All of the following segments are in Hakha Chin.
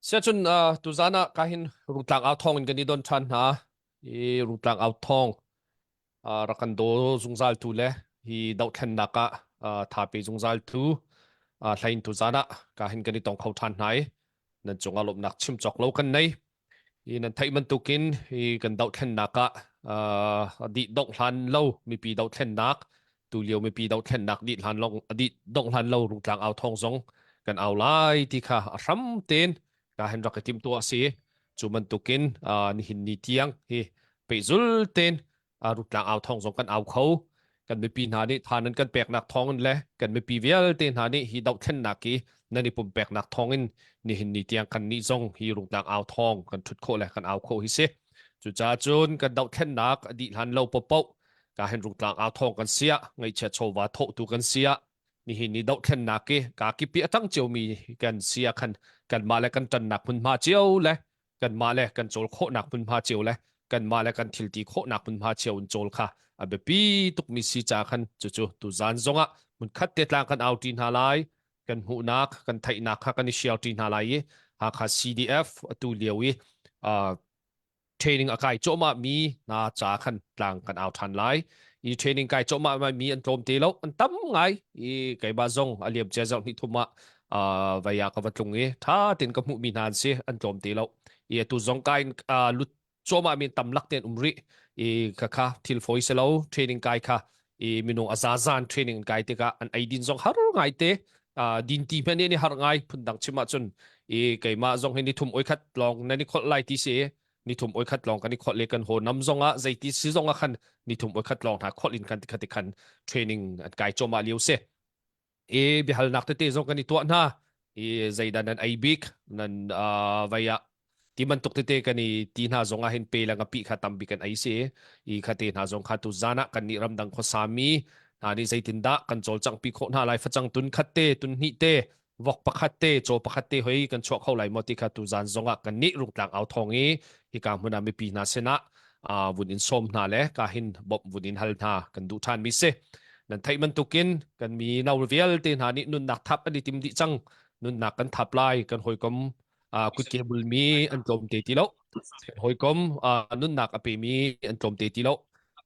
Siacun uh, tuzan ah kahin Rungtlang au thawng in kan i don ṭhan hna. I Rungtlang au thawng uh, rak kan daw zungzal tu le hi dohthlennak ah uh, thape zungzal tu uh, hlain tuzan ah kahin kan i tong kho ṭhan hna i nan cungah lawmhnak chim cawk lo kan nei. Hi nan theih bantukin hi kan dohthlennak ah uh, dih dongh hlan lo mipi dohthlennak tulio mipi dohthlennak dih hlan long dih dongh hlan lo rungtlang au thawng zong kan au lai ti kha a hram tein ka hen rak i tim tu a si cu bantukin uh, nihin ni tiang hi pehzul tein rutlang au thawng zong kan au kho kan mipi hna nih tha nan kan peknak thawng in le kan mipi vialte hna nih hi dohthlennak hi nan i pumpeknak thawng in nihin ni tiang kan nih zong hi rungtlang au thawng kan thut khawh le kan au khawh hi si cucaah cun kan dohthlennak a dih hlan lo popoh ka hen rungtlang au thawng kan sia ngaihchia chawva thawhtu kan sia nihin ni dohthlennak i ka kipi a tang ciomi kan sia khan kanmah le kan ṭannak hmunhma cio le kanmah le kan cawl khawhnak hmunhma cio le kanmah le kan thilti khawhnak hmunhma cio in cawl kha a biapi tukmi si ca khan cucu tuzan zongah hmunkhat te tlang kan auṭi hna lai kan hmuhnak kan theihnak kha kan i share ṭi hna lai i Hakha CDF atu lio i uh, training a kai cuahmah mi hna ca khan tlang kan au ṭhan lai i training kai cuahmah mi an tlawm te lo an tam ngai i keimah zong a liam cia zarh hnih thum ah uh, vai ah ka va tlung i tha tin ka hmuh mi hna an si an tlawm te lo i atu zong kai uh, lut cuahmah mi tam lak ten um rih i kha kha thil foi se lo training kai kha i minung a zazan training kai tikah an ei din zong har ngai te uh, din ti hmanh ni har ngai phundang chim ahcun i keimah zong hi ni thum oi khat lawng nan i kholh lai ti si ni thum oi khat lawng kan i kholh le kan ho nam zong ah zeiti si zong ah khan ni thum oi khat lawng hna kholh in kan ti khat khan training an kai choma lio se i biahalnak tete zong kan i tuah hna i zeidah nan ei bik nan uh, vai ah ti bantuk tete kan i ti hna zong ah hin pe le ngapi kha tambi kan ei si i kha te hna zong kha tu zan ah kan nih ramdang khuasami hna nih zeitindah kan cawlcangh pi khawh hna lai facang tun khat te tun hnih te vok pakhat te caw pakhat te hoi kan chuah kho lai maw ti kha tu zan zong ah kan nih rungtlang au thawng i hika hmun ah mipi hna sinah uh, vun in sawm hna le ka hin bawmh vun in hal hna kan duh ṭhan mi si nan theih bantukin kan mi no vialte hna nih nunnak thap an i tim dih cang nunnak kan thap lai kan hawikom uh, kutke bulmi an tlawm te ti lo kan hawikom uh, nunnak a pemi an tlawm te ti lo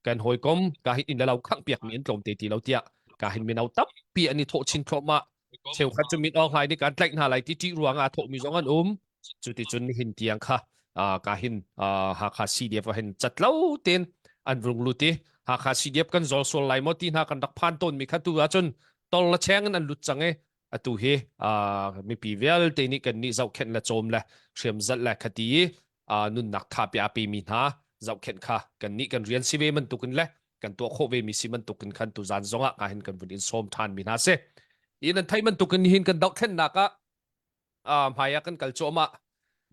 kan hawikom ka hin in le lo khangh piakmi an tlawm te ti lo tiah ka hin mino tampi an i thawh chin thluahmah cheukhat cu mit awk hlai nih kan tlaih hna lai ti ṭih ruang ah thawhmi zong an um cu ti cun nihin tiang kha ka hin Hakha CDF ah hin catlo tein an vung lut i Hakha CDF kan zawl sual lai maw ti hna kan rak phan tawn mi kha tu ahcun tol le cheng in an lut cang i atu hi mipi vialte nih kan nih zohkhenh le cawm le hriam zalh le khati i nunnak tha pe a pemi hna zohkhenh kha kan nih kan rian si ve bantukin le kan tuah khawh ve mi si bantukin khan tuzan zongah ka hin kan vun in sawm ṭhan mi hna si i nan theih bantukin nihin kan dohthlennak ah hmai ah kan kal cuahmah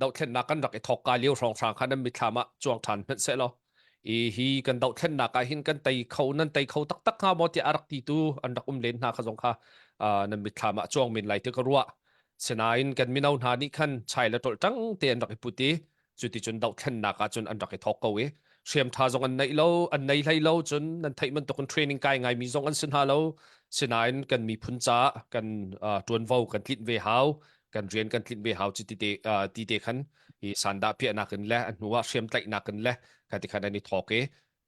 dohthlennak kan rak i thawk ka lio hrawnghrang kha nan mitthlam ah cuang ṭhan hmanh seh law i hi kan dohthlennak ah hin kan tei kho nan tei kho taktak hnga maw tiah a rak ti tu an rak um len hna kha zong kha nan mitthlam ah cuang men lai ti ka ruah sinain kan mino hna nih khan chai le tolh ṭang te an rak i put i cuticun dohthlennak ah cun an rak i thawk ko i hriam ṭha zong an neih lo an nei hlei lo cun nan theih bantukin training kai ngaimi zong an si hna lo sinain kan miphun caah kan uh, ṭuanvo kan tlinh ve hau kan rian kan tlinh ve hau ci ti te uh, ti te khan hi sandah piahnak in le a hnu ah hriam tlaihnak in le kha ti khan an i thawk i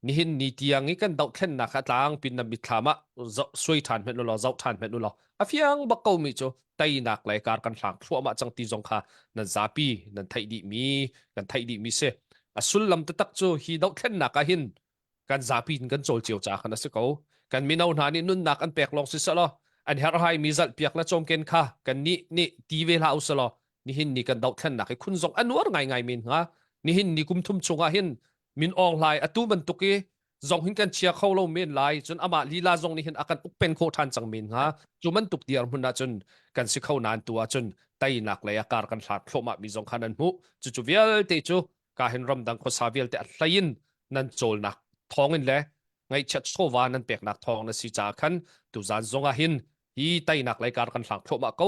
nihin ni tiang i kan dohthlennak a tlang pin na mitthlam ah suai ṭhan hmenh law zoh ṭhan hmenh law a fiang bak ko mi cu teinak le kar kan hlang thluahmah cang ti zong kha nan zapi nan theih dih mi kan theih dih mi si a sullam taktak cu hi dohthlennak ah hin kan zapi in kan cawl cio ca khan a si ko kan mino hna nih nunnak an pek lawng si selaw an herhhai mi zalh piak le cawmken kha kan nih nih ti ve hlah u selaw nihin ni kan dohthlennak hi khun zong a nuar ngaingai men hnga nihin ni kum thum chungah hin Min Aung Hlai atu bantuk i zong hin kan chia kho lo men lai cun amah lila zong nih hin a kan ukpen khawh ṭhan cang men hnga cu bantuk dirhmun ahcun kan si kho nain tu ahcun teinak lei a kar kan hlat thluahmah mi zong kha nan hmuh cucu vialte cu ka hin ramdang khuasa vialte a hlei in nan cawlnak thawngin le ngaihchiat chawva nan peknak thawng na si caah khan tuzan zong ah hin hi teinak lei kar kan hlang thluahmah ko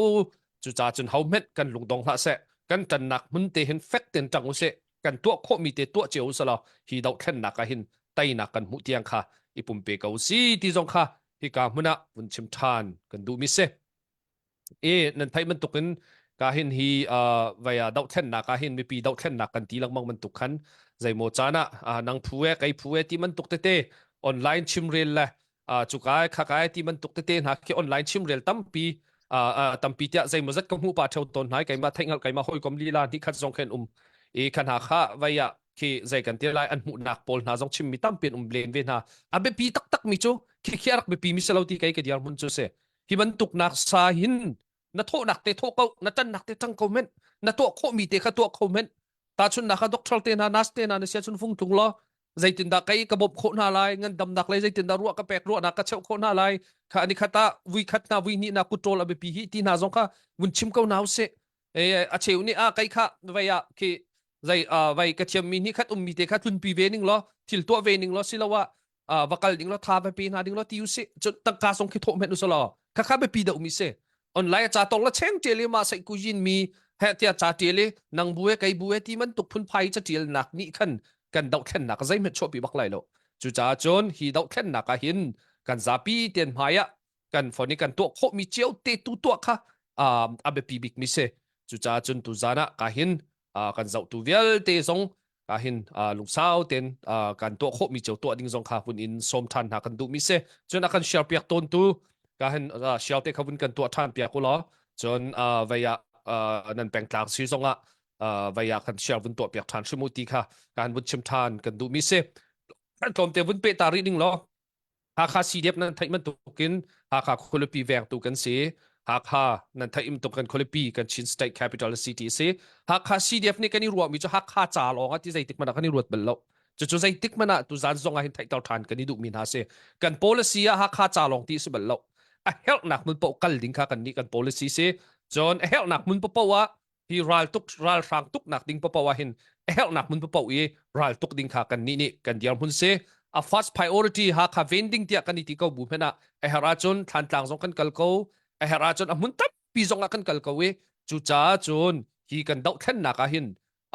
cucaah cun hohmenh kan lungdong hlah seh kan ṭannak hmun te hin fek ten ṭang usih kan tuah khawhmi te tuah cio usalaw hi dohthlennak ah hin teinak kan hmuh tiang kha i pumpe ko si ti zong kha hika hmun ah vun chim ṭhan kan duhmi si i nan theih bantukin Ka hin hi vai ah dohthlennak ah hin mipi dohthlennak kan ti lengmang bantuk khan zeimaw caan ah nang phu e kei phu e ti bantuk tete online chimrel le cuka khaka ti bantuk tete hna khi online chimrel tampi tampi tiah zeimaw zat ka hmuh pa theo tawn hna keimah theih hngalh keimah hawikom lila ni khat zong khen um i khan ha kha vai ah khi zei kan ti lai an hmuhnak pawl hna zong chimmi tampi an um len ve hna. A biapi taktak mi cu khi khi a rak biapi mi si lo ti kei ka dirhmun cu si. Hi bantuk nak sa hin na thawhnak te thawh ko, na ṭannak te ṭang ko men, na tuah khawhmi te kha tuah kho men. Tahchunhnak ah doctor te hna, nurse te hna na sia cun fung tlung law zeitindah kei ka bawmh khawh hna lai, ngandamnak lei zeitindah ruah ka pek ruahnak ka cheuh khawh hna lai, kha ni khat ah vui khat hna vui hnih na kut ṭawl a biapi hi ti hna zong kha vun chim ko hna usih. E, a cheu nih a kei kha vei ah khi zei vai ka thiammi nih khat ummi te kha tlunpi ve ning law thil tuah ve ning law siloah va kal ding law tha va pe hna ding law ti usih cun tangka song khi thawh hmenh usih law kha kha biapi deuh mi si online ca tong la cheng ṭial i mah saih ku yin mi he tia ca ṭial i nang bu e kei bu e ti man tuk phunphai ca ṭial nak nih khan kan dohthlennak zeihmanh chuahpi bak lai lo cucaah cun hi dohthlennak ah hin kan zapi ten hmai ah kan phone i kan tuah khawhmi cio te tu tuah kha a biapi bik mi si. Cucaah cun tuzan ah ka hin kan zohtu vialte zong ka hin lungsau ten kan tuah khawhmi cio tuah ding zong kha hun in sawm ṭhan hna kan duhmi si. Cun a kan share piak tawn tu ka hin share te kha vun kan tuah ṭhan piak u law cun vei ah nan pengtlang si zong ah vei ah kan share vun tuah piak ṭhan hrim u ti kha kan vun chim ṭhan kan duhmi si. Tlawmte vun peh ta rih ding law Hakha CDF nan theih bantukin Hakha khualipi vengtu kan si. Hakha nan theih tuk kan khualipi kan Chin State Capital City si. Hakha CDF nih kan i ruahmi cu Hakha ca lawng ah ti zeitik hmanh ah kan i ruat bal lo. Cucu zeitik hmanh ah tuzan zong ah hin theihter ṭhan kan i duhmi hna si. Kan policy ah Hakha ca lawng ti si bal lo. A herhnak hmun paoh kal ding kha kan nih kan policy si. Cun a herhnak hmun paoh ah hi raltuk ralhrang tuknak ding paoh ah hin a herhnak hmun paoh i raltuk ding kha kan nih nih kan dirhmun si. A first priority Hakha ven ding tiah kan i ti ko bu hmanh ah a herh ahcun Thlantlang zong kan kal ko, a herh ahcun a hmun tampi zong ah kan kal ko i cucaah cun hi kan dohthlennak ah hin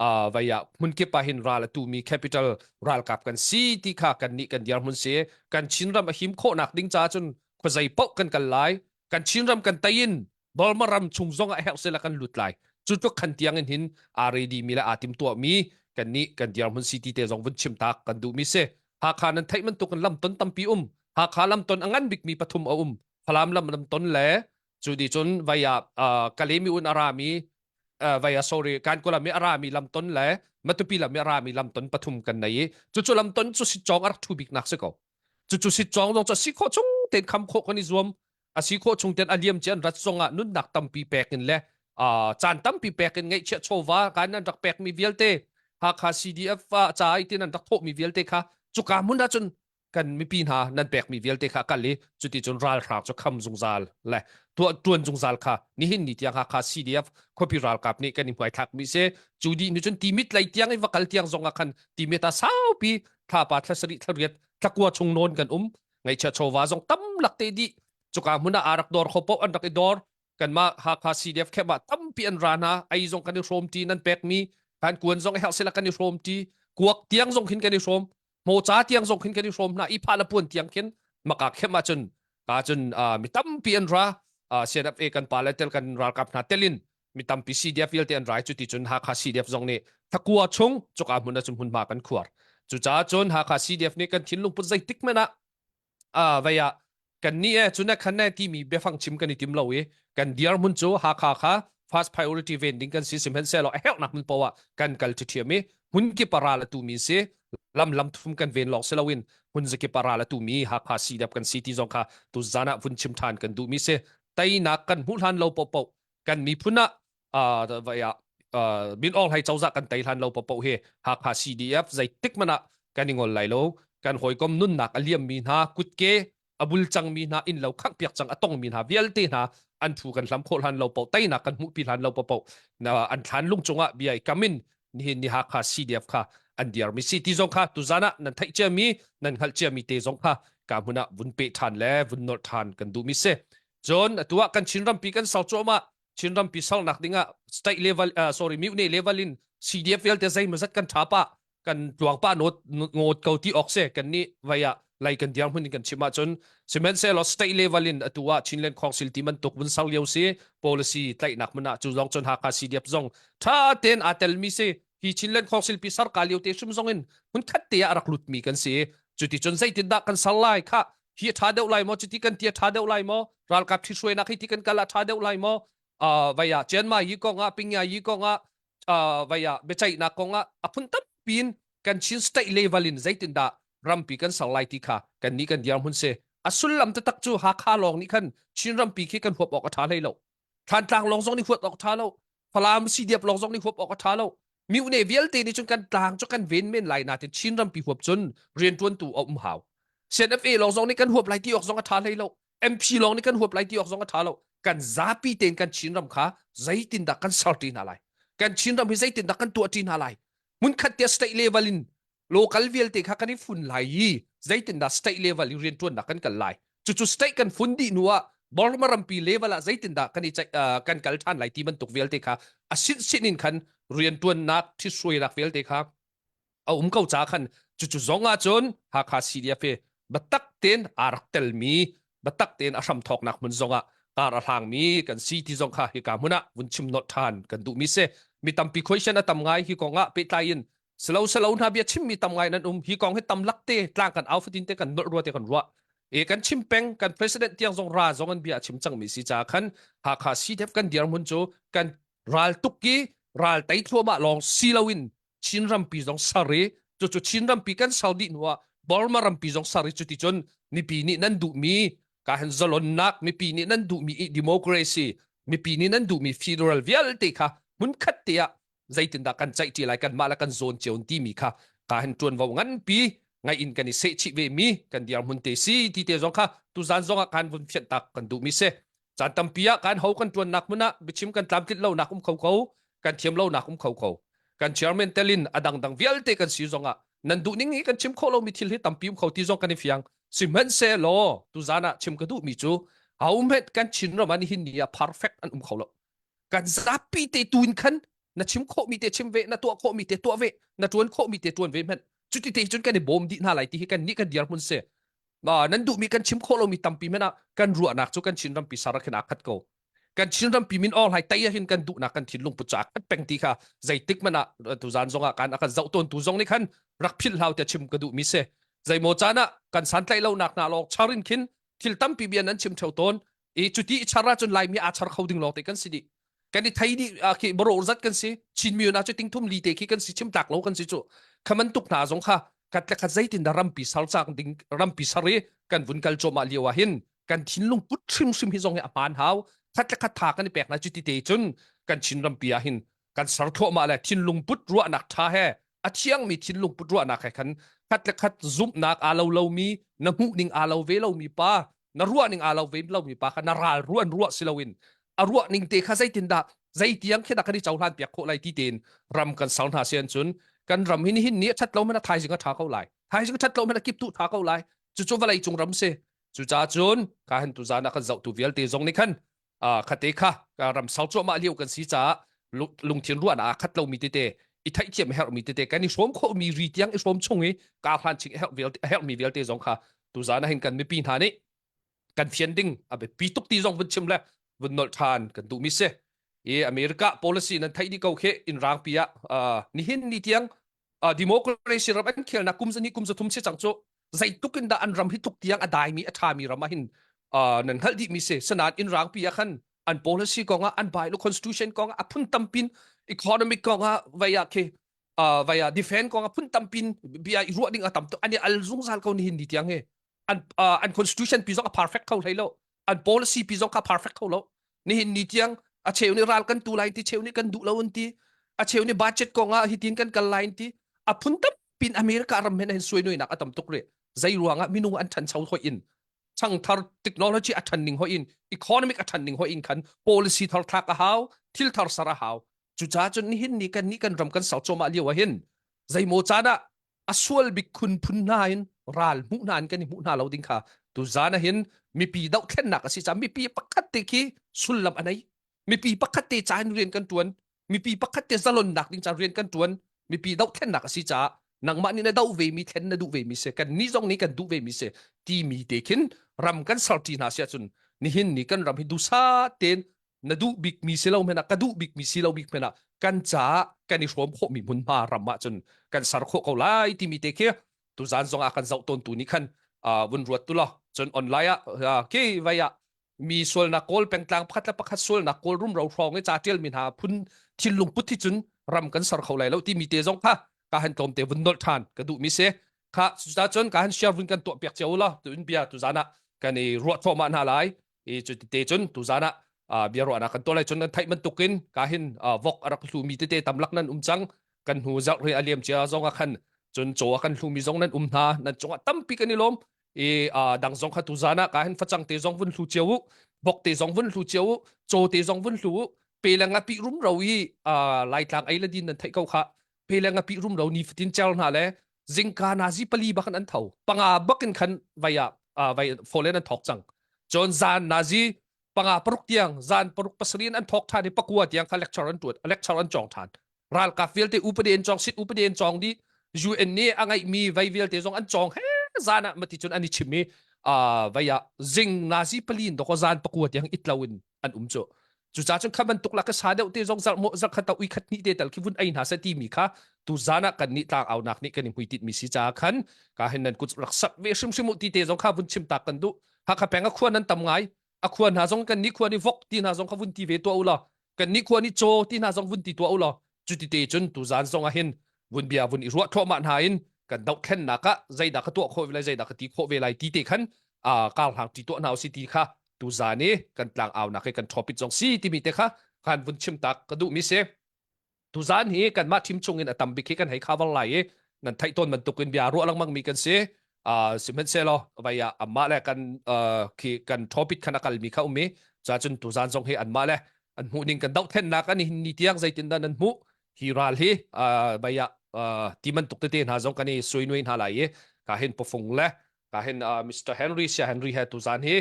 uh, vai ah hmun kip ah hin ral a tumi capital ralkap kan si ti kha kan nih kan dirhmun si. Kan Chinram a him khawhnak ding caah cun khuazei paoh kan kal lai. Kan Chinram kan tei in Burma ram chung zong ah herh sila kan lut lai. Cu tluk khan tiang in hin aa ready mi le aa tim tuah mi kan nih kan dirhmun city te zong vun chim tak kan duh mi si. Hakha nan theih bantuk in lamton tampi um. Hakha lamton a ngan bik mi pathum a um. Falam lam lamton le cu di cun vai ah Kalemi un a ra mi vai ah sorry Kankaw lam i a ra mi lamton le Matupi lam i a ra mi lamton pathum kan nei i cucu lamton cu sitcawng a rak thu bik nak si ko. Cucu sitcawng zong cu a si khawh chung tein kham khawh kan i zuam. A si khawh chung ten a liam ci an rat zongah nunnak tampi pek in le caan tampi pek in ngaihchiah chawva kan an rak pekmi vialte Hakha CDF ah ca i tin an rak thawhmi vialte kha cuka hmun ah cun kan mipi hna nan pekmi vialte kha kal i cuti cun ralhrang cu kham zungzal le tuah tuan zungzal kha nihin ni tiang Hakha CDF khuapi ralkap nih kan i hmaithlak mi si. Cu dih ni cun Timit lei tiang i va kal tiang zong ah khan Timit ah saupi thlapa thla sarih thla riat thla kua chung nawn kan um. Ngaihchia chawva zong tam lak te dih cuka hmun ah aa rak dor kho paoh an rak i dor. Kanmah Hakha CDF camp ah tampi an ra hna. Ei zong kan i hrawm ti nan pekmi kan kuan zong i herh sila kan i hrawm ti kuak tiang zong khin kan i hrawm hmoca tiang zong khin kan i hrawm hna i pha la puan tiang khin maka camp ah cun ka cun mi tampi an ra. CNFA kan pa le tel kan ralkap hna telin mi tampi CDF vialte an rai. Cu ti cun Hakha CDF zong nih thakua chung cuka hmun ah cun hmunhma kan khuar. Cucaah cun Hakha CDF nih kan thinlung put zeitik hmanh ah vei ah kan nih e cun khan ne timi biafang chim kan i tim lo i kan dirhmun cu Hakha kha first priority ven ding kan si. Sihmanhsehlaw a herhnak hmun poah kan kal ṭhiṭhiam i hmun kip a ral a tumi si lam lam thum kan ven lawng si loin hmun zakip a ral a tumi Hakha CDF kan si ti zong kha tu zan ah vun chim ṭhan kan duhmi si. Teinak kan hmuh hlan lo paohpaoh kan miphun ah vai ah Min Aung Hlaing cozah kan tei hlan lo paohpaoh hi Hakha CDF zeitik hmanh ah kan i ngol lai lo. Kan hawikom nunnak a liammi hna kutke a bul cangmi hna inn lo khanghpiak cang a tongmi hna vialte hna an thu kan hlam khawh hlan lo paoh teinak kan hmuhpi hlan lo paohpaoh an thlan lung cungah bia i kam in nihin ni Hakha CDF kha an dirmi si ti zong kha tuzan ah nan theih ciami nan hngalh ciami te zong kha ka hmun ah vun peh ṭhan le vun nolh ṭhan kan duhmi si. Cun atu ah kan Chin rampi kan ser cuahmah. Chin rampi sernak dingah state level sorry mune level in CDF vialte zeimawzat kan tha pah kan tluang pah nawt ngawt ko ti awk si. Kan nih vai ah. Lai kan dirhmun in kan chim ahcun sihmanhsehlaw state level in atu ah Chinland Council ti bantuk vun ser lio si policy tlaihnak hmun ah cu zong cun Hakha CDF zong tha tein aa telmi si. Hi Chinland Council pi ser ka lio te hrim zong in hmun khat te ah a rak lutmi kan si. Cuti cun zeitindah kan ser lai kha hi a ṭha deuh lai maw cuti kan ti a ṭha deuh lai maw ralkap ṭhihruainak hi ti kan kal ah ṭha deuh lai maw uh, vai ah Chianma yi kong ah Pingya yi kong ah uh, vai ah biaceihnak kong ah a phun tampi in kan Chin state level in zeitindah rampi kan ser lai ti kha kan nih kan dirhmun si a sullam taktak cu Hakha lawng nih khan Chin rampi khi kan huap awk a ṭha hlei lo Thantlang lawng zong nih huat awk ṭha lo Falam CDF lawng zong nih huap awk a ṭha lo Myone vialte nih cun kan tlang cu kan ven men lai nain Chin rampi huap cun rianṭuantu a um hau. CNFA lawng zong nih kan huap lai ti awk zong a ṭha hlei lo. MP lawng nih kan huap lai ti awk zong a ṭha lo. Kan zapi tein kan Chin ram kha zeitindah kan ser ṭi hna lai. Kan Chin ram hi zeitindah kan tuah ṭi hna lai. Hmunkhat tiah state level in local vialte kha kan i fun lai i zeitindah state level i rianṭuannak kan kal lai. Cucu state kan fun dih hnu ah Burma rampi level ah zeitindah kan i kan kal ṭhan lai ti bantuk vialte kha a sinsin in khan rianṭuannak ṭhithruainak vialte kha a um ko ca khan cucu zong ahcun Hakha CDF hi biatak tein aa rak telmi biatak tein a hramthawknak hmun zong ah kar a hlangmi kan si ti zong kha hika hmun ah vun chim nolh ṭhan kan duhmi si. Mi tampi question a tam ngai hi kong ah pehtlai in selo selo hna bia chimmi tam ngai nan um hi kong hi tam lak te tlang kan au fatin te kan nolh rua te kan ruah e kan chim peng kan president tiang zong ra zong an bia chim cang mi si cha khan Hakha CDF kan dirhmun cu kan ral tuk ki ral tei thluahmah lawng si loin Chin rampi zong sar i cucu Chin rampi kan sar dih hnuah Burma rampi zong sar i cuti cun mipi nih nan duhmi ka han zalonnak mipi nih nan duhmi democracy mipi nih nan duhmi federal vialte kha hmunkhat te ah zeitindah kan ceihṭi lai kanmah le kan zawn cio timi kha ka hin ṭuanvo nganpi ngai in kan i sehchih ve mi kan dirhmun te si ti te zong kha tuzan zong ah kan vun fianh tak kan duh mi si caan tampi ah kan ho kan ṭuannak hmun ah biachim kan tlamtlinh lonak um kho ko kan thiam lonak um kho ko kan chairman telin a dangdang vialte kan si zong ah nan duh ning hi kan chim khawh lomi thil hi tampi um kho ti zong kan i fiang sihmanhsehlaw tuzan ah chim ka duh mi cu hauhmet kan Chin ram ah nihin ni ah perfect an um kho lo kan zapi te tu in khan na chim khawhmi te chim ve na tuah khawhmi te tuah ve na tuan khawhmi te tuan ve hmanh cuti te cun kan i bawm dih hna lai ti hi kan nih kan dirhmun si nan duhmi kan chim khawh lomi tampi hmanh ah kan ruahnak cu kan Chin rampi sar khin aa khat ko kan Chin rampi min awng hlai tai hin kan duhnak kan thinlung put cu aa khat peng ti kha zeitik hmanh ah tuzan zong ah kan a kan zoh tawn tu zong nih khan rak philh hlau tiah chim ka duhmi si zeimaw caan ah kan santlaih lonak hna lawng char in khin thil tampi bia nan chim theo tawn i cuti i char ahcun Laimi aa char kho ding lawng te kan si dih kan i thei dih khi baro zat kan si Chin mi na cu tingthum li te khi kan si chim tlak lo kan si cu khaman tuk hna zong kha kat le khat zeitin dah rampi sar cak ding rampi sar i kan vun kal cawmah lio ah hin kan thinlung put hrimhrim hi zong hi a hmaan hau khat le khat tha kan i pek na cuti te cun kan Chin rampi ah hin kan ser thluahmah le thinlung put ruahnak ṭha he a thiangmi thinlung put ruahnak he khan khat le khat zumhnak aa lo lomi na hmuh ning aa lo ve lomi pa na ruah ning aa lo ve lomi pa kha na ral ruan ruah si loin a ruah ning te kha zeitindah zeitiang khi dah kan i cohlan piak khawh lai ti tein ram kan ser hna sian cun kan ram hin hin ni a ṭhat lo hmanh a thaizing a ṭha ko lai thaizing a ṭhat lo hmanh a kiptuh ṭha ko lai cucu vawlei cung ram si cucaah cun ka han tuzan ah kan zohtu vialte zong nih khan khate kha ram sau cuahmah lio kan si caah lungthin ruahnak aa khat lomi tete i theihthiam a herhmi tete kan i hrawm khawhmi ri tiang i hrawm chung i kaa hlan ching a herhmi vialte zong kha tuzan ah hin kan mipi hna nih kan fian ding a biapi tuk ti zong vun chim le vun nolh ṭhan kan duhmi si i America policy nan theih dih ko khi in rangpi ah nihin ni tiang democracy ram an khelnak kum zani kum zathum si cang cu zeitluk in dah an ram hi tluk tiang a daimi a ṭhami ram ah hin nan hngalh dihmi si sanain in rangpi ah khan an policy kong ah an bylaw constitution kong ah a phun tampin economic kong ah vai ah khi vai ah defense kong ah phun tampin bia i ruah ding a tam tuk an i al zungzal ko nihin ni tiang hi an an constitution pi zong a perfect kho hlei lo an policy pi zong kha perfect kho lo nihin ni tiang a cheu nih ral kan tu lai ti cheu nih kan duh lo an ti a cheu nih budget kong ah hitin kan kal lai ti a phun tampin America ram hen hin suai nak a tam tuk re zei ruangah minung an ṭhancho hoi in changthar technology a ṭhan ning hoi in economic a ṭhan ning hoi in khan policy thar thlak a hau thil thar sar a hau cucaah cun nihin ni kan ni kan ram kan sau cawmah lio ah hin zeimaw caan ah a sual bik khun phun hna in ral hmuh hna in kan i hmuh hna lo ding kha tuzan ah hin mipi dohthlennak a si caah mipi pakhat te khi sullam a nei mipi pakhat te ca in rian kan tuan mipi pakhat te zalonnak ding ca rian kan tuan mipi dohthlennak a si caah. Nangmah nih na doh ve mi thlen na duh ve mi si, kan nih zong nih kan duh ve mi si timi te khin ram kan serṭi hna si ahcun nihin ni kan ram hi dusa tein na duh bik mi si lo hmanh ah ka duh bik mi si lo bik hmanh ah kan caah kan i hrawm khawh mi hmunhma ram ah cun kan ser khawh ko lai timi te khi tuzan zong ah kan zoh tawn tu nih khan vun ruat tu law cun online ah khi vai ah mi sualnak kawl pengtlang pakhat le pakhat sualnak kawl rumro hrawng i ca tial mi hna phun thinlung put hi cun ram kan ser kho lai lo timi te zong kha ka han tlawm te vun nolh than ka duh mi si kha cucun ka han share vun kan tuah piak cio la tu in bia tu zan ah kan i ruah thawhmah hna lai i cu te cun tu zan ah bia ruahnak kan tuah lai cun nan theih bantukin ka hin vok a rak hlu mi tete tam lak nan um cang kan hnu zarh ri a liam cia zong ah khan cun caw a kan hlu mi zong nan um hna nan cungah tampi kan i lawm i dang zong kha tu zan ah ka hin facang te zong vun hlu cio u vok te zong vun hlu cio u caw te zong vun hlu u pe le nga pi rum ro i laitlang ei le din nan theih ko kha pe le nga pi rum ro ni fatin cer hna le zingka nazi pali bakin an tho panga bakin khan vai ah vai folen an thok cang cun zan nazi panga paruk tiang zan paruk pasarih an thok than i pakua tiang kha lecture an tuat lecture an cawng than ralkap vialte upadi an cawng sit upadi an cawng di UN nih a ngeihmi vai vialte zong an cawng he zan ah mati cun an i chim i vai ah zing nazi pali in doko zan pakua tiang it lo in an um cu cucaah cun kha bantuk la ka sa deuh te zong zarh mo zarh khat ui khat hnih te tal khi vun ei hna se ti mi kha tu zan ah kan nih tlang aunak nih kan i hmuitit mi si ca khan ka hin nan kut rak sak ve hrimhrim u ti te zong kha vun chim tak kan duh Hakha peng a khua nan tam ngai a khua hna zong kan nih khua nih vok ti hna zong kha vun ti ve tuah u law kan nih khua nih caw ti hna zong vun ti tuah u law cuti te cun tu zan zong ah hin vun bia vun i ruah thluahmah hna in kan dohthlennak ah zeidah ka tuah khawh ve lai zeidah ka ti khawh ve lai ti te khan kar hlang ti tuah hna usi ti kha tu zan i kan tlang aunak hi kan topic zong si timi te kha khan vun chim tak ka duh mi si tuzan hi kanmah team chung in a tam bik hi kan hei cover lai i nan theih tawn bantuk in bia ruah lengmang mi kan si uh, sihmanhsehlaw vai ah amah le kan uh, khi kan topic khan a kalmi kha um i cha cun tuzan zong hi anmah le an hmuh ning kan dohthlennak an hin ni tiang zeitin dah nan hmuh hi ral hi uh, vai ah uh, ti bantuk tete hna zong kan i suinui hna lai i ka hin pufung le ka hin uh, Mr. Henry sia Henry he tuzan hi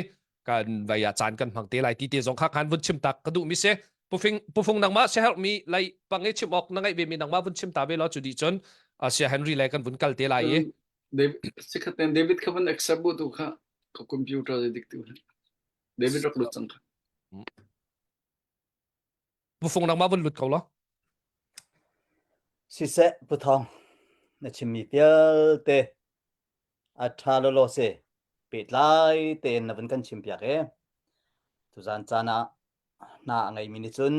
kan vai ah caan kan hmang te lai ti te zong kha khan vun chim tak ka duh mi si pufing pufung nangmah sia herh mi lai pang i chim awk na ngeih ve mi nangmah vun chim ta ve lo cu di cun sia Henry le kan vun kal te lai i Sikhat David kha vun accept bu tu kha ka computer dik tu David rak lut cang kha Pufung nangmah vun lut ko law. Siseh Pu Thawng, na chimmi vialte a ṭha lawlaw si. Pehtlai tein na vun kan chimpiak i tuzaan caan ah hna a ngeimi nih cun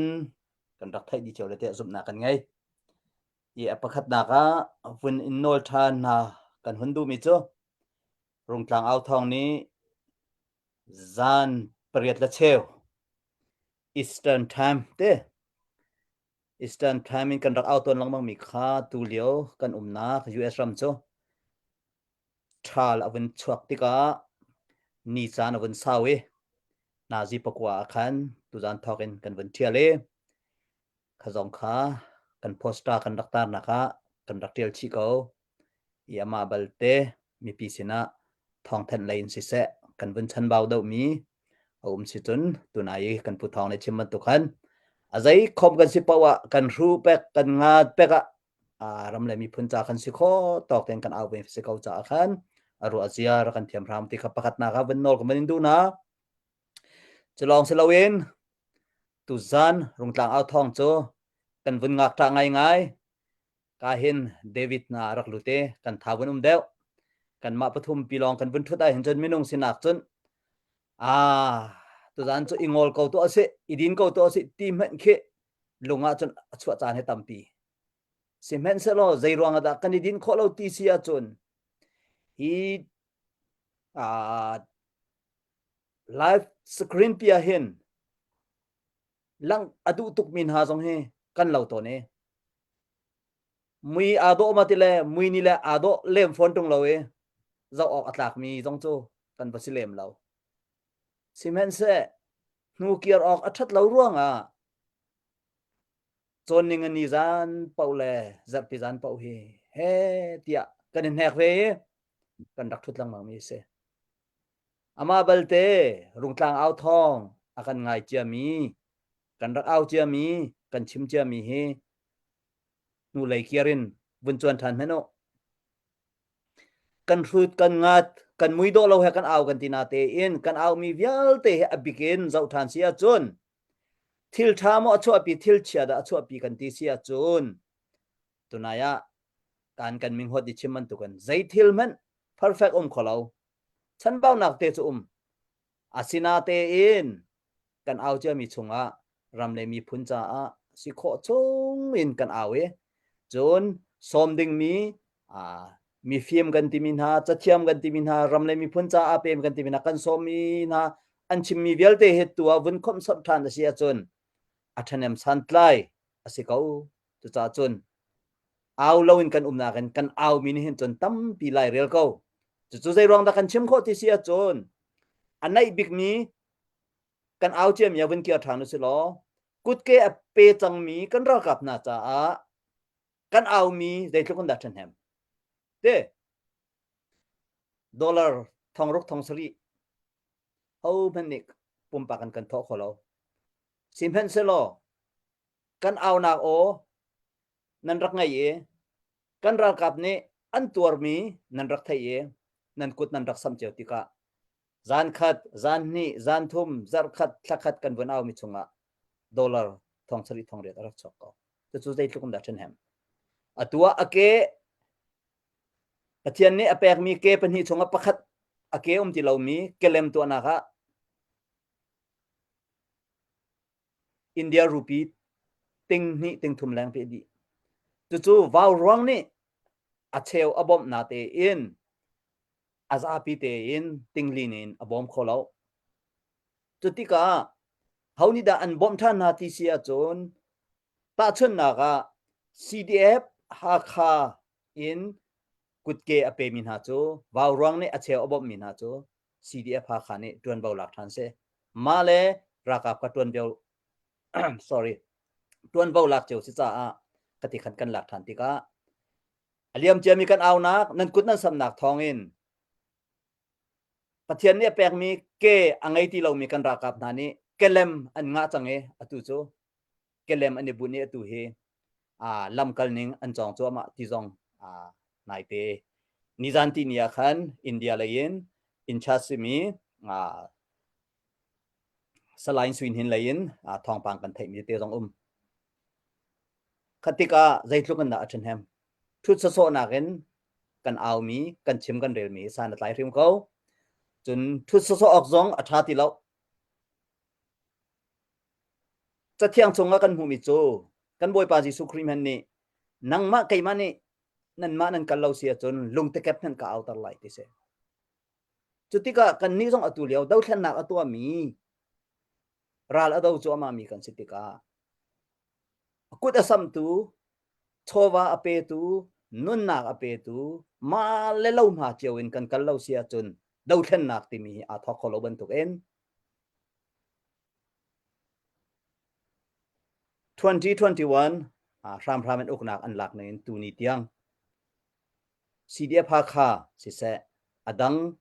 kan rak theih dih cio le tiah zumhnak kan ngei. I a pakhatnak ah vun in nawl ṭhan hna kan hun duhmi cu Rungtlang Au Thawng nih zan pariat le cheu Eastern Time te Eastern Time in kan rak au tawn lengmang mi kha tu lio kan umnak US ram cu ṭhal a vun chuak tikah ni caan a vun sau i nazi pakua ah khan tuzan thawk in kan vun ṭhial i kha zong kha kan poster kan rak tarnak ah kan rak ṭial chih ko i amah balte mipi sinah thawngthanh lei in siseh kan vun chanbau deuhmi a um si cun tunai i kan pu thawng nih chim bantuk khan a zei khom kan si paoh ah kan hru pek kan ngat pek ah ram le miphun ca kan si kho tawk tein kan au ve si ko caah khan a ruah zia rak kan thiam hram ti kha pakhatnak ah vun nawl ka van in duh na cu lawng si loin tuzan rungtlang au thawng cu kan vun ngak ṭah ngaingai ka hin David hna a rak lut i kan tha vun um deuh kanmah pathum pi lawng kan vun ṭhut ah hin cun minung sinak cun ah tuzan cu i ngol ko tuah sih i din ko tuah sih ti hmanh khi lung ah cun a chuah caan hi tampi sihmanhsehlaw zei ruang ah dah kan i din khawh lo ti si ahcun hi ah live screen pi ah hin lang a duh tukmi hna zong hi kan lo tawn i mui aa dawh ma ti le mui ni le aa dawh lem fawn ṭung lo i zoh awk a tlakmi zong cu kan va si lem lo. Sihmanhseh hnu kir awk a ṭhat lo ruangah cawnning a ni zan paoh le zarhpi zan paoh hi he tiah kan i hnek ve i kan rak ṭhut lengmang mi a si. Amah balte Rungtlang au thawng a kan ngai ciami, kan rak au ciami, kan chim ciami hi hnulei kir in vun cuan ṭhan hmanh u. Kan hrut kan ngat kan mui dawh lo he kan au kan ti na tein kan aumi vialte he a bik in zoh ṭhan si ahcun thil ṭha maw a chuahpi thil chia dah a chuahpi kan ti si ahcun tunai ah kan kan ming hot i chim bantukin zei thil hmanh perfect um kho lo chanbaunak te cu um asinatein kan au ciami chungah ram le miphun caah si khawh chung in kan au i cun sawm dingmi mifim kan timi hna cathiam kan timi hna ram le miphun caah pem kan timi hna kan sawmmi hna an chimmi vialte hi tu ah vun khawmhsawt ṭhan a si ahcun a ṭhahnem santlai a si ko. Cucaah cun au loin kan umnak in kan aumi nih hin cun tampi lai rel ko. Cucu zei ruang dah kan chim khawh ti si ahcun a naih bikmi kan au ciami ah vun kir ṭhan u si law kutke a pe cangmi kan ralkap hna caah kan aumi zeitluk in dah ṭhahnem. Te dollar thongruk thong sarih ho hmanh nih pumpak in kan thawh kho lo. Sihmanhsehlaw kan aunak aw nan rak ngaih i kan ralkap nih an tuarmi nan rak theih i nan kut nan rak samh cio tikah zan khat, zan hnih, zan thum, zarh khat, thla khat kan vun aumi chungah dollar thong sarih thong riat a rak chuak ko. Cucu zeitluk in dah ṭhenhem. Atu ah a ke Pathian nih a pekmi ke pahnih chungah pakhat a ke um ti lomi kelem tuahnak ah India rupee ting hnih ting thum leng pe dih. Cucu vau ruang nih a cheu a bawmh na tein a zapi tein tinglin in a bawm kho lo. Cu tikah ho nih dah an bawmh ṭhan hna ti si ahcun tahchunhnak ah CDF Hakha in kutke a pemi hna cu vau ruang nih a cheu a bawmhmi hna cu CDF Hakha nih ṭuanvo lak ṭhan seh. Mah le ralkap ka ṭuanvo sorry ṭuanvo lak cio si caah ka ti khan kan lak ṭhan tikah a liam ciami kan aunak nan kut nan samnak thawngin Pathian nih a pekmi ke a ngei ti lomi kan ralkap hna nih kelem an ngah cang i atu cu kelem an i bunh i atu hi lamkal ning an cawng cuahmah ti zong naite nizan ti ni ah khan India lei in in charge simi Salai Suin Hin lei in thawngpang kan theihmi te zong um. Khat tikah zeitluk in dah a ṭhahnem. Ṭhut sawsawhnak in kan aumi, kan chim kan relmi san a tlai hrim ko. Cun ṭhut sawsawh awk zong a ṭha ti lo. Cathiang chungah kan hmuhmi cu kan Bawipa Jesuh Khrih hmanh nih nangmah keimah nih nanmah nan kal lo si ahcun lungtekep hmanh ka auter lai ti si. Cu tikah kannih zong atu lio dothlennak a tuahmi ral a do cuahmahmi kan si tikah a kut a samtu, chawva a petu, nunnak a petu, mah le lo hma cio in kan kal lo si ahcun dothlennak timi hi aa thawk kho lo bantukin 2021 hramhram in uknak an lak ning in tuni tiang CDF Hakha siseh a dang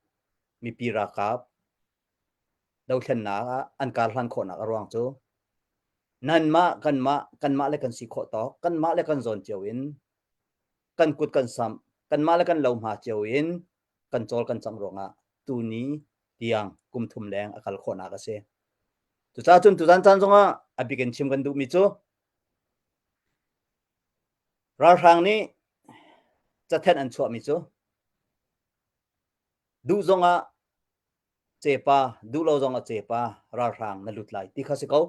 mipi ralkap dothlennak ah an karhlan khawhnak a ruang cu nanmah kanmah kanmah le kan si khawh tawk kanmah le kan zawn cio in kan kut kan samh kanmah le kan lohma cio in kan cawl kan cang ruangah tuni tiang kum thum leng a kal khawhnak a si. Cucaah cun tuzan caan zongah a bik in chim kan duhmi cu ralhrang nih cathenh an chuahmi cu duh zongah cepa duh lo zongah cepa ralhrang na lut lai ti kha si ko.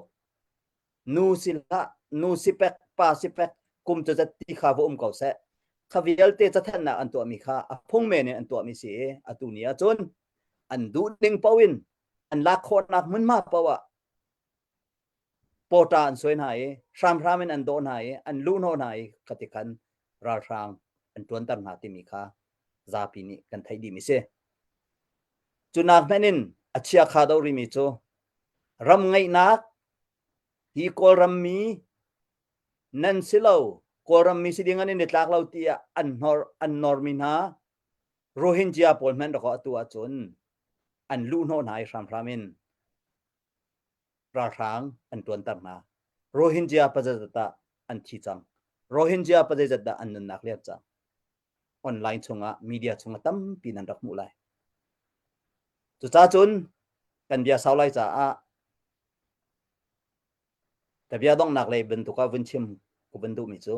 Nu si hlah, nu si pek, pa si pek, kum cazat ti kha va um ko seh. Kha vialte cathenhnak an tuahmi kha a phung men in an tuahmi si i atu ni ahcun an duh ning paoh in an lak khawhnak hmunhma paoh ah pawṭa an suai hna i hramhram in an dawh hna i an luhhnawh hna i khati khan ralhrang an ṭuanter hna timi kha zapi nih kan theih dihmi si. Cu nak hmanh in a chiakha do rimi cu ram ngeihnak hi Kawlram mi nan si lo Kawlram mi si ding an in i tlak lo tiah an hnor an normi hna Rohingya pawl hmanh rak atu ahcun an luhhnawh hna i hramhram in ralhrang an ṭuanter hna. Rohingya pazazat ah an thi cang. Rohingya pazeizat dah an nunnak liam cang. online chungah media chungah tampi nan rak hmuh lai. Cucacun kan bia sau lai caah ka bia donghnak lei bantuk ah vun chim ka vun duhmi cu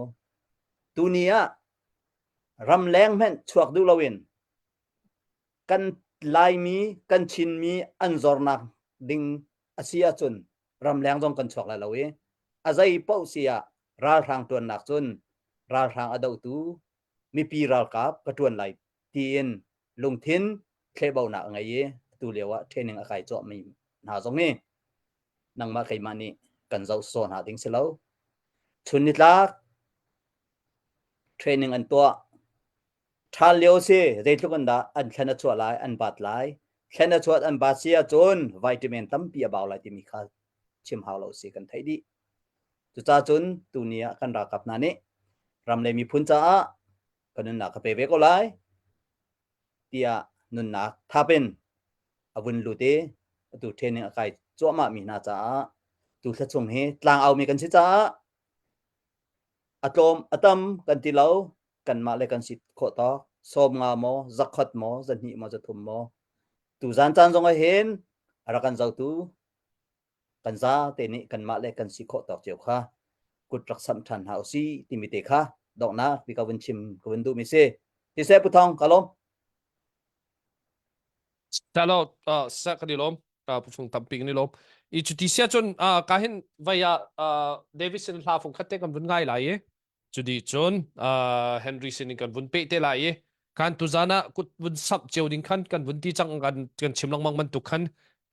tuni ah ramleng hmenh chuak duh loin kan Laimi kan Chinmi an zornak ding a si ahcun ramleng zong kan chuak lai lo i a zei paoh si ah ralhrang ṭuannak cun ralhrang a dohtu mipi ralkap ka ṭuan lai tiin lungthin thlehbaunak a ngei i atu lio ah training a kai cuahmi hna zong hi nangmah keimah nih kan zoh sawh hna ding si lo. Chun nitlak training an tuah. Ṭhal lio si zeitluk in dah an thlen a chuah lai, an bat lai. Thlen a chuah an bat si ahcun vitamin tampi a bau lai timi kha chim hau lo si kan theih dih. Cucaah cun tuni ah kan ralkap hna nih ram le miphun caah ka nunnak ka pe ve ko lai tiah nunnak thap in a vun lut i atu training a kai cuahmah mi hna caah tu thla chung hi tlang aumi kan si caah a tlawm a tam kan ti lo kanmah le kan si khawh tawk sawm nga maw zakhat maw zahnih maw zathum maw tu zan caan zong ah hin a rak kan zotu kan za te nih kanmah le kan si khawh tawk cio kha kut rak samh ṭhan hna usih timi te kha donghnak ti ka vun chim ka vun duhmi si. Siseh Pu Thawng ka lawm. Salo sa kan i lawm pu Fung tampi kan i lawm. I cuti sia cun ka hin vai ah Davidson hla fung khat te kan vun ngai lai i Cudi cun Henry sin in kan vun peh te lai i kan tuzan ah kut vun samh cio ding khan kan vun ti cang kan kan chim lengmang bantuk khan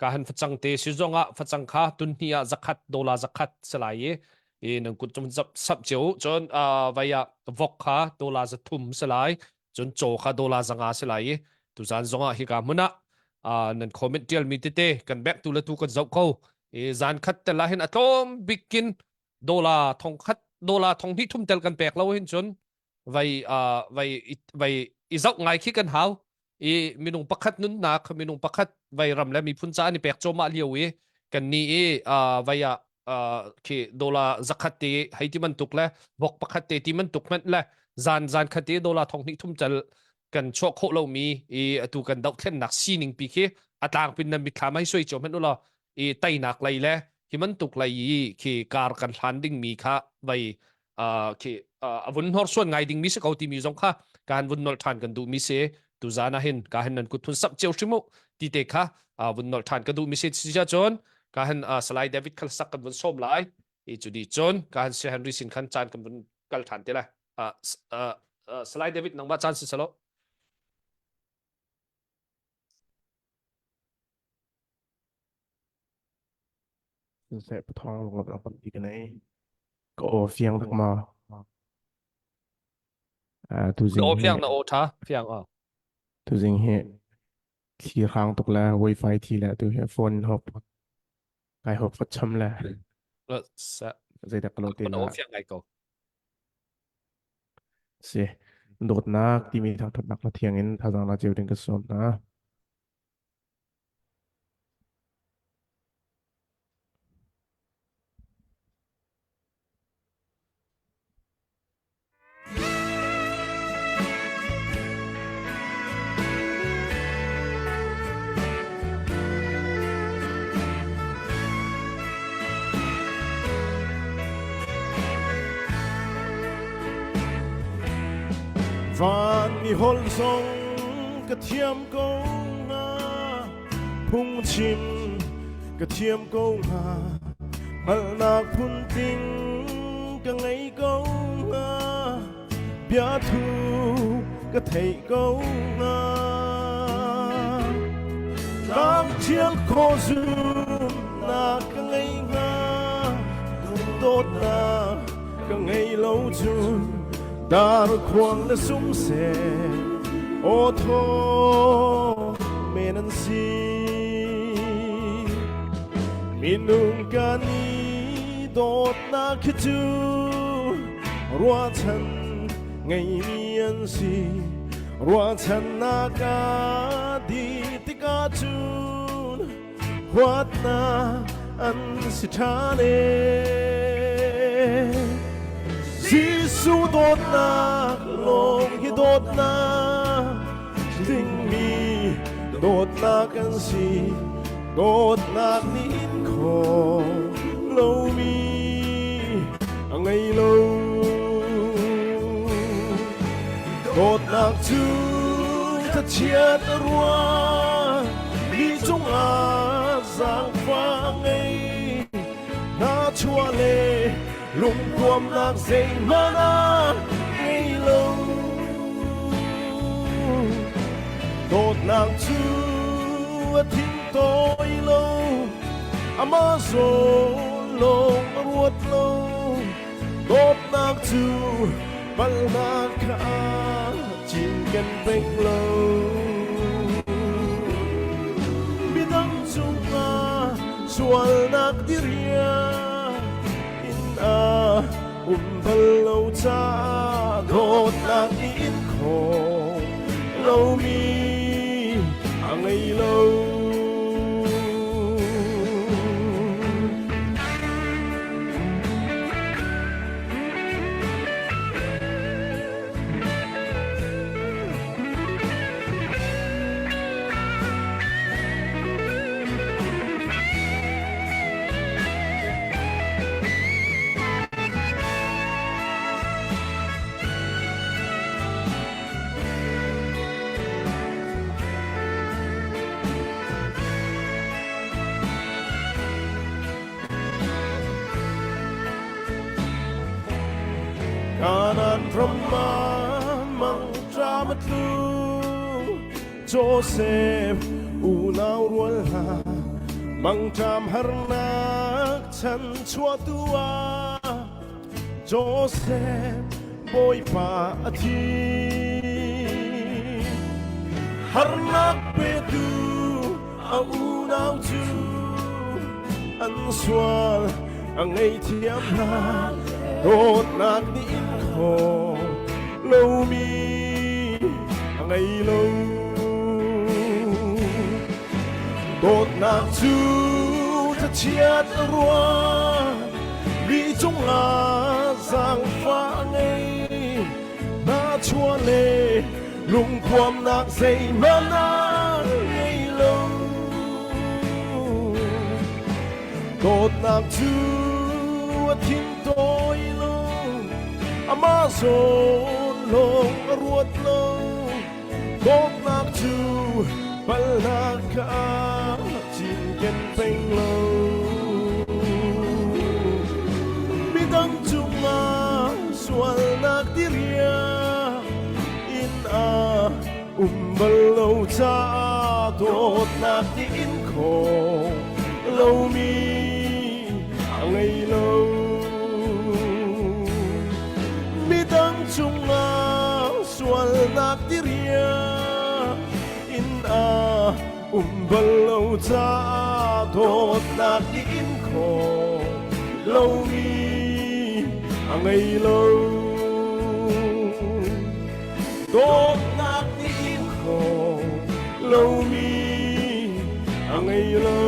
ka han facang te si zong ah facang kha tun hni ah zakhat dollar zakhat si lai i i nan kut cun samh cio cun vai ah vok kha dollar 300 si lai cun caw kha dollar 500 si lai i tuzan zong ah hika hmun ah nan comment tial mi tete kan bek tu le tu kan zoh ko i zan khat tel ah hin a tlawm bikin dollar 1000 dollar 2300 tel kan pek lo hin cun vai vai vai i zoh ngai khi kan hau i minung pakhat nunnak minung pakhat vai ram le miphun ca an i pek cawmah lio i kan ni i vai ah khi dollar 100 te hei ti bantuk le vok pakhat te ti bantuk hmanh le zan zan khat te dollar 2300 cal kan chuah khawh lomi i atu kan dohthlennak sining pi khi a tlangpin nan mitthlam hei suai cio hmanh u law i teinak lei le hi bantuk lei i khi kar kan hlan dingmi kha vai khi a vun hnorsuan ngai dingmi si ko timi zong kha kan vun nolh ṭhan kan duhmi si tuzan ah hin ka hin nan kut thun sap cio hrim u ti te kha vun nolh ṭhan ka duhmi si si cun ka hin Salai David khal sak kan vun sawm lai i cu di cun ka han si Henry sin khan caan kan vun kal ṭhan te lai Salai David nangmah caan si salo Siseh pathawng lunglawmhnak tampi ka nei. Ka aw fiang tak ma? Tuzing aw fiang na aw tha fiang aw. Tuzing hi thli hrang tuk le wifi thi le tu hi phone hop kai hop fat cham le. Zeidah ka lo te la. Aw fiang ngai ko. Si dawtnak timi thangthatnak la thiang in thazaang la ceu ding ka sawm hna. Van mi holh zong ka thiam ko hnga phungchim ka thiam ko hnga hngalhnak phuntling ka ngei ko hnga biathu ka theih ko hnga tlang thial khawh zumnak ka ngei hnga dawtnak ka ngei lo cun dar khuang na sum seh aw thaw men an si minung kan i dawtnak khi cu ruahchan ngeimi an si ruahchannak a dih tikah cun huatnak an si ṭhan e Jesuh dawtnak lawng hi dawt. Dawtnak tlingmi dawtnak kan si dawtnak nih in khawh lomi a ngei lo. Dawtnak cu thlachiat a ruah mi cungah zaangfah a ngei na chuah le lungpuamnak zeihmanh a ngei lo. Dawtnak cu a thin tawi lo, amah zawn lawng a ruat lo. Dawtnak cu palhnak kha cinken peng lo. Midang cungah sualnak diriah in a um bal lo caah dawtnak in khawh lomi a ngei lo. Kanan ram ah mangṭam a tlung Joseph unau rual hna mangṭam harnak chan chuahtu ah Joseph Bawipa a thi. Harnak petu a unau cu an sual a ngaihthiam hna dawtnak nih in khawh lomi a ngei lo dawtnak cu thlachiat a ruah mi cungah zaangfah a ngei na chuah le lungpuamnak zeihmanh a ngei lo. Dawtnak cu a thin tawi lo, amah zawn lawng a ruat lo. Dawtnak cu palhnak kha cinken peng lo. Midang cungah sualnak diriah in a um bal lo caah dawtnak nih in khawh lomi a ngei lo. Midang cungah sualnak diriah in a um bal lo caah dawtnak nih in khawh lomi a ngei lo. Dawtnak nih in khawh lomi a ngei lo.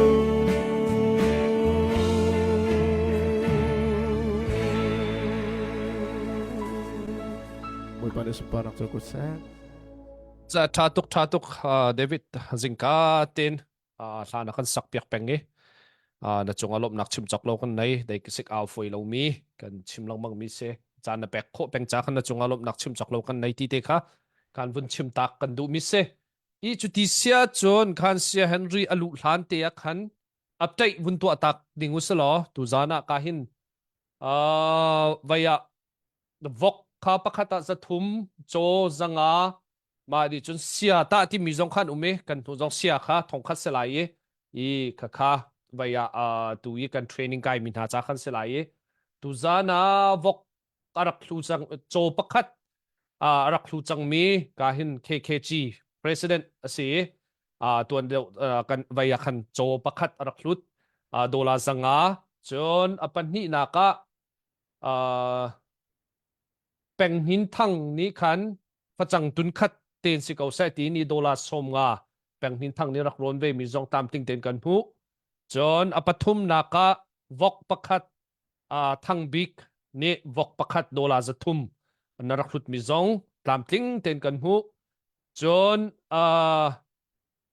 Bawipa nih sunparnak cu kut seh. Ca ṭha tuk ṭha tuk David zingka tein hla na kan sak piak peng i na cung ah lawmhnak chim cawk lo kan nei dei sik au foi lomi kan chim lengmang mi si caan na pek khawh peng ca khan na cung ah lawmhnak chim cawk lo kan nei ti te kha kan vun chim tak kan duh mi si i cuti sia cun khan sia Henry a luh hlan te ah khan update vun tuah tak ding u selaw tu zan ah ka hin vai ah vok kha pakhat ah 300 caw 500 mah nih cun sia tah timi zong khan um i kan hnu zong sia kha 1000 si lai i i kha kha vai ah tu i kan training kai mi hna ca khan si lai i tuzan ah vok a rak thlu cang caw pakhat a rak thlu cang mi ka hin KKG president a si i tuan deuh kan vai ah khan caw pakhat a rak hlut dollar 500 cun a pahnihnak ah Peng Hnin Thang nih khan facang tun khat ten si ko seh ti ni dollar 50 Peng Hnin Thang nih rak rawn ve mi zong tam ting ten kan hmuh. Cun a pathumnak ah vok pakhat Thang Bik nih vok pakhat dollar 300 na rak hlut mi zong. tlamtling tein kan hmuh. Cun uh,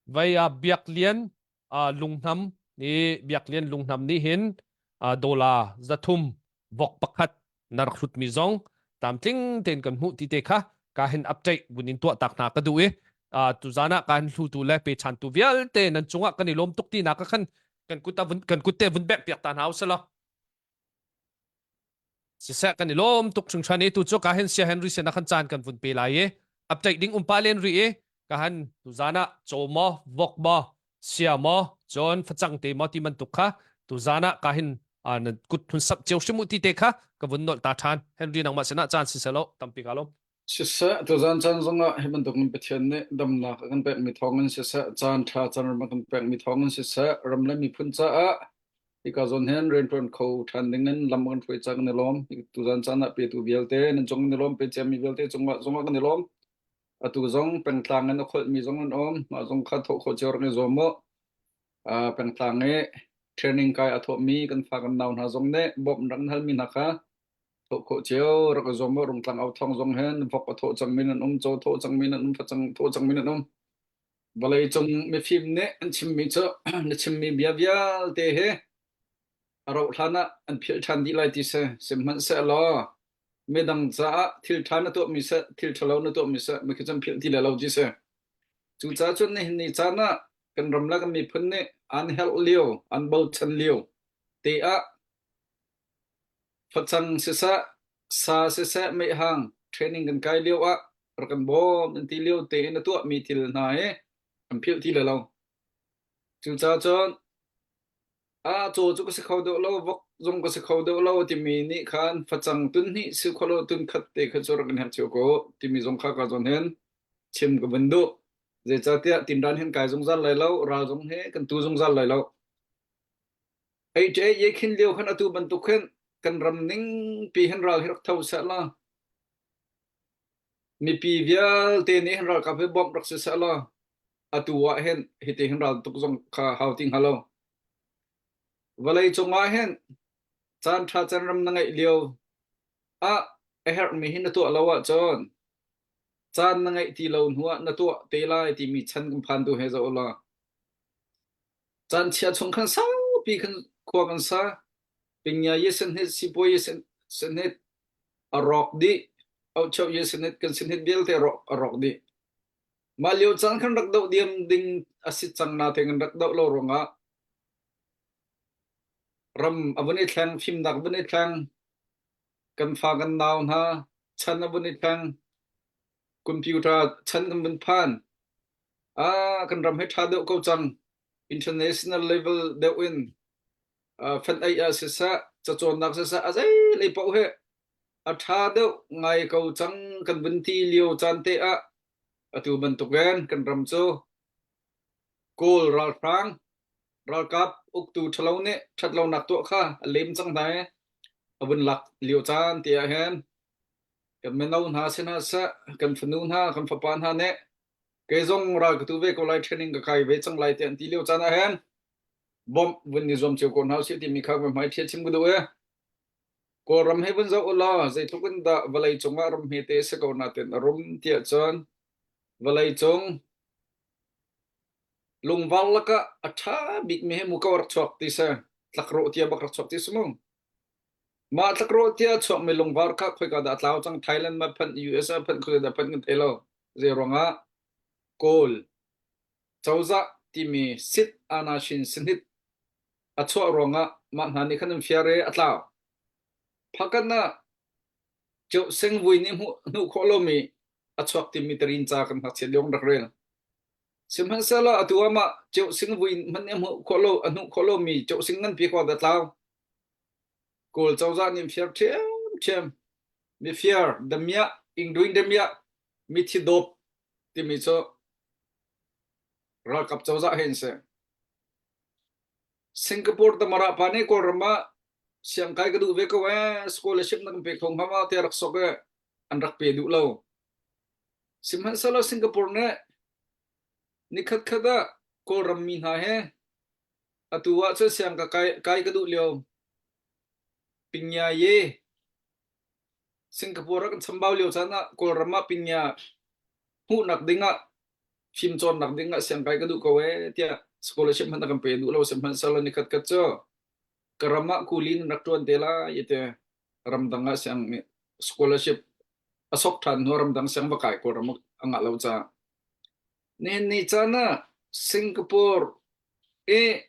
vei ah Biak Lian uh, Lunghnam ni Biak Lian Lunghnam nih hin uh, dola 300 vok pakhat na rak hrutmi zong tlamtling tein kan hmuh ti te kha ka hin update vun in tuah tak hna ka duh i uh, tuzan ah ka hin hlutu le pechantu vialte nan cungah kan i lawm tuk ti nak khan kan kut kan kut te vun bek piak ta hna usalaw Siseh kan i lawm tuk hringhran i tu cu ka hin sia Henry sin ah khan caan kan vun pe lai i update ding um pa len rih i ka han tuzan ah caw maw vok maw sia maw cun facang te maw ti bantuk kha tuzan ah ka hin na kut hun sap cio hrim u ti te kha ka vun nolh ta ṭhan Henry nangmah sinah caan si selo tampi ka lawm. Siseh tuzan caan zongah hi bantukin Pathian nih damnak a kan pekmi thawngin siseh caan ṭha caan ram a kan pekmi thawngin siseh ram le miphun caah Hika zawn hin rianṭuan kho ṭhan dingin lam kan hruai cang kan i lawm. Tuzan caan ah petu vialte nan cung kan i lawm, pe ciami vialte cungah zongah kan i lawm. Atu zong pengtlang in a kholhmi zong an um. Mah zong kha thawh khawh cio rak i zuam mu. Uh, pengtlang i training kai a thawhmi kan fa kan nau hna zong nih bawmh rak halmi hna kha thawh khawh cio rak i zuam mu. Rungtlang au thawng zong hin vok a thawh cangmi nan um, caw thawh cangmi nan um, facang thawh cangmi nan um. Vawleicung mifim nih an chimmi cu na chimmi bia vialte hi a rauh hlan ah an philh ṭhan dih lai ti si. Sihmanhsehlaw midang caah thil ṭha na tuahmi seh, thil ṭhalo na tuahmi seh, mikhi cu an philh ti lai lo ti si. Cucaah cun nihin ni caan ah kan ram le kan miphun nih an herh lio, an bochan lio te ah Facang siseh, sa siseh, mehhang training kan kai lio ah rak kan bawm an ti lio tein a tuahmi thil hna hi an philh ti lo. Cucaah cun a caw cu ka si kho deuh lo, vok zong ka si kho deuh lo timi nih khan facang tun hnih si kho lo tun khat te kha cu rak in herh cio ko timi zong kha ka zawn hin chim ka vun duh. Zeicahtiah tinran hin kai zungzal lai lo, ral zong he kan tu zungzal lai lo. Ei khin lio khan atu bantuk hin kan ram ning pi hin ral hi rak tho seh law mipi vialte nih hin ralkap hi bawmh rak si seh law atu ah hin hiti hin ral tuk zong kha hau ti hnga lo. Vawlei cung ah hin caan ṭha caan ram na ngeih lio ah a herhmi hi na tuah lo ahcun caan na ngeih ti lo hnu ah na tuah te lai timi chan kan phan tu he zoh law Caan chia chung khan saupi khan khua kan sa. Pingya ye senhit, sipuai ye senhit, a rawk dih. Aucheu ye senhit, kan senhit vialte a rawk dih. Mah lio caan khan rak doh diam ding a si cang na te kan rak doh lo ruangah ram a vun i thleng, fimnak vun i thleng, kan fa kan nau hna chan a vun i thleng, computer chan kan vun phan. Ah, kan ram hi ṭha deuh ko cang. International level deuh in uh, fan ei ah siseh, cacawnnak siseh, a zei lei paoh hi a ṭha deuh ngai ko cang kan vun ti lio caan te ah atu bantukin kan ram cu Kawl ralhrang ralkap uktu ṭhalo nih ṭhatlonak tuah kha a lem cang hna i a vun lak lio caan te ah hin kan mino hna sinah seh, kan fanu hna, kan fapa hna nih kei zong ral ka tu ve ko lai training ka kai ve cang lai tiah an ti lio caan ah hin bomb vun i zuam cio ko hna usih timi kha ka hmai thia chim ka duh i Kawlram hi vun zoh ulaw zeitluk in dah vawlei cungah ram hmete si ko natin a rum tiah cun vawlei cung lungvar lakah a ṭha bikmi hi muko rak chuak ti si tlakrawh tia bak rak chuak ti si mu mah tlakrawh tia chuakmi lungvar kha khoika dah a tlau cang Thailand ma phanh US ah phanh khoika dah phanh kan thei lo Zei ruangah Kawl cozah timi sit anashin sinhit a chuah ruangah mah hna nih khan an fiar i a tlau. Phakan ah Seng Vui nih hmuh hnuh khawh lomi a chuak timi tarin ca kan ngakchiat lio rak rel. Sihmanhsehlaw atu ah mah Sing Vui hmanh nih hmuh khawh lo a hnuh khawh lomi Sing nganpi khua dah tlau. Kawl cozah nih fiar ṭhiamṭhiam mifir damiah ingduin damiah mithi dawp timi cu ralkap cozah he an si. Singapore tamara pa nih Kawlram ah siangkai ka duh ve ko ee scholarship na kan pe kho hnga ma tiah rak sok i an rak pe duh lo. Sihmanhsehlaw Singapore nih nikhat khat ah Kawlram mi hna he atu ah cun siang ka kai, kai ka duh lio Pingya ye. Singapore ah kan chambau lio caan ah Kawlram ah pinya hmuhnak ding ah fimcawnnak ding ah siangkai ka duh ko ee tiah scholarship hmanh a kan pe duh lo sihmanhsehlaw nikhat khat cu ka ram ah kuli in rak ṭuan te lai ti ramdang ah siang scholarship a sok ṭhan hnu ramdang siang va kai Kawlram a ngah lo caah nihin ni caan ah Singapore i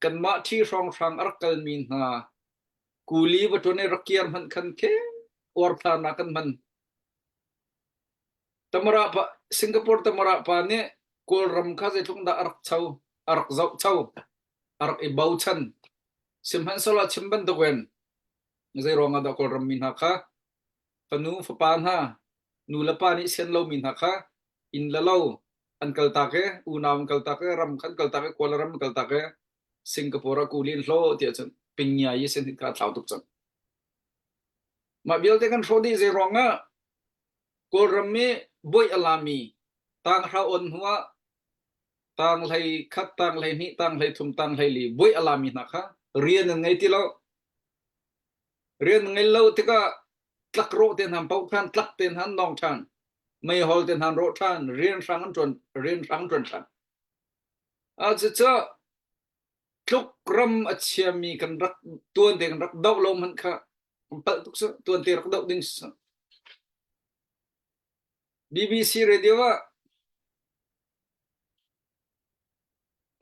kanmah ṭhi hrawnghrang a rak kalmi hna kuli va ṭuan i rak kir hmanh khan khe uarthlarnak kan hman. Tamara pa Singapore Tamara pa nih Kawlram kha zeitluk dah a rak cho, a rak zoh cho, a rak i bochan. Sihmanhsehlaw chim bantukin zei ruangah dah Kawlram mi hna kha fanu fapa hna nu le pa nih sian lomi hna kha inn le lo an kaltak i unau an kaltak i ram khan kaltak i Kuala ram an kaltak i Singapore ah kuli an hlaw tiah cun pingya i sin kha a thlau tuk cang. Mah vialte kan hrawh dih zei ruangah Kawlram i buai a lami tanghra on hnu ah tanghlei khat, tanghlei hnih, tanghlei thum, tanghlei li buai a lami hna kha rian an ngei ti lo. Rian ngei lo tikah tlakrawh te hna paoh khan tlak te hna an nong ṭhan. Meihol te hna an rawh ṭhan. Rian hrang an ṭuan, rian hrang an ṭuan ṭhan. A cucu tluk ram a chiami kan rak tuan te kan rak doh lo hmanh kha kan palh tuk cu tuan te rak doh ding si. BBC radio ah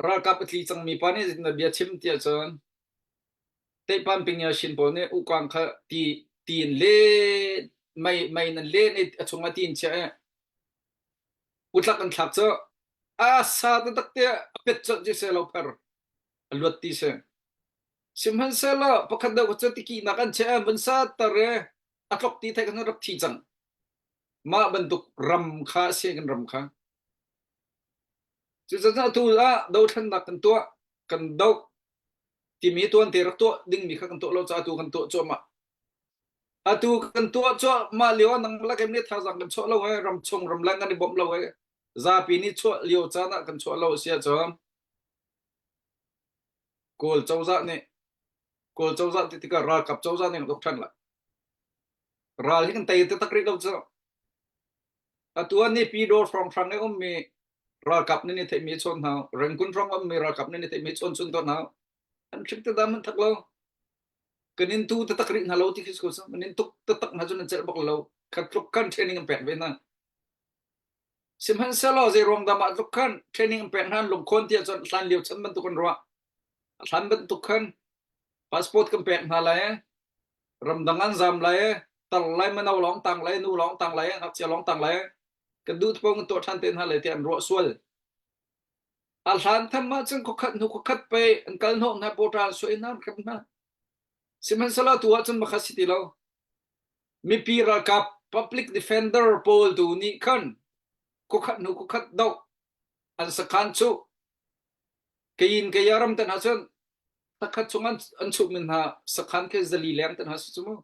ralkap a tli cangmi pa nih zeitindah bia chim tiah cun Teihpan Pingyashin pawl nih ukang kha ti ti in len mei mei in an len i a chungah ti in chiah i utlak an thlak cu a sa taktak te a pet colh ci seh lo pher a luat ti si. Sihmanhsehlaw pakhat deuh cu tikihnak an chiah i vun sa tar i a tlok ti thei kan rak thi cang. Mah bantuk ram kha a si kan ram kha. Cucaah atu ah dothlennak kan tuah, kan doh timi tuan te rak tuah dingmi kha kan tuah lo caah atu kan tuah cuahmah. Atu kan tuah cuahmah lio ah nang lakem nih thazaang kan chuah lo ee, ramchung ramleng kan i bawmh lo ee, zapi nih chuah lio caan ah kan chuah lo a si ahcun Kawl cozah nih Kawl cozah ti tikah ralkap cozah nih kan uk ṭhan lai. Ral hi kan tei taktak rih lo cu. Atu ah Naypyidaw hrawnghrang i ummi ralkap nih ni theihmi chawn hna, Rangoon hrawng ummi ralkap nih ni theihmi chawn chun tawn hna. An hrik te dam an thak lo. Kan in tu taktak rih hna lo ti khi ko kan in tuk taktak hna cu nan celh bak lo. Khat tluk khan training an pek ve hna. Sihmanhsehlaw zei ruang dah mah tluk khan training an pek hna an lungkhawn tiah cun hlan lio chan bantuk an ruah. Hlan bantuk khan passport kan pek hna lai ramdang an zam lai tar lai mano lawng tang lai nu lawng tang lai ngakchia lawng tang lai kan duh paoh kan tuah ṭhan te hna lai tiah an ruah sual. A hlan tham ah cun khuakhat hnu khuakhat pei an kal hnawh hna pawṭa an suai hna an hrem hna. Sihmanhsehlaw tu ah cun makhat si ti lo. Mipi ralkap public defender pawl tu nih khan khuakhat hnu khuakhat doh an sakhan cu kayin kaya ram tan ah cun takhat chung an an chuh min hna sakhan khi zali leng tan ha si cu mu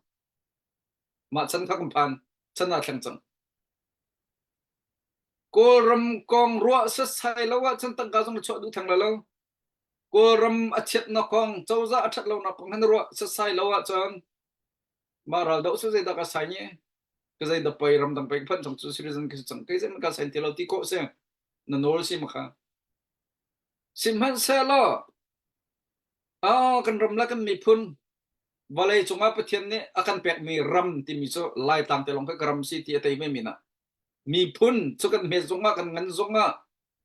mah chan kha kan phan chan ah thleng cang Kawlram kong ruah setsai lo ahcun tangka zong na chuah duh theng lai lo. Kawlram a chiatnak kong, cozah a ṭhat lonak kong han ruah setsai lo ahcun mah ral doh cu zeidah ka sai ni? Ka zeidah pei ramdang pei ka phanh cang cu citizen ka si cang. Kei zeihmanh ka sain ti lo ti khawh si. Na nawl si ma kha. Sihmanhsehlaw ah kan ram le kan miphun vawlei cungah Pathian nih a kan pekmi ram timi cu Laitlang te lawng kha ka ram si ti a tei ve mi na miphun cu kan hmet zongah kan ngan zongah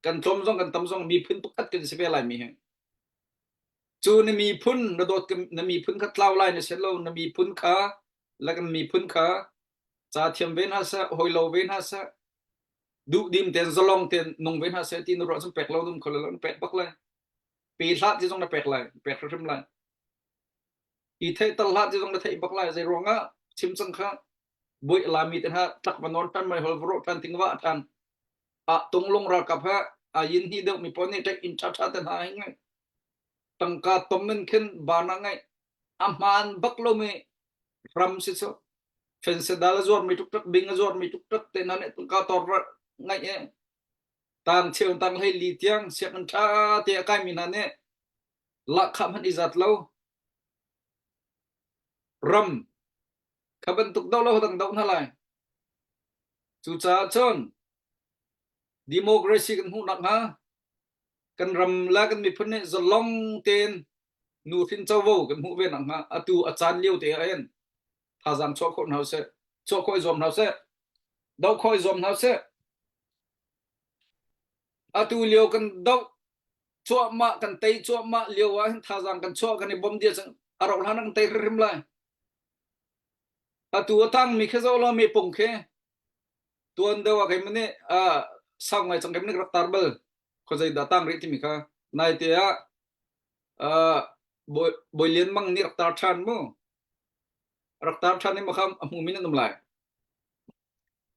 kan tlawm zong kan tam zong miphun pakhat kan si ve lai mi hi cu na miphun na dawt na miphun kha tlau lai na si lo na miphun kha la kan miphun kha ca thiam ve hna seh hoi lo ve hna seh duhdim ten zalong ten nung ve hna seh ti na ruah cun pek lo dum kho lo na pek bak lai pe hlah ti zong na pek lai pek hrimhrim lai i theih tal hlah ti zong na theih bak lai zei ruangah chim cang kha bui lami te hna tlak va nawn tan mai hol va ro tan ting va tan a tunglung ralkap ha a yin hi deuh mi pawl nih tek in tha tha te hna hi ngai tangka tom in khin bana ngai a hmaan bak lo mi ram si chu fensedal a zuar mi tuk tak bing a zuar mi tuk tak te na ne tangka tor ngai e tang cheu tang hlei li tiang sianginn tha te a kai mi hna nih lahkhah hmanh i zat lo ram. Kha bantuk doh lo dang doh hna lai. Cucaah cun democracy kan hmuh nakhnga kan ram le kan miphun nih zalong tein nuhrin covo kan hmuh ve nakhnga atu a caan lio te ah hin thazaang chuah khawh hna usih, chuah khawh i zuam hna usih, doh khawh i zuam hna usih. Atu lio kan doh cuahmah kan tei cuahmah lio ah hin thazaang kan chuah kan i bawm dia cang a rauh hlan ah kan tei hrimhrim lai. Atu a tangmi khi zoh law mepung khi tuan deuh ah keimah nih sau ngai cang keimah nih ka rak tar bal khuazei dah tang rih timi kha naite ah Bawi Bawi Lian Mang nih rak tar ṭhan mu rak tar ṭhan i makha a hmumi nan um lai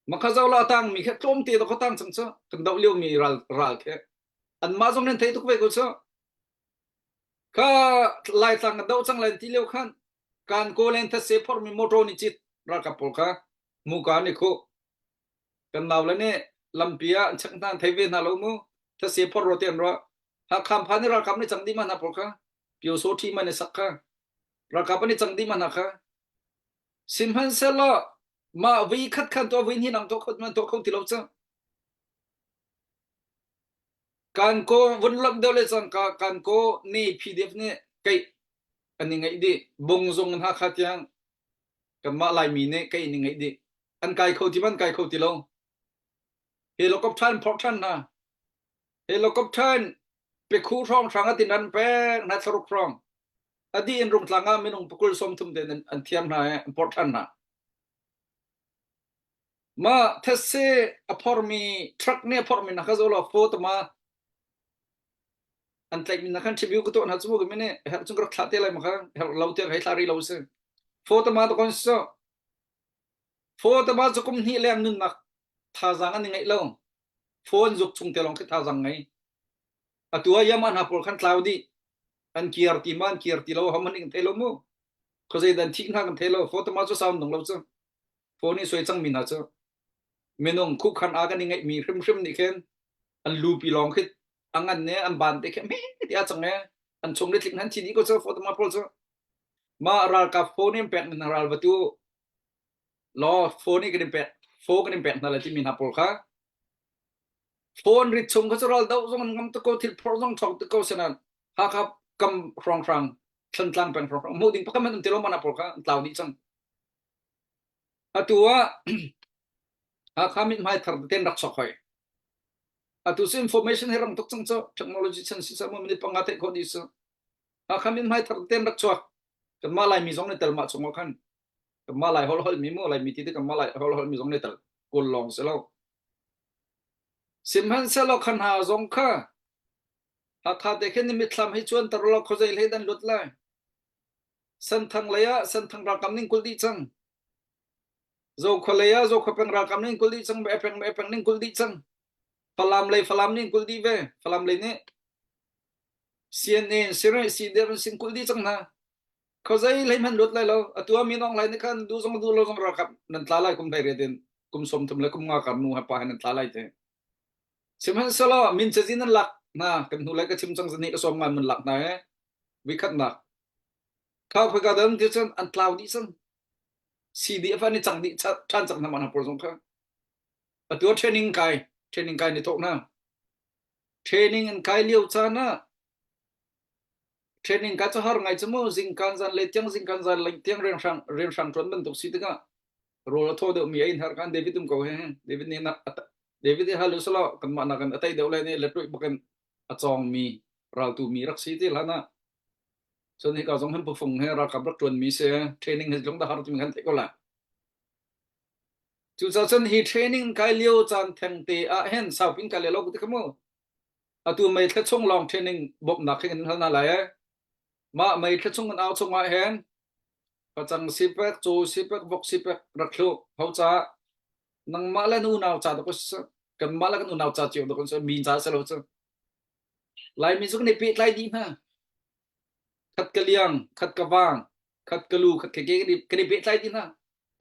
makha zoh la tangmi khi tlawmte to kha tang cang cu kan doh liomi ral ral khi anmah zong nan thei tuk ve ko cu Kha Laitlang kan doh cang lai ti lio khan kan Kawlen thetse phormi motor nih cit ralkap pawl kha muka an i khuh. Kan nau le nih lampi ah an chek hna an thei ve hna lo mu. Thetse phor rua te an ruah. Hakha phan i ralkap nih cang dih ma hna pawl kha. Pyo So Thi man i sak kha. Ralkap an i cang dih ma hna kha. Sihmanhsehlaw mah vui khat khan tuah vui hnih nang tuah kho man tuah kho ti lo cu. Kan kaw vun lonh deuh le cangka kan kaw ne PDF nih keih an i ngeih dih. Bungzung in Hakha tiang kanmah Laimi nih keih an i ngeih dih. An kai kho ti man kai kho ti lo. Helicopter in phorh ṭhan hna. Helicopter in pekhu hrawnghrang a tin an pek hna thlaruk hrawng. A dih in Rungtlang ah minung pakul 30 te an thiam hna i an phorh ṭhan hna. Mah thetse a phormi truck nih a phormi na kha zo law phaw ma an tlaihmi na khan tribute ka tuah hna cu mu ka nih herh chung ka rak thlah te lai ma kha herh lo tiang hei thlah rih lo si. Phaw tama to kon so phaw tama cu kum hnih leng nunnak thazaang an i ngeih lo. Phone zuk chung te lawng khi thazaang ngei. Atu ah yama hna pawl khan tlau dih. An kir ti ma an kir ti lo hom an ing thei lo mu. Khawzei dan thih hna kan thei lo. Phaw tama cu sound dong lo cu. Phone i suai cangmi hna cu minung khukhan a kan i ngeihmi hrimhrim nih khin an lupi lawng khi a ngan ne an ban te khi me ti a cang e an chung le tling han thi dih ko cu photo ma pawl cu ma ralkap phone in pek na ral va tu law phone i kan in pek phone kan in pek hna le timi hna pawl kha phone rit chung kha cu ral do zong an ngam te ko thil phor zong thong te ko senan Hakha kam hrawng hrang Thlantlang peng hrawng hrang hmuh ding pakhat man um ti lo mana pawl kha an tlau dih cang Atu ah Hakha mithmai thar tete an rak chuak hoi. Atu cu information hi rang tuk cang cu technology chan si sa minute panga theih khawh dih su. Hakha mithmai thar tete an rak chuak. Kanmah Laimi zong nih tel mah chung ah khan kanmah Lai holh holh mi mu Laimi ti ti kanmah Lai holh holh mi zong nih tel kawl lawng si lo. Sihmanhsehlaw kha hna zong kha Hakha te khin ni mitthlam hi cuan tar law khuazei hlei dan lut lai. Senthang lei ah Senthang ralkap ning kul dih cang. Zokhua lei ah Zokhua peng ralkap ning kul dih cang, peng peng ning kul dih cang. Falam lei Falam ning kul dih ve. Falam lei nih CNA Sirai CDF an sin kul dih cang hna. Khawzei hlei hman lut lai lo. Atu ah min ong lai nih khan du zong du lo zong ralkap nan tla lai kum hlei riat in kum 30 le kum nga kar nu he pa he nan tla lai te. Sihmanhsehlaw min cazin an lak hna kan hnu lai ka chim cang zani ka sawm ngan mun lak hna he vikhatnak Kha khoika dan ti cun an tlau dih cang. CDF an i cang dih ṭhan cang hna mah hna pawl zong kha. Atu ah training kai, training kai ni thawk hna. Training an kai lio caan ah training ka cu har ngai cu mu zingkan zan le tiang zingkan zan le tiang rianhrang rianhrang ṭuan bantuk si tikah rawl a thaw deuh mi a in har kan David um ko he David nih na David hi halu salo kanmah nakin a tei deuh le nih letruih bakin a cawng mi raltu mi rak si ti hlan ah Cun hika zong hin pufung he ralkap rak ṭuanmi si training hi lung dah har timi kan theih ko lai. Cucaah cun hi training kai lio caan theng te ah hin saupin kai lo ti kha mu. Atu mei thla chung lawng training bawmhnak khi kan hal hna lai e. Mah mei thla chung kan au chung ah hin pacang sipek, caw sipek, vok sipek rak thlu ho ca nangmah le na unau ca dak kanmah le kan unau ca cio dak kan mi ca se lo cu Laimi cu kan i pehtlai dih hna. Khat ka liang, khat ka vang, khat ka lu, khat ka ke kan i pehtlai dih hna.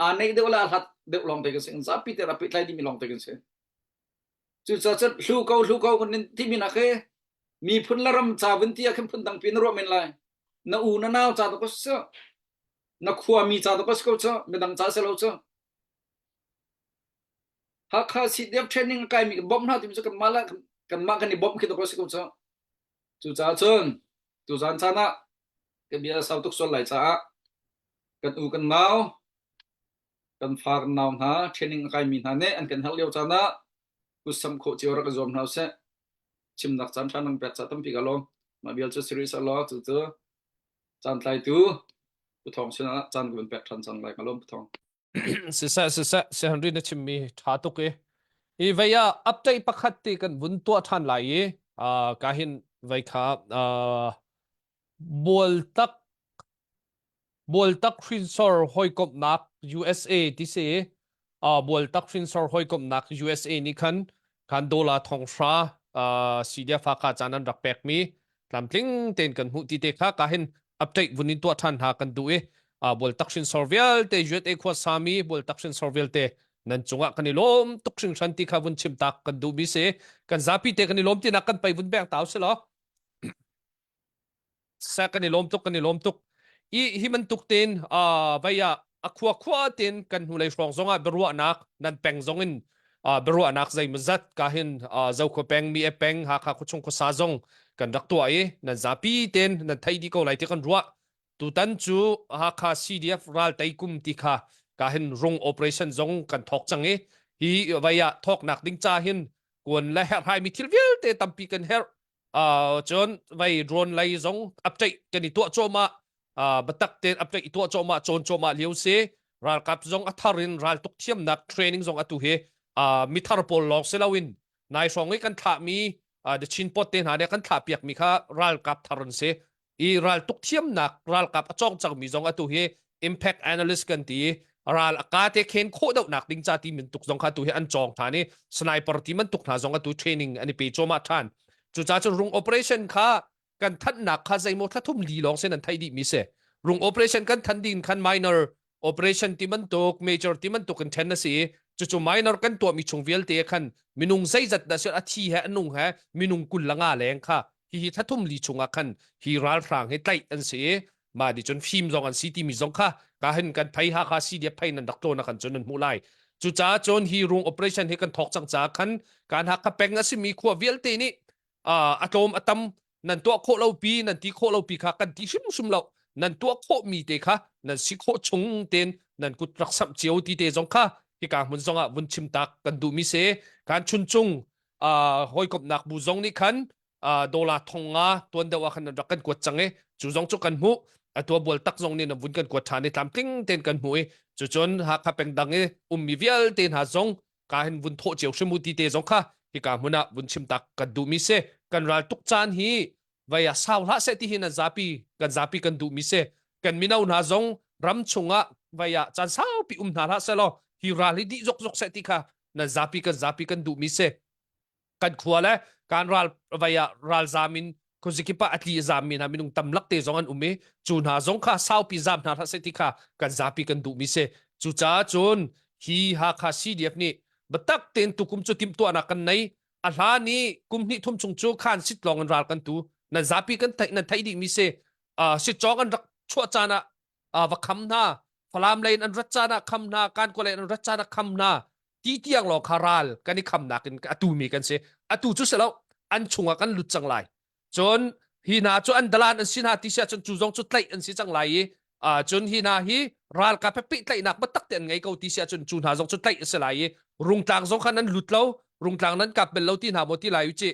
Aa neih deuh le aa hlat deuh lawng te kan si. Zapi te aa pehtlai dihmi lawng te kan si. Cucaah cun hlu ko hlu ko kan timi nak hi miphun le ram ca vun ti ah khin phun dangpi na ruah men lai. Na u na nau ca to ko si. Na khuami ca tuk a si ko cu, midang ca si lo cu. Hakha CDF training a kaimi kan bawmh hna timi cu kanmah le kanmah kan i bawmh khi tuk a si ko cu. Cucaah cun tuzan caan ah ka bia sau tuk sual lai caah kan u kan nau kan fa kan nau hna training a kaimi hna nih an kan herh lio caan ah kutsamh khawh cio rak i zuam hna usih. Chimnak caan ṭha nang pek ca tampi ka lawm. Mah vial cu series a law cu cu caan tlaitu Pu Thawng sinah caan ka vun pek ṭhan cang lai ka lawm Pu Thawng. Siseh siseh Sihenry na chimmi ṭha tuk i hi vei ah update pakhat ti kan vun tuah ṭhan lai i uh, ka hin vei kha uh, bualtak Bualtak hrinsor hawikomhnak USA ti si uh, Bualtak hrinsor hawikomhnak USA nih khan khan dollar thonghra uh, CDF Hakha caan an rak pekmi tlamtling tein kan hmuh ti te kha ka hin update vun in tuah ṭhan hna kan duh i uh, Bualtak hrinsor vialte USA khua sami Bualtak hrinsor vialte nan cungah kan i lawm tuk hringhran ti kha vun chim tak kan duh mi si kan zapi te kan i lawm tinak kan pei vun beng tau si law Sa kan i lawm tuk kan i lawm tuk. I hi bantuk tein uh, vai ah a khua khua tein kan hnulei hrawng zongah biaruahnak nan peng zong in uh, biaruahnak zeimawzat ka hin uh, Zokhua peng mi e peng Hakha khuachung khuasa zong kan rak tuah i nan zapi tein nan thei dih ko lai ti kan ruah. Tutan cu Hakha CDF ral tei kum ti kha ka hin rung operation zong kan thawk cang i hi vai ah thawknak ding ca hin kuan le herhhai mi thil vialte tampi kan herh Uh, cun vei drone lei zong update kan i tuah cuahmah uh, biatak tein update i tuah cuahmah cawn cuahmah lio si ralkap zong a thar in raltuk thiamnak training zong atu hi uh, mithar pawl lawng si loin nai hrawng i kan thlahmi uh, the Chin pot te hna nih kan thlah piakmi kha ralkap thar an si i raltuk thiamnak ralkap a cawng cangmi zong atu hi impact analyst kan ti ral a ka te khen khawh deuhnak ding ca ti min tuk zong kha tu hi an cawng than i sniper ti man tuk hna zong atu training an i pe choma than cuca cun rung operation kha kan thannak kha zeimaw thla thum li lawng sen an thai dih mi se rung operation kan than din khan minor operation ti bantuk major ti bantuk in then a si cucu minor kan tuahmi chung vialte khan minung zeizat dah a thi he a nung he minung kul la nga leng kha hihi thlathum li chungah khan hi ralhrang hi tlaih an si i mah di cun fim zong an si timi zong kha ka hin kan phei ha kha si dia phei nan rak tlawn khan cun nan hmuh lai cucaah cun hi rung operation hi kan thawk cang caah khan kan ha ka peng a simi khua vialte nih a tlawm a tam nan tuah khawh lo pi nan ti khawh lo pi kha kan ti hrimhrim lo nan tuah khawh mi te kha nan si khawh chung ten nan kut rak samh cio ti te zong kha hika hmun zong ah vun chim tak kan duh mi si kan chun chung hawikomhnak bu zong nih khan dollar thong nga tuan deuh ah khan rak kan kuat cang i cu zong cu kan hmuh atua bual tak zong nih na vun kan kuat ṭhan i tlamtling ten kan hmuh i cucun Hakha peng dang i ummi vialte hna zong ka hin vun thawh cio hrim u ti te zong kha hika hmun ah vun chim tak kan duhmi si kan ral tuk caan hi vei ah sau hlah seh ti hi nan zapi kan zapi kan duhmi si kan mino hna zong ram chungah vei ah caan saupi um hna hlah seh law hi ral hi dih zok zok seh ti kha nan zapi kan zapi kan duhmi si kan khua le kan ral vei ah ralzam in khuazikip ah a tli a zammi hna minung tam lak te zong an um i cu hna zong kha saupi zam hna hlah seh ti kha kan zapi kan duhmi si cucaah cun hi Hakha CDF nih biatak tein tukum cu timhtuahnak kan nei a hlan i kum hnih thum chung cu khan sit lawng in ral kan tu nan zapi kan theih nan theih dih mi si uh, sitcawng an rak chuah caan ah uh, va kham hna Falam lei in an rat caan ah kham hna Kankaw lei in an rat caan ah kham hna ti tiang lawng kha ral kan i khamnak in atu mi kan si atu cu si lo an chungah kan lut cang lai cun hi hna cu an dalan an si hna ti si ahcun cu zong cu tlaih an si cang lai i uh, cun hi hna hi ralkap he pehtlaihnak biatak te an ngei ko ti si ahcun cu hna zong cu tlaih a si lai i rungtlang zong khan an lut lo rungtlang nan kap bel lo ti hna maw ti lai u ci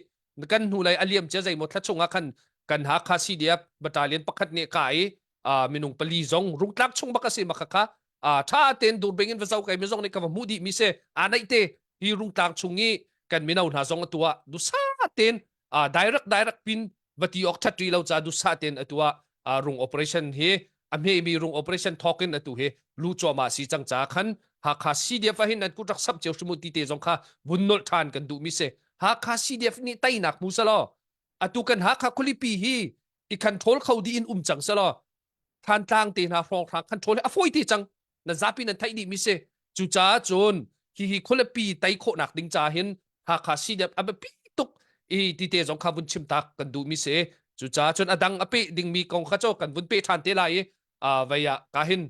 kan hnu lei a liam cia zeimaw thla chungah khan kan Hakha CDF battalion pakhat nih ka i uh, minung pali zong rungtlak chung bak a si maka kha uh, tha tein durbing in va zo kai mi zong nih ka va hmuh dih mi se a naih te hi rungtlang chung i kan mino hna zong atua dusa tein uh, direct direct pin va ti ok that ri lo cha dusa tein atua uh, rung operation hi a hme mi rung operation thokin atu hi lu choma si chang cha khan Hakha CDF a hin nan kut rak sap cio hrimu ti te zong kha vun nolh than kan duh mi se Hakha CDF nih teinak mu salo atu kan Hakha khualipi hi i control kho dih in um cang selaw Thantlang te hna hrawnghrang control hi a fawi te cang na zapi nan theih dih mi si cucaah cun hihi khualipi tei khawhnak ding ca hin Hakha CDF a biapi tuk i ti te zong kha vun chim tak kan duh mi si cucaah cun a dang a peh ding mi kong kha cu kan vun pe ṭhan te lai i. Vei ah ka hin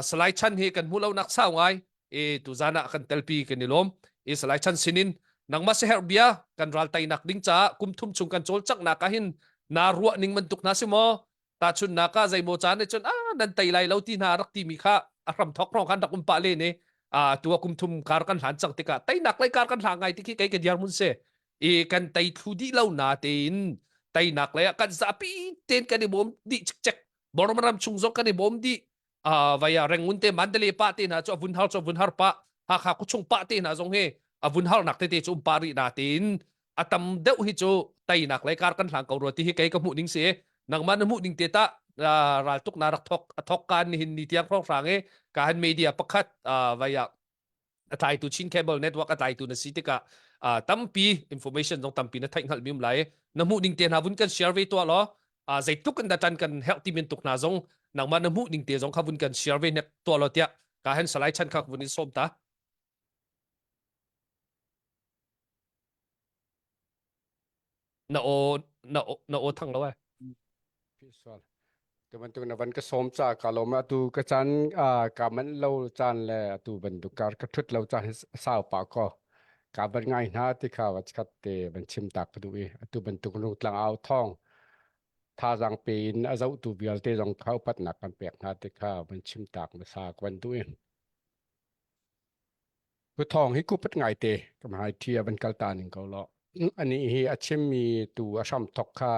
Salai Chan hi kan hmuh lo nak sau ngai i tuzan ah kan telpi kan i lawm. I Salai Chan sinin nangmah siherh bia kan ral teinak ding caah kum thum chung kan cawlcanghnak ah hin naa ruah ning bantuk hna si maw? Tahchunhnak ah zeimaw caan nih cun ah nan tei lai lo ti hna rak timi kha a hram thok hrawng khan rak um pah len i a tu ah kum thum kar kan hlan cang tikah teinak lei kar kan hlang ngai ti khi kei ka diar mun si i kan tei thlu dih lo na tein teinak lei ah kan zapi ten kan i bawm dih cikcek Burma ram chung zong kan i bawm dih vaya Rangoon te Mandalay pa te hna cu a vun har cu a vun har pa Hakha khuachung pa te hna zong hi a vun harnak tete cu um pa rih na tein a tam deuh hi cu teinak lei kar kan hlang ko rua ti hi kei ka hmuh ning si nangmah na hmuh ning te ta raltuk na rak thok a thok kan nihin ni tiang hrawng hrang i ka han media pakhat vaya a tlaitu Chin Cable Network a tlaitu na si tikah tampi information zong tampi na theih hngalh mi um lai na hmuh ning te hna vun kan share ve tuah law zeitluk in dah tan kan herh ti min tuk hna zong nangmah na hmuh ning te zong kha vun kan share ve nek tuah law tiah ka hen salai chan kha vun in sawm ta Na aw na aw na aw thang lo ai. Sual. Tu bantuk na van ka sawm ca ka lawm atu ka caan ka manh lo caan le atu bantuk kar ka thut lo caan hi sau pah ko. Ka van ngai hna ti kha va khat te van chim tak ka duh i atu bantuk rungtlang au thawng thazaang pe in a zohtu vialte zong kha upatnak kan pek hna ti kha van chim tak hmasa ka van duh i. Pu Thawng hi kupat ngaite ka hmai thi a van kal ta ning ko lo. Ani hi a chimmi tu a hram thok kha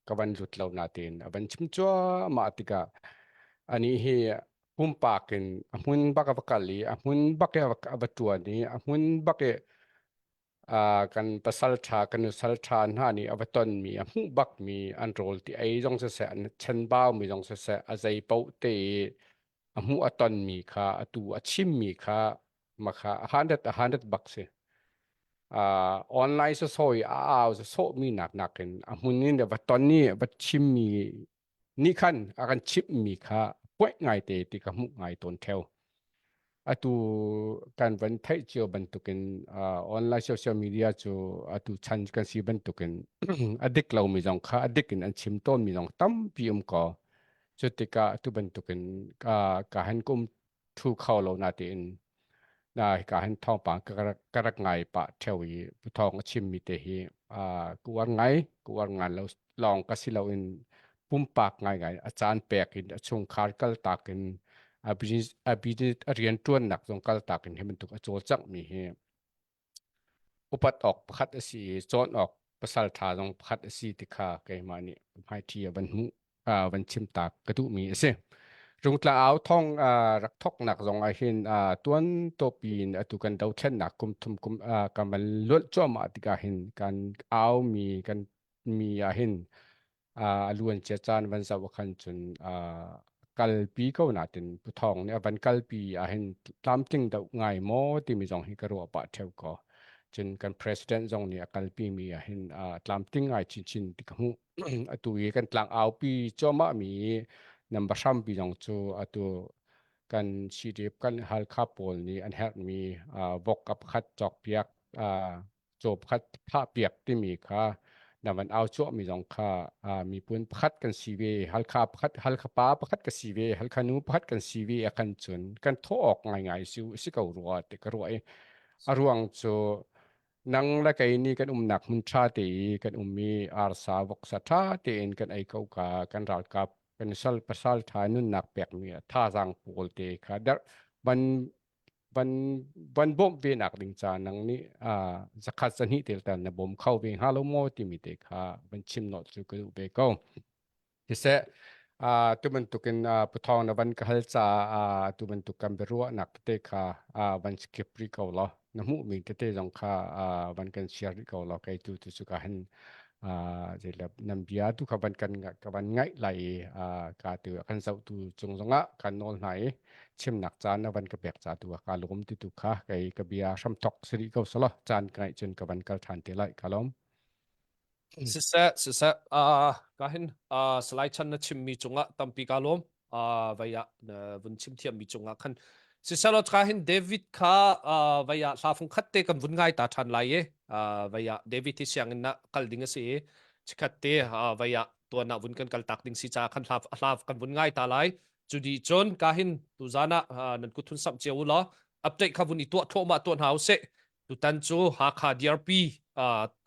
ka van lut lo natein a van chim cuahmah tikah ani hi pumpak in a hmun bak a va kal i a hmun bak i a va ṭuan i a hmun bak i kan pasal ṭha kan nusal ṭha hna nih a va tonmi a hmuh bakmi an rawl ti ei zong siseh an chenbaumi zong siseh a zei paoh te i a hmuh a tonmi kha atu a chimmi kha makha a hundred a hundred bak si uh, online sasawi a au sawhmi nak nakin a hmun in va ton i va chimmi nih khan a kan chimhmi kha puai ngai te ti ka hmuh ngai tawn theo atu kan van theih cio bantukin uh, online social media cu atu chan kan si bantukin a dik lomi zong kha a dik in an chim tawnmi zong tampi um ko Cu tikah atu bantukin ka ka han kum thu kho lo na tiin na ka han thawngpang ka rak ka rak ngai pah theo i pu thawng a chimmi te hi ka uar ngai ka uar ngan lo lawng ka si loin pumpak ngaingai a caan pek in a chungkhar kaltak in a business a business a rianṭuannak zong kaltak in hi bantuk a cawlcanghmi hi Upat awk pakhat a si i cawn awk pasal ṭha zong pakhat a si ti kha keimah nih hmaiṭhi a van hmuh van chim tak ka duhmi a si. Rungtla au thong rak thoknak zong ah hin tuan topi in atu kan dothlennak kum thum kum kan van luanh cuahmah tikah hin kan aumi kan mi ah hin a luancia caan van zoh ah khan cun kalpi ko natin Pu Thawng nih a van kalpi ahhin tlamtling deuh ngai maw timi zong hi ka ruah pah ṭheo ko. Cun kan president zong nih a kalpi mi ahhin tlamtling ngai chinchin ti ka hmuh. Atu i kan tlang aupi cuahmah mi number hrampi zong cu atu kan CDF kan Halkha pawl nih an herhmi vok a pakhat cawkpiak caw pakhat thahpiak timi kha na van au chuahmi zong kha miphun pakhat kan si ve Halkha pakhat Halkha pa pakhat ka si ve Halkha nu pakhat kan si ve a kan cun kan thawh awk ngaingai si si ko rua ti ka ruah i a ruang cu nang le kei nih kan umnak hmun ṭha te i kan ummi arsa voksa ṭha tein kan ei ko ka kan ralkap kan sal pasal ṭha nunnak pekmi thazaang pawl te kha der ban van van bawmh ve nak ding ca nang nih zakhat zahnih tel tan na bawm kho ve hnga lo maw timi te kha van chim nawt cu ka duh ve ko siseh tu bantukin Pu Thawng na van ka hal ca tu bantuk kan biaruahnak tete kha van skip rih ko law na hmuhmi tete zong kha van kan share rih ko law kei tu tu cu ka han nan bia tu kha van kan ka van ngaih lai i ka tu kan zohtu cung zongah kan nawl hna i chimnak caan na van ka pek ca tu ah ka lawm ti tu kha kei ka bia hram thok siri ko solo caan ka ngaih cun ka van kal than te lai ka lawm. Siseh siseh uh, ka hin uh, Salai Chan na chimmi cungah tampi ka lawm uh, vai ah na vun chim thiammi cungah khan siseh lo ka hin David kha uh, vai ah hla fung khat te kan vun ngai ta than lai e uh, vai ah David hi sianginn na kal ding a si i chikhat te uh, vai ah tuan ah vun kan kal tak ding si ca khan hla hla kan vun ngai ta lai. Cu di cun ka hin tuzan ah nan kut thun samh cio u law update kha vun i tuah thluahmah tuah hna usih. Tutan cu Hakha DRP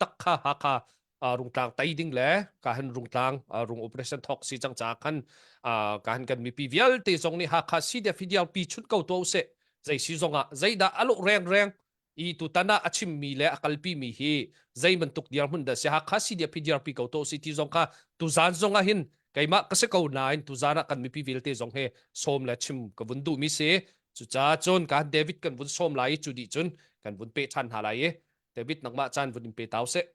tak kha Hakha Rungtlang tei ding le ka hin Rungtlang rung operation thok si cang ca khan ka hin kan mipi vialte zong nih Hakha CDF DRP chut ko tuah usih. Zei si zong ah zeidah a lawh rengreng i tutan ah a chimmi le a kalpimi hi zei bantuk dirhmun dah si Hakha CDF DRP ko to si ti zong kha tuzan zong ah hin keimah ka si ko nain tuzan ah kan mipi vialte zong he sawm le chim ka vun duhmi si. Cucaah cun kan David kan vun sawm lai i cu dih cun kan vun pe ṭhan hna lai i David nangmah caan vun in pe tau seh.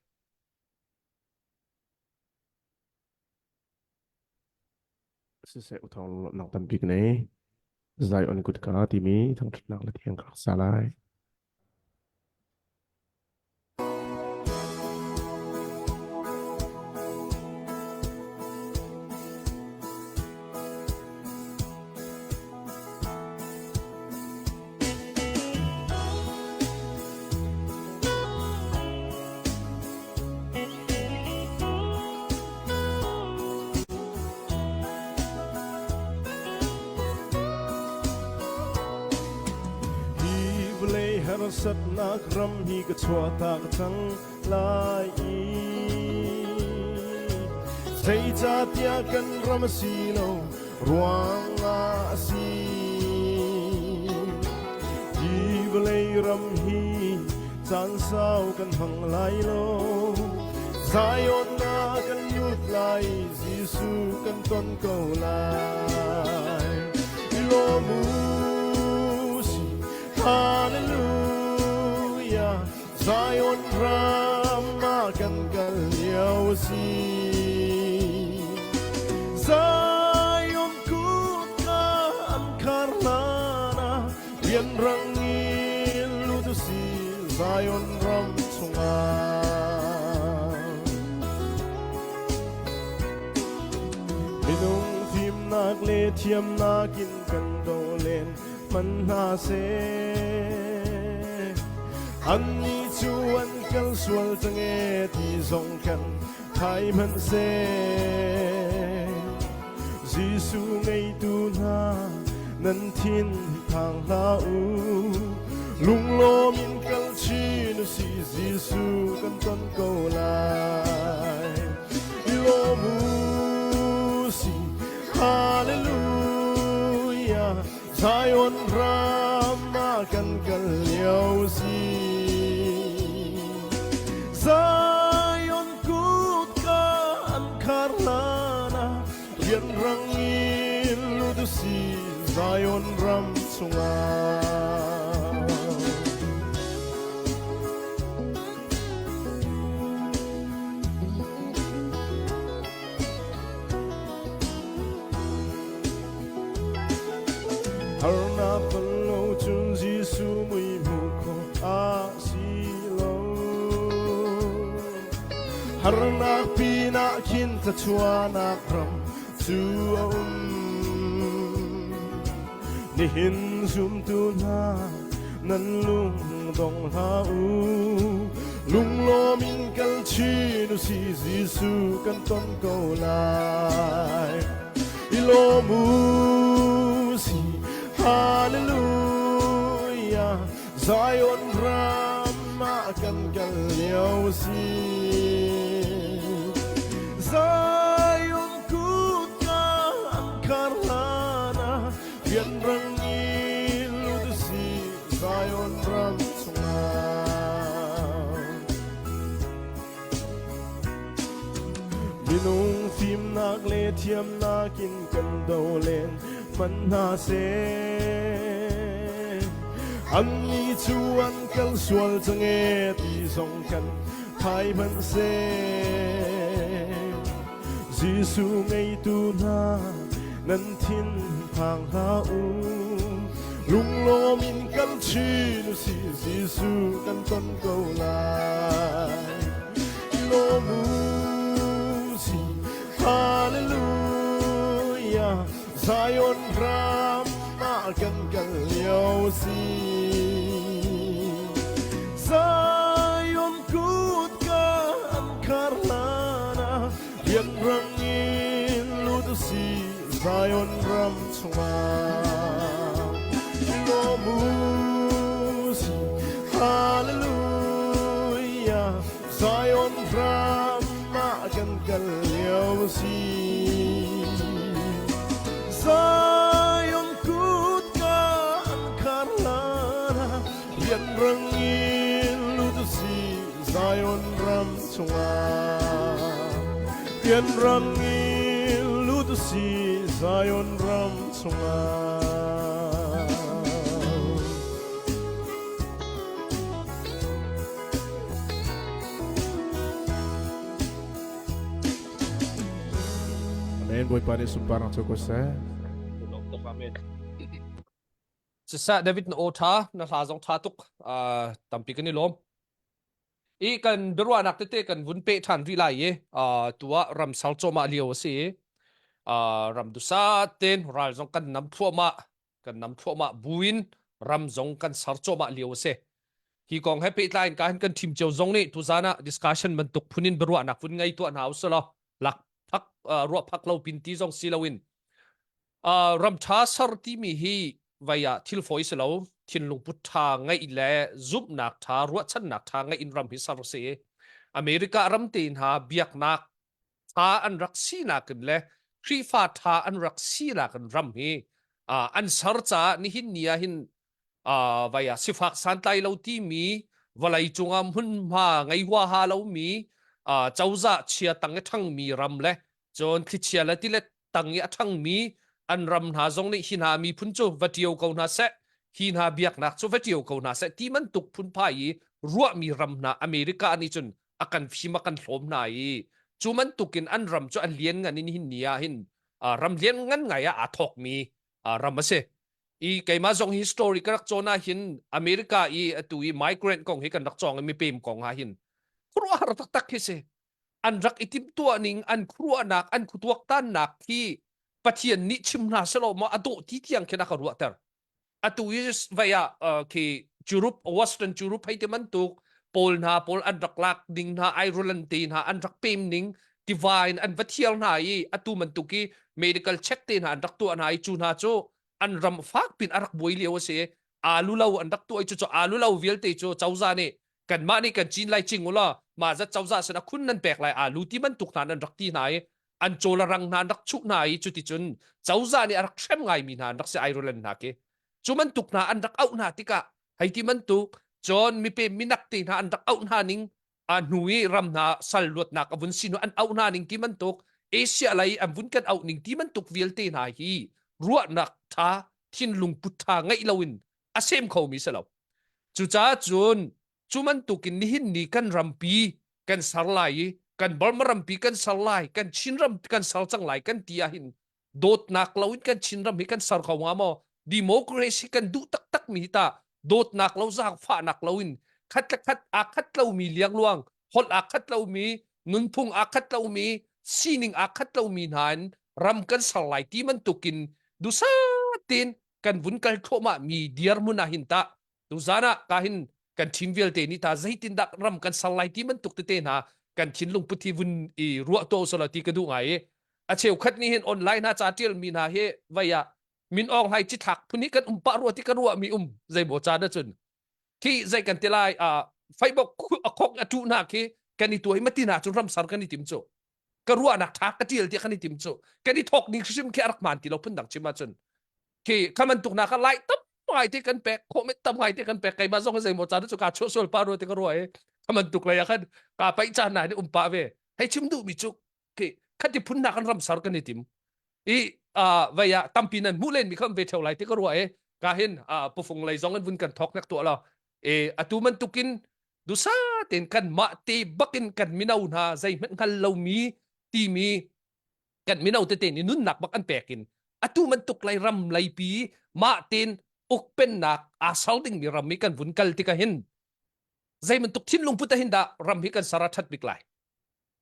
Siseh uthawng lawmhnak tampi ka nei. Zion kutka timi thangṭhatnak le thiang ka rak sa lai. Hi vawlei harsatnak ram hi ka chuahtak cang lai i zeicahtiah kan ram a si lo ruangah a si. Hi vawlei ram hi caan sau kan hmang lai lo. Zion ah kan lut lai, Jesuh kan ton ko lai. I lawm u si, Hallelujah. Zion ram ah kan kal lio a si. Zion kutka an khar hlan ah rianrang in lut u si Zion ram chungah. Minung fimnak le thiamnak in kan do len hmanh hna seh. Annih cu an kal sual cang e ti zong kan thai hmanh seh. Jesuh ngeitu hna nan thin phang hlah u. Lunglawm in kal chin u sih Jesuh kan ton ko lai. I lawm u sih Hallelujah. Zion ram ah kan kal lio si. Zion kutka an khar hlan ah rianrang in lut u si Zion ram chungah. Harnak ton lo cun Jesuh mui hmuh khawh a si lo. Harnak pinah khin thluachuahnak ram cu a um. Nihin zumtu hna nan lung dong hlah u. Lunglawm in kal chin u si Jesuh kan ton ko lai. I lawm u si Hallelujah Zion ram ah kan kal lio si Zion kutka an khar hlan ah rianrang in lut u si Zion ram chungah Minung fimnak le thiamnak in kan do len hmanh hna seh. Annih cu an kal sual cang e ti zong kan thai hmanh seh. Jesuh ngeitu hna nan thin phang hlah u. Lunglawm in kal chin u sih Jesuh kan ton ko lai. I lawm u sih Hallelujah Zion ram ah kan kal lio si. Zion kutka an khar hlan ah rianrang in lut u sih. Zion ram chungah lawm u si Hallelujah Zion ram ah kan kal lio si Zion kutka an khar hlan ah rianrang in lut u si Zion ram chungah rianrang in lut u si Zion ram chungah. Amen. Bawipa nih sunparnak cu ko seh. Amen. Siseh David na aw ṭha, na hla zong ṭha tuk. Uh, tampi kan i lawm. I kan biaruahnak tete kan vun peh ṭhan rih lai i uh, tu ah ram sal cawmah lio a si i uh, ram dusa ten ral zong kan nam thluahmah kan nam thluahmah buin ram zong kan ser cawmah lio a si. Hi kong he pehtlai in ka hin kan thim cio zong nih tuzan ah discussion bantuk phun in biaruahnak vun ngei tuah hna usih law lak phak uh, ruah phak lo pin ti zong si loin uh, ram ṭha ser timi hi vai ah thil fawi si lo thinlung put ṭha ngeih le zumhnak ṭha ruahchannak ṭha ngeih in ram hi ser si America ram te hna biaknak ṭha an rak sinak in le Khrihfa ṭha an rak sinak in ram hi uh, an ser caah nihin ni ah hin uh, vai ah sifak santlai lo timi vawlei cungah hmunhma ngei huaha lomi uh, cozah chia tang i ṭhangmi ram le cun thlichia le tilet tang i a ṭhangmi an ram hna zong nih hi hna miphun cu va ṭio ko hna seh hi hna biaknak cu va ṭio ko hna seh ti bantuk phunphai i ruahmi ram hna America nih cun a kan fim a kan hlawm hna i cu bantukin an ram cu an lian ngan in hin ni ah hin ram lian ngan ngai ah aa thawkmi ram a si i keimah zong hi story ka rak cawn ah hin America i atu i migrant kong hi kan rak cawng i mipem kong ah hin khuaruahhar taktak hi si an rak i timhtuah ning an khuaruahnak an khuatuaktannak hi Pathian nih chim hna selaw maw a dawh ti tiang khin a ka ruahter atu i vai ah khi Europe Western Europe hei ti bantuk pawl hna pawl an rak lak ding hna Ireland te hna an rak pem ning tiva in an va thial hna i atu bantuk i medical check te hna an rak tuah hna i cu hna cu an ram fak pin a rak buai lio a si alu lo an rak tuah i cu alu lo vialte cu cozah nih kanmah nih kan cin lai cing ulaw mah zat cozah sin a khun nan pek lai alu ti bantuk hna nan rak ti hna i an cawl a rang hna an rak chuh hna i cuticun cozah nih a rak hrem ngaimi hna an rak si Ireland hna khi cu bantuk hna an rak auh hna tikah hei ti bantuk cun mipe minak te hna an rak auh hna ning a hnu i ram hna sal luatnak a vun si hnu an auh hna ning ti bantuk Asia lei an vun kan auh ning ti bantuk vialte hna hi ruahnak tha thinlung put tha ngeih loin a sem khomi si lo Cucaah cun cu bantukin nihin ni kan rampi kan ser lai i kan Burma rampi kan ser lai, kan Chin ram kan ser cang lai kan ti ahhin dawtnak loin kan Chin ram hi kan ser kho hnga maw? Democracy kan duh taktak mi hi tah dawtnak lo zaangfahnak loin khat le khat aa khat lomi liangluang holh aa khat lomi nunphung aa khat lomi sining aa khat lomi hna in ram kan ser lai ti bantukin dusa tein kan vun kal thluahmah mi dirhmun ah hin tah tuzan ah ka hin kan team vialte nih ta zeitindah ram kan ser lai ti bantuk tete hna kan thinlung put hi vun i ruah to sala ti ka duh ngai i a cheukhat nih hin online hna ca tial mi hna hi vai ah min awng hlai ci thlak phun hi kan um pah rua ti ka ruah mi um zeimaw caan ahcun khi zei kan ti lai a Facebook a khok a tu hna khi kan i tuai mati hna cun ramsar kan i tim cu ka ruahnak tha ka tial tiah kan i tim cu kan i thawk ning hrim khi a rak hmaan ti lo phundang chim ahcun khi kha bantuk na kha lai tam ngai te kan pek khawh met tam ngai te kan pek keimah zong zei maw caan cu ka chuah sual pa ru te ka ruah i kha bantuk lei ah khan ka paih caan na ni um pa ve hei chim duh mi cu khi khati phun na kan ram sar kan i tim i vei ah tampi nan hmuh len mi kha ve theo lai te ka ruah i ka hin pufung lei zong in vun kan thawk nek tuah lo e atu bantukin dusa ten kan mah te bakin kan mino hna zeihmanh hngal lomi timi kan mino tete nih nunnak bak an pek in atu bantuk lei ram leipi mah ten ukpennak aa sal dingmi ram i kan vun kal tikah hin zei bantuk thinlung put hin dah ram hi kan sara that bik lai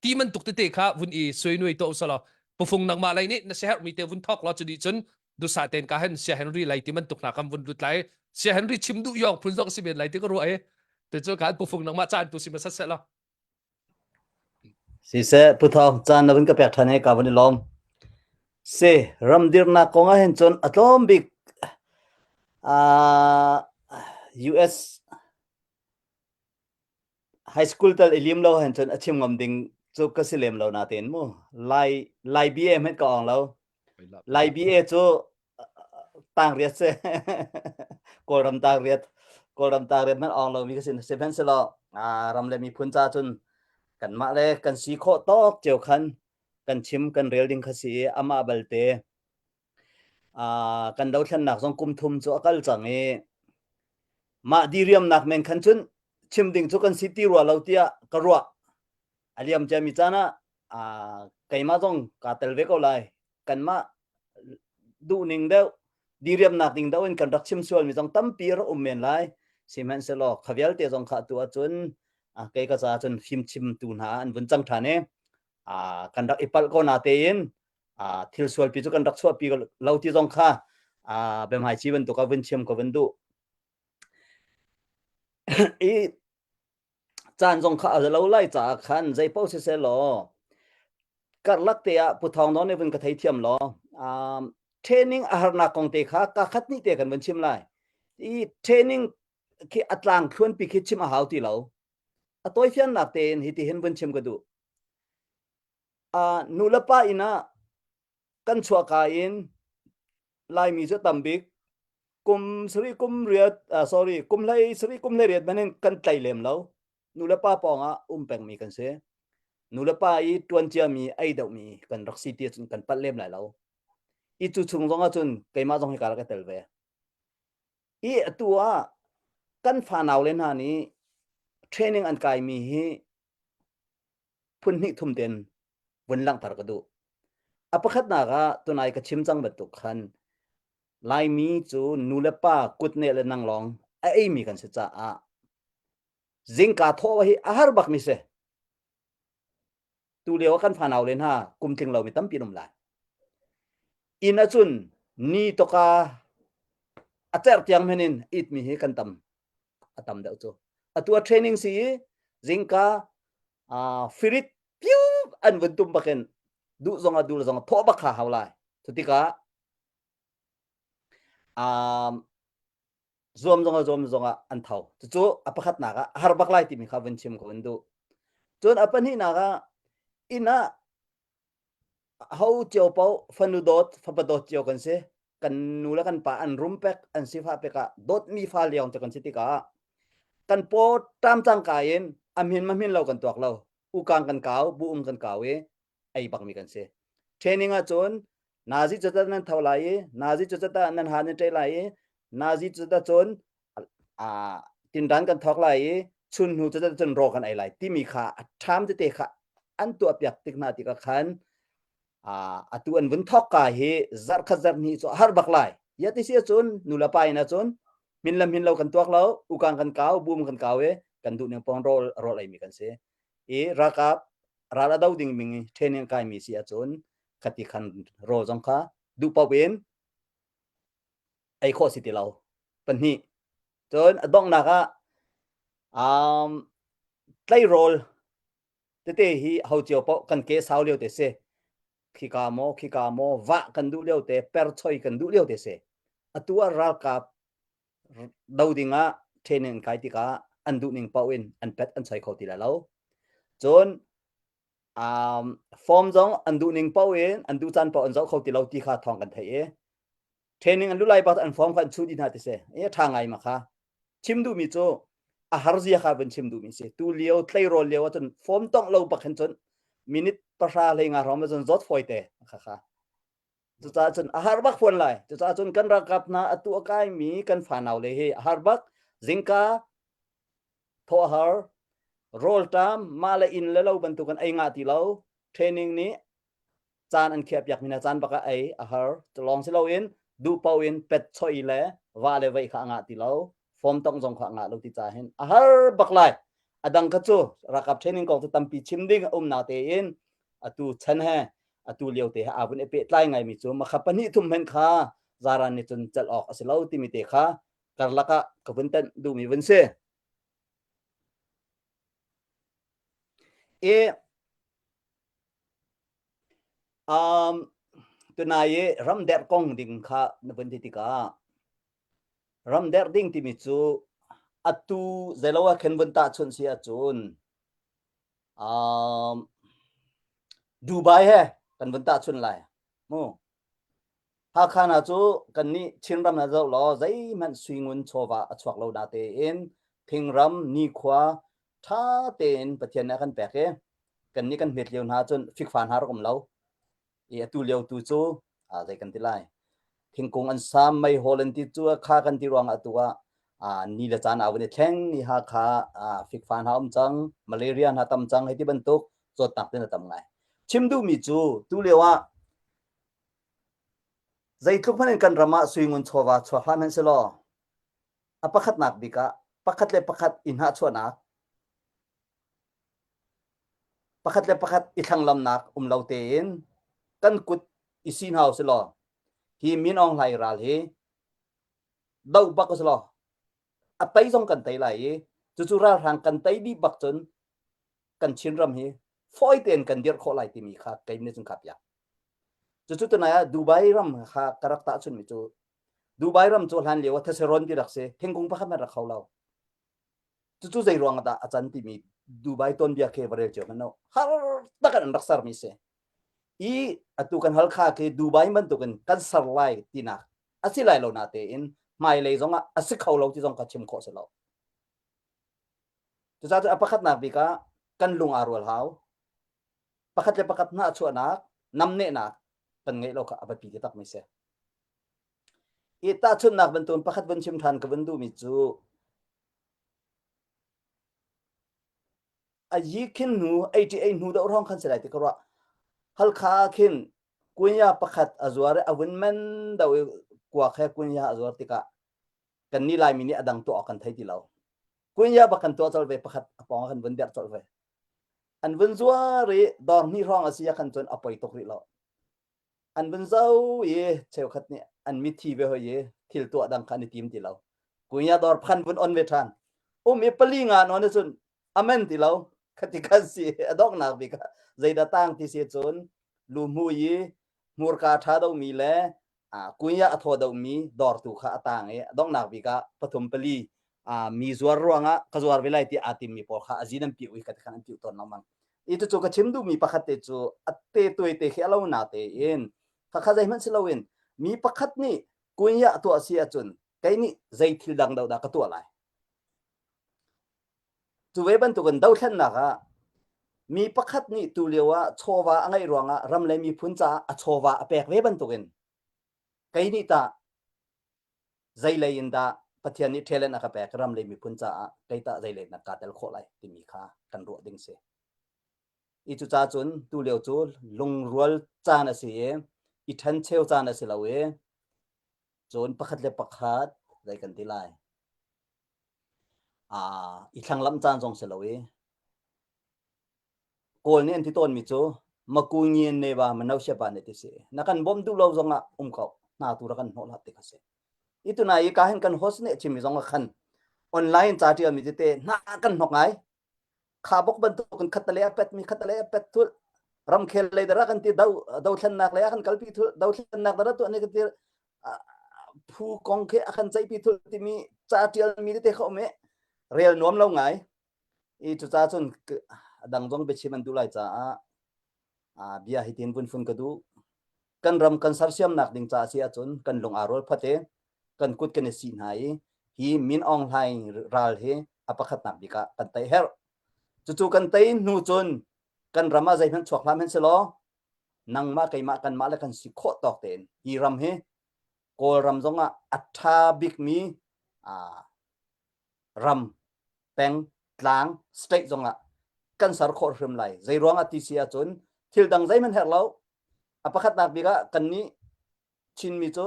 ti bantuk tete kha vun i suinuai to usalaw pufung nangmah lei nih na siaherh mi te vun thok law cudi cun dusa ten ka hen sia Henry lai ti bantuk hna kam vun lut lai sia Henry chim duh yong phun zong si men lai ti ka ruah e te cu kan pufung nangmah caan tu si ma sat seh law Siseh, Pu Thawng, caan na vun ka pek ṭhan i ka vun i lawm. Si, ramdirnak kong ah hin cun a tlawm bik uh, US high school tal i lim lo hen cun a chim ngam ding cu ka si lem lo natein mu. Lai Lai BA hmanh ka ong lo. Lai BA cu tang riat si. Kawlram tang riat Kawlram tang riat hmanh ong lo mi ka si. Sihmanhsehlaw ram le miphun ca cun kanmah le kan si khawh tawk cio khan kan chim kan rel ding kha si i amah balte kan dothlennak zong kum thum cu a kal cang i mah diriamnak men khan cun chim ding cu kan si ti rua lo tiah ka ruah. A liam ciami caan ah keimah zong kaa tel ve ko lai. Kanmah duhning deuh diriamnak ding deuh in kan rak chim sualmi zong tampi rak um men lai. Sihmanhsehlaw kha vialte zong kha atu ahcun kei ka caah cun fimchimtu hna an vun cang ṭhan i kan rak i palh ko na tein thil sualpi cu kan rak chuahpi lo ti zong kha biahmaici bantuk ah vun chim ka vun duh. I caan zong kha a lo lai caah khan zei paoh siseh law karlak te ah Pu Thawng Nawn nih vun ka theithiam law um, training a harnak kong te kha ka khat nih te kan vun chim lai. I training khi a tlang thluanpi khi chim a hau ti lo. A tawifiannak tein hi ti hin vun chim ka duh. Uh, nu le pa inn ah kan chuahka in Laimi cu tam bik kum sarih kum riat uh, sorry kum hlei sarih kum hlei riat man in kan tlai lem lo. Nu le pa pawng ah um pengmi kan si. Nu le pa i tuan ciami ei deuhmi kan rak si ti cun kan palh lem lai lo. I cu chung zong ah cun keimah zong hi ka rak i tel ve. I atu ah kan fanau le hna nih training an kaimi hi phun hnih thum ten vun langhter ka duh. A pakhatnak ah tunai ka chim cang bantuk khan Laimi cu nu le pa kutneh le nang lawng a eimi kan si caah zingka thawh hi a har bakmi si. Tu lio ah kan fanau le hna kum tling lomi tampi an um lai. Inn ahcun ni toka a cerh tiang men in itmi hi kan tam a tam deuh cu. Atu a training si i zingka firit piu an vun tum bakin duh zong ah duh zong ah thawh bak kha hau lai. Cu tikah um, zuam zong ah zuam zong ah an tho. Cucu a pakhatnak ah a har bak lai timi kha vun chim ko in duh. Cun a pahnihnak ah inn ah ho cio paoh fanu dawt fapa dawt cio kan si. Kan nu le kan pa an rum pek an sifah pek ah dawtmi fa liang cu kan si tikah kan paw ṭam cangka in a hmin ma hmin lo kan tuak lo. Ukang kan kau, bu um kan kau i ei bakmi kan si. Training ahcun nazi cu nan tho lai i nazi cu nan ha nan ṭe lai i nazi cu cun tindan kan thawk lai i chun hnu cu cun raw kan ei lai timi kha a ṭham tete kha an tuah piak tik hna tikah khan atu an vun thawk ka hi zarh khat zarh hnih cu a har bak lai. Ya ti si ahcun nu le pa in ahcun min le min lo kan tuak lo, ukang kan kau, bum kan kau i kan duh ning pong rawl rawl eimi kan si. I ralkap ral a do ding ming training kai mi si ahcun khati khan rawl zong kha duh paoh in ei khawh si ti lo. Pahnih. Cun a donghnak ah um, tleirawl tete hi ho cio paoh kan ke sau lio te si. Khika maw khika maw vah kan duh lio te per choi kan duh lio te si. Atu ah ralkap do ding ah training kai tikah an duh ning paoh in an pet an choi kho ti lai lo. Cun um, form zong an duh ning paoh in an duh caan paoh an zoh kho ti lo ti kha thawng kan theih i training an lu lai bak an form kha an chuh dih hna ti si. E ṭha ngai ma kha. Chim duhmi cu a har zia kha vun chim duhmi si. Tu lio tleirawl lio ahcun form tongh lo bak hin cun minute pahra hlei nga hrawng cun zawt fawi te kha kha. Cucaah cun a har bak fawn lai. Cucaah cun kan ralkap hna atu a kaimi kan fanau le hi a har bak. Zingka thawh a har, rawlṭam, mah le inn le lo bantukin ei ngah ti lo, training nih caan an khiahpiak mi hna caan bak ah ei a har. Cu lawng si loin duh paoh in pet choi le va le vei kha a ngah ti lo, form tong zong kha a ngah lo ti caah hin a har bak lai. A dang kha cu ralkap training kong cu tampi chim ding a um na tein atu chan he atu lio te he aa vun i pehtlai ngaimi cu makha pahnih thum hmenh kha zaran nih cun celh awk a si lo timi te kha karlak ah ka vun tenh duhmi vun si. I um, Tunai i ramderh kong ding kha na vun ti tikah ramderh ding timi cu atu zeilo ah khin vun tahchunh si ahcun um, Dubai he kan vun tahchunh lai mu. Hakha hna cu kannih Chinram hna zoh law zeihmanh suingun chawva a chuak lo natein thingram nikhua ṭha tein Pathian nih a kan pek i kannih kan hmet lio hna cun fikfa hna rak um lo. I atu lio tu cu zei kan ti lai thingkung an sam meihol an ti cu kha kan ti ruangah atu ah ni le caan aa vun i thleng i Hakha fikfa hna um cang malaria hna tam cang hei ti bantuk zawtnak tin a tam ngai. Chim duhmi cu tu lio ah Zeitluk hmanh in kan ram ah suingun chawva chuak hlah hmanh selaw a pakhatnak bik ah pakhat le pakhat i hnahchuahnak, pakhat le pakhat i thlanglamnak um lo tein kan kut i si hna usih hi Min Aung Hlaing ral hi doh bak usih law a tei zong kan tei lai i cucu ralhrang kan tei dih bak cun kan Chinram hi fawi tein kan dirh khawh lai timi kha kei nih cun ka piak. Cucu tunai ah Dubai ram kha ka rak tahchunmi cu Dubai ram cu hlan lio ah these-rawn ti rak si, thingkung pakhat hmanh rak kho lo. Cucu zei ruang dah a can timi Dubai tuanbia khi va rel cio hmanh Har tak in an rak sermi si. I atu kan Halkha khi Dubai bantukin kan ser lai tinak a si lai lo na tein hmailei zong ah a si kho lo ti zong ka chim khawh si lo. Cucaah a pakhatnak bik ah kan lung aa rual hau. Pakhat le pakhat hnahchuahnak, namnehnak kan ngeih lo kha a biapi taktak mi si. I tahchunhnak bantukin pakhat vun chim ṭhan ka vun duhmi cu a yi khin hnu 88 hnu deuh hrawng khan si lai ti ka ruah. Halkha ah khin kunya pakhat a zuar i a vun men deuh i kuak he kunya a zuar tikah kannih Laimi nih a dang tuah awk kan thei ti lo. Kunya bak kan tuah colh ve pakhat a pawng ah kan vun derh colh ve. An vun zuar i dawr hnih hrawng a si ah khan cun a poi tuk rih lo. An vun zo i cheukhat nih an mithi ve hoi i thil tuah dang kha an i tim ti lo. Kunya dawr phan vun on ve ṭhan. Um i pali nga nawn cun amen ti lo. Khati khan si a donghnak bik ah zeidah tang ti si cun lu hmu i hmurka ṭha domi le kunya a thaw deuhmi dawrtu kha a tang i donghnak bik ah pathum pali mi zuar ruangah ka zuar ve lai ti aa timmi pawl kha a zin an piu i ka khan an piu tawn lengmang. I cucu ka chim duhmi pakhat te cu a te tuai te khi a lo na tein khakha zeihmanh si loin mi pakhat nih kunya a tuah si ahcun kei nih zei thil dang do dah ka tuah lai. Cu ve bantukin dothlennak ah mi pakhat nih tulio ah chawva a ngeih ruangah ram le miphun caah a chawva a pek ve bantukin kei nih tah zei lei in dah Pathian nih talent a ka pek ram le miphun caah kei tah zei lei in kaa tel khawh lai timi kha kan ruah ding si. I cucaah cun tulio cu lungrual caan a si i i ṭhencheu caan a si lo i cun pakhat le pakhat zei kan ti lai i thlanglamh caan zong si lo i Kawl nih an ti tawnmi cu maku ngian ne ba mano sia ba ne ti si na kan bawm duh lo zong ah um ko hna tu ra kan hnawh hlah ti kha si i tunai i ka hin kan host nih chimmi zong ah khan online ca tial mi tete hna kan hnok ngai kha bok bantuk in khat le a pet mi khat le a pet thul ramkhel lei dara kan ti do dothlennak lei ah kan kalpi thul dothlennak dara tu ani kan ti phu kong khi a kan ceihpi thul timi ca tial mi tete kha um i rel nuam lo ngai i cuca cun dang zong biachim an duh lai caah bia hi tin vun fun ka duh kan ram kan sersiamnak ding ca si ahcun kan lung aa rual phat i kan kut kan i sih hna i hi Min Aung Hlaing ral hi a pakhatnak bik ah kan tei herh. Cucu kan tei hnu cun kan ram ah zeihmanh chuak hlah hmanh selaw nangmah keimah kanmah le kan si khawh tawk tein hi ram hi Kawlram zong ah a ṭha bikmi ram peng tlang state zong ah kan ser khawh hrim lai. Zei ruang ah ti si ahcun thil dang zeihmanh herh lo. A pakhatnak bik ah kannih Chinmi cu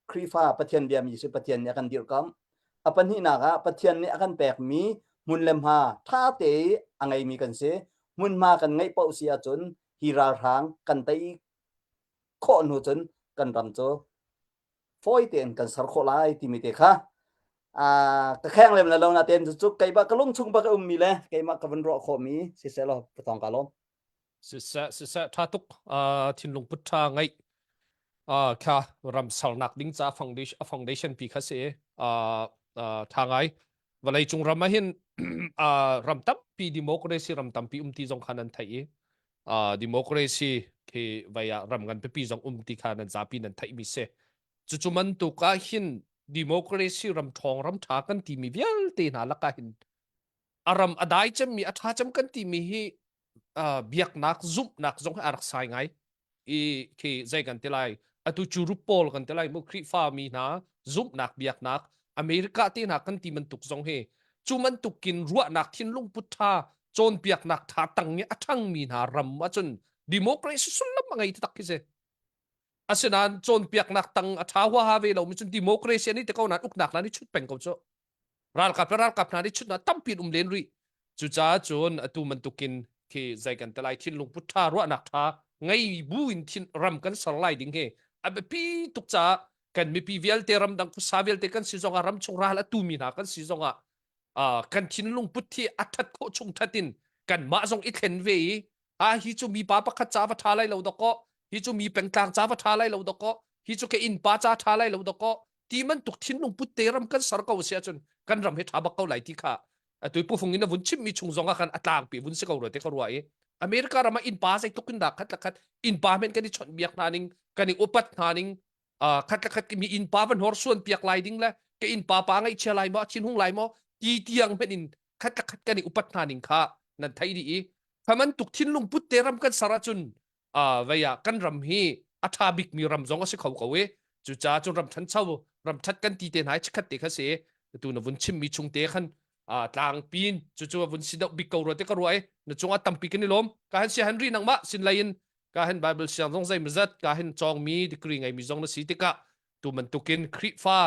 Khrihfa Pathian biami si Pathian nih a kan dirhkamh. A pahnihnak ah Pathian nih a kan pekmi hmun le hma ṭha te i a ngeimi kan si. Hmunhma kan ngeih paoh si ahcun hi ralhrang kan tei khawh hnu cun kan ram cu fawi tein kan ser khawh lai timi te kha ka kheng lem le lo na tein cu keimah ka lung chung bak a ummi le keimah ka vun ruah khawhmi siseh law patong ka lawm. Siseh siseh ṭha tuk thinlung put ṭha ngeih. Kha ram sernak ding ca foundation foundation pi kha si tha ngai. Vawlei cung ram ah hin ram tampi democracy ram tampi um ti zong kha nan theih i democracy khi vai ah ram ngan pipi zong um ti kha nan zapi nan theih mi si. Cucu bantuk ah hin democracy ram ṭhawng ram ṭha kan timi vialte hna lakah hin a ram a dai cemmi a ṭha cem kan timi hi biaknak zumhnak zong hi a rak sai ngai i khi zei kan ti lai atu cu pawl kan ti lai mu Khrihfa mi hna zumhnak biaknak America te hna kan ti bantuk zong hi cu bantukin ruahnak thinlung put ṭha cawnpiaknak ṭha tang i a ṭhangmi hna ram ahcun democracy sullam a ngei taktak khi si. Asinain cawnpiaknak tang a ṭha huaha ve lomi cun democracy an i ti ko nain uknak hna nih chut peng ko cu. Ralkap le ralkap hna nih chutnak tampi an um len rih. Cucaah cun atu bantukin khi zei kan ti lai thinlung put ṭha ruahnak ṭha ngei bu in thin ram kan ser lai ding hi a biapi tuk caah kan mipi vialte ramdang khuasa vialte kan si zongah ramchung ral a tumi hna kan si zongah uh, kan thinlung put hi a ṭhat khawh chung ṭhat in kanmah zong i thlen ve i ah hi cu mipa pakhat ca va ṭha lai lo dawkaw hi cu mi pengtlang ca va ṭha lai lo dawkaw hi cu ka innpa ca ṭha lai lo dawkaw ti bantuk thinlung put te ram kan ser ko si ahcun kan ram hi ṭha bak ko lai ti kha atu pufung in a vun chimmi chung zong ah khan a tlangpi vun si ko rua te ka ruah i America ram ah innpa zeitluk in dah khat le khat innpa men kan i chawnh biak hna ning kan i upat hna ning khat le khat mi innpa van hor suan piak lai ding le ka innpa pa ngaihchia lai maw thinhung lai maw ti tiang men in khat le khat kan i upat hna ning kha nan thei dih i kha bantuk thinlung put te ram kan ser ahcun vei ah kan ram hi a ṭha bikmi ram zong a si kho ko i cucaah cun ram ṭhancho ram ṭhat kan ti te hna i chikkhat te kha si tu na vun chimmi chung te khan tlangpin cucu a vun si deuh bik ko rua te ka ruah i na cungah tampi kan i lawm ka han si Henry nangmah sin lei in ka hin Bible siang zong zeimazat ka hin cawngmi degree ngeimi zong na si tikah tu bantukin Khrihfa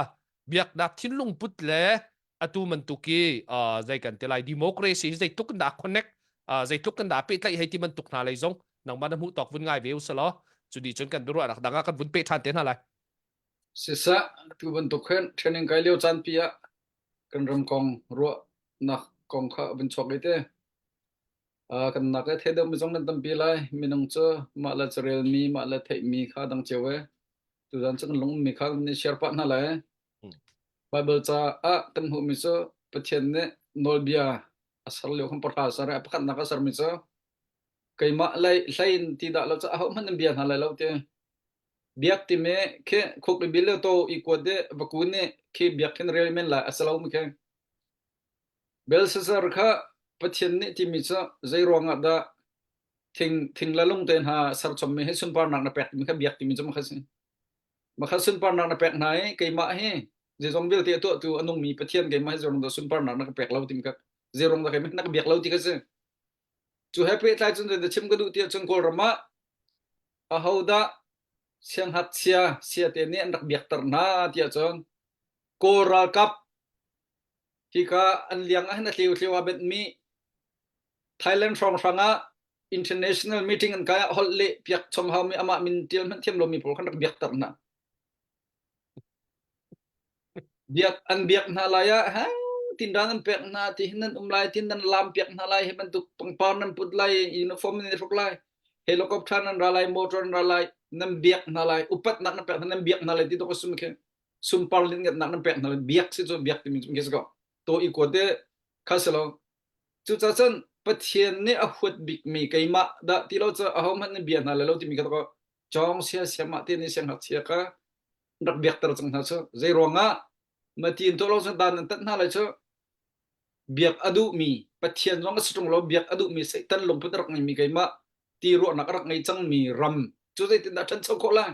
biaknak thinlung put le atu bantuk i zei kan ti lai democracy hi zeitluk in dah connect zeitluk in dah pehtlaih hei ti bantuk hna lei zong nangmah na hmuh tawk vun ngai ve usalaw cu ni cun kan biaruahnak dang ah kan vun peh ṭhan te hna lai. Siseh tu bantuk hin training kai lio caan pi ah kan ram kong ruahnak kong kha vun chuak i te. Kan nak le thei deuhmi zong nan tampi lai. Minung cu mah le carelmi, mah le theihmi kha dang cio e. Tuzan cu kan lung ummi kha kan i share pah hna lai. Baibal ca ah kan hmuhmi cu Pathian nih nawlbia a ser lio khan pahra a ser i a pakhatnak a sermi cu keimah lei hlei in ti dah lo cu ahohmanh nan bia hna lai lo ti. Biak timi khi khuk i bil le taw i kuat i va kun i khi biak khin rel men lai a si lomi khi. Belshazzar kha Pathian nih timi cu zei ruangah dah thing thing le lung te hna serchommi hi sunparnak na pek timi kha biak timi cu ma kha si. Makha sunparnak na pek hna i keimah hi zeizong vialte a tuahtu a nungmi Pathian keimah hi zeirong dah sunparnak na ka pek lo timi kha zeirong dah keimah na ka biak lo ti kha si. Cu he pehtlai cun zeidah chim ka duh ti ahcun Kawlram ah ahodah siangngakchia siate nih an rak biakter hna ti ahcun Kawl ralkap hika an liang ah hin a tleu tleu aa benhmi Thailand hrawnghrang ah international meeting an kai ah holh leh piak chom haumi amah min tial hmanh thiam lomi pawl khan rak biakter hna. Biak an biak hna lai ah ha tinrang an pek hna ti hin nan um lai tin nan lam piak hna lai hi bantuk pangpar nan put lai uniform nan i hruk lai helicopter nan ra lai motor nan ra lai nan biak hna lai upatnak nan pek hna nan biak hna lai ti to sum khi sunpar lin ngat nak nan pek hna lai biak si cu biak timi cu khi si ko to i ko te kha si lo Cucaah cun Pathian nih a huat bikmi keimah dah ti lo cu ahohmanh nih bia hna lai lo timi kha ka cawng sia siamah te nih siangngakchia kha rak biakter cang hna cu. Zei ruangah matin tuah lo cu dan an tat hna lai cu biak a duhmi Pathian zong a si ṭung lo biak a duhmi Satan lungput a rak ngeimi keimah ti ruahnak a rak ngei cangmi ram cu zeitindah ṭhancho khawh lai?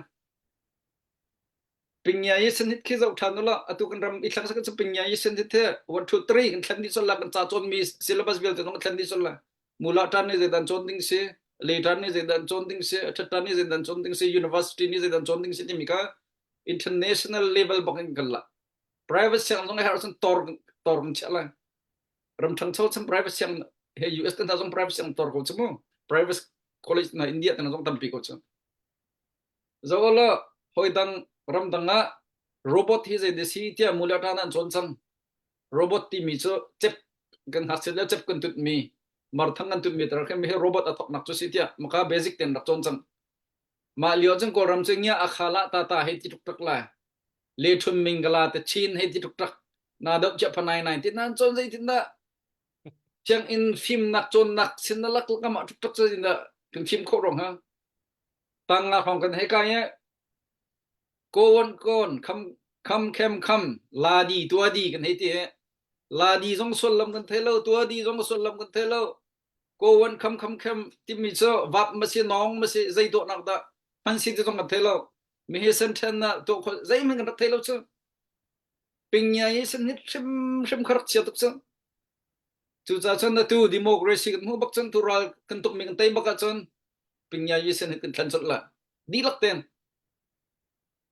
Pingya yi sen hit khi zoh ṭhan ulaw atu kan ram i thlang sak cu pingya yi sen hit he 1 2 3 kan thlen dih sol la kan ca cawn mi syllabus vialte zong thlen dih sol la mula tan nih zeidan cawn ding si le tan nih zeidan cawn ding si ṭhat tan nih zeidan cawn ding si university nih zeidan cawn ding si timi kha international level bak in kan la private siang zong har cun tor tor kan chiah lai ram ṭhangcho chan private siang he US tan zong private siang tor ko chu mu private college na India tan zong tampi ko chu Zoh law hawidang ramdang ah robot hi zeidah si tiah mulata an cawn cang. Robot timi cu cep kan ngakchiat le cep kan tutmi marthang kan tutmi tar khin hi robot a thoknak cu si tiah maka basic ten rak cawn cang. Mah lio cun Kawlram cu ngia a kha la ta ta hei ti tuk lai. Le thun mingala te chin hei ti tuk na doh chia phanai nai ti nan cawn zei tin dah sianginn fimnak cawnnak sin na lak lakam ah tuk tuk zei dah kan fim khawh rong ha. Tang nga hrawng kan hei kai e Kawn kawn kham kham khem kham la di tua di kan hei ti e la di zong sullam kan thei lo tua di zong sullam kan thei lo kawan kham kham khem timi cu vap ma si nong ma si zei dawhnak dah hman si ti zong kan thei lo mi hi sen then na tuah kho zeihmanh kan rak thei lo cu pingya hi sen hit hrim hrim kha rak chia tuk cu cucaah cun atu democracy kan hmuh bak cun tu ral kan tuk mi kan tei bak ahcun pingya hi sen hit kan thlen colh la dihlak ten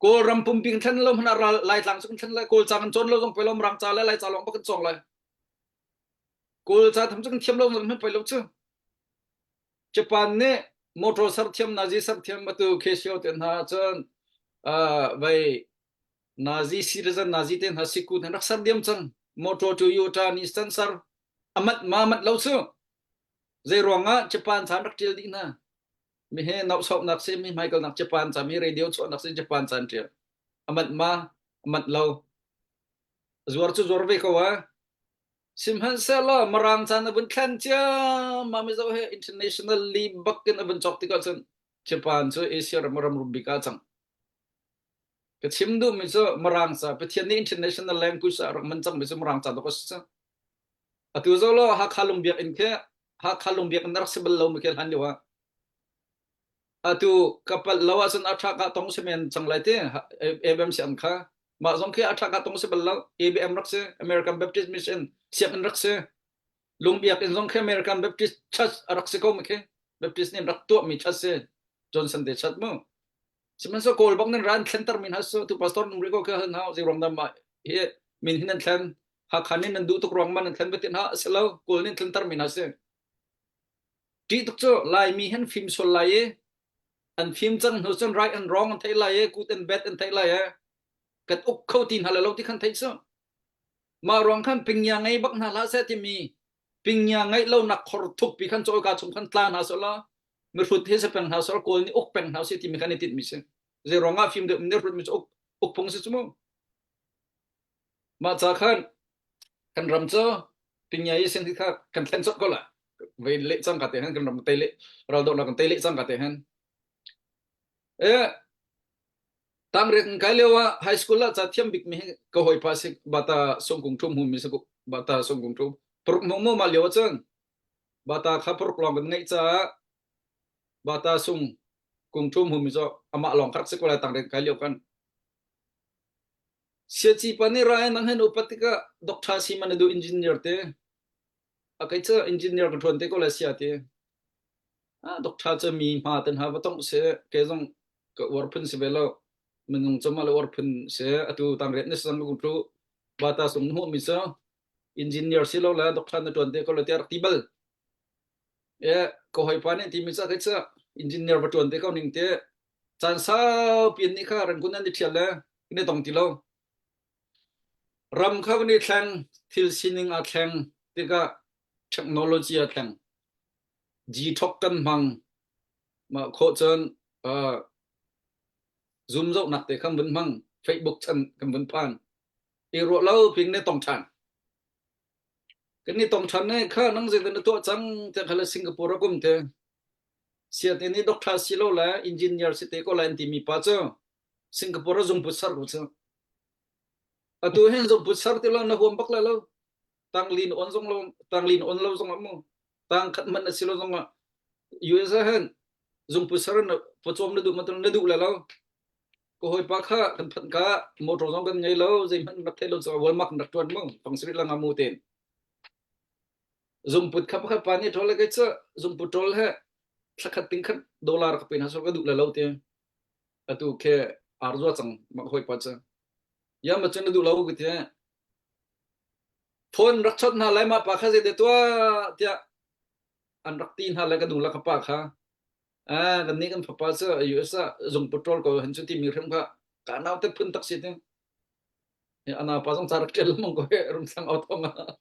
Kawlram pumpi kan thlen lo hmanh ah ral Laitlang cu kan thlen lai Kawl ca kan cawn lo zong poi lo Mirang ca le Lai ca lawng bak kan cawng lai Kawl ca tham cu kan thiam lo zong hmanh poi lo cu Japan nih motor ser thiam Nazi ser thiam atu Casio te hna cun uh, vai Nazi citizen Nazi te hna siku hna rak ser diam cang motor Toyota Nissan ser amat ma mat lo cu zei ruangah Japan chan rak tial dih hna mi he nauhsauhnak si mi hmaikalnak Japan ca mi radio chuahnak si Japan caan ṭial amat ma amat lo zuar cu zuar ve ko a sihmanhsehlaw Mirang caan a vun thlen ciammam Mizo he internationally bakin a vun cawk tikah cun Japan cu Asia ram ram rum bik ah cang ka chim duhmi cu Mirang ca Pathian nih international language ah rak man cangmi cu Mirang ca dawk a si cang atu zo lo Hakha lungbiak in khi Hakha lungbiak in rak si bal lo mi khi hlan lio ah atu ka palh lo ahcun a tha ka tong si men cang lai ti ABM siang kha mah zong khi a tha ka tong si bal lo ABM rak si American Baptist Mission sianginn rak si lungbiak in zong khi American Baptist Church a rak si ko mi khi Baptist nih rak tuah mi church si Johnson te church mu sihmanhsehlaw kawl bak nan ran thlenter min has tu pastor nung riko kha han hau zei ruang dah mah hi min hin nan thlen Hakha nih nan duh tuk ruang ma nan thlen batin ha si lo kawl nih thlenter min ha si ṭih tuk cu Laimi hin fim sual lai i an fim cang hnu cun right and wrong an theih lai i good and bad an theih lai i kan uk kho ti hna lo ti khan theih cu mah ruang khan pingya ngei bak hna hlah seh timi pingya ngeih lo nak khor thuk pi khan cawi ka chung khan tla hna seh law mihrut hi si peng hna seh kawl nih uk peng hna seh timi khan i tinh mi si zei ruang ah fim deuh ne hrut mi cu uk uk phung si cu mu Mah ca khan kan ram cu pinya i sin hi kha kan thlen cawk ko la. Ve leh cang ka te han kan ram te le raldohnak kan te leh cang ka te han. E tangriat kan kai lio ah high school ah ca thiam bik mi ka hawipa si bata sungkung thum hum mi si bata sungkung thum paruk mong mo ma lio cun bata kha paruk lawng kan ngeih caah bata sung kung thum hum mi cu amah lawng kha rak si ko lai tangriat kai lio kan Siaci pa nih rai nang hen upat tikah doctor si man na duh engineer te. A kei cu engineer ka ṭuan te ko lai sia ti. Ah doctor cu mi hma ten ha va tong si ke zong ka uar phun si ve lo. Minung cu mah le uar phun si atu tang riat ni sang ka tlu bata sung hmuh mi cu engineer si lo le doctor na ṭuan te ko lai tiah rak ti bal. E ka hawipa nih ti mi cu kei cu engineer va ṭuan te ko ning te caan saupi an nih kha Rangoon an i ṭhial le kan i tong ti lo. Ram kha kan i thleng, thil sining aa thleng tikah technology aa thleng. Gtalk kan hmang. Mah khawh cun uh, Zoom zohnak te khan vun hmang, Facebook chan kan vun phan. I ruah lo ping ne tong ṭhan. Kan i tong ṭhan ne kha nang zei na tuah cang tiah kha le Singapore a kum te. Siate nih doctor si lo le engineer si te ko lai an timi pa cu Singapore ah zungput ser ko cu. Atu hin zungput ser ti lo na huam bak lai lo. Tanglin on zong lo tanglin on lo zong ah mu. Tang khat man a si lo zong ah US ah hin zungput ser na pawcawm na duh ma na duh lai lo. Ka hawipa kha kan phanh ka motor zong kan ngei lo zeihmanh rak thei lo caah Walmart kan rak tuan mu. Fang sari lang amu ten. Zungput kha pakhat pa nih ṭawl le kei cu zungput ṭawl he thlakhat ting khat dollar ka pe hna sawh ka duh le lo ti. Atu khi ar zua cang mak hawi pa cu. Ya ma cun na duh lo ka ti. Phone rak chawt hna lai ma pa kha zei de tuah tiah an rak ti hna le ka nu le ka pa kha. Ah kan nih kan fapa cu US ah zungput ṭawl ko han cu ti mi hrim kha ka nau te phun tak si ti. Ana pa zong ca rak ṭial lengmang ko he rungthlang au thong ah.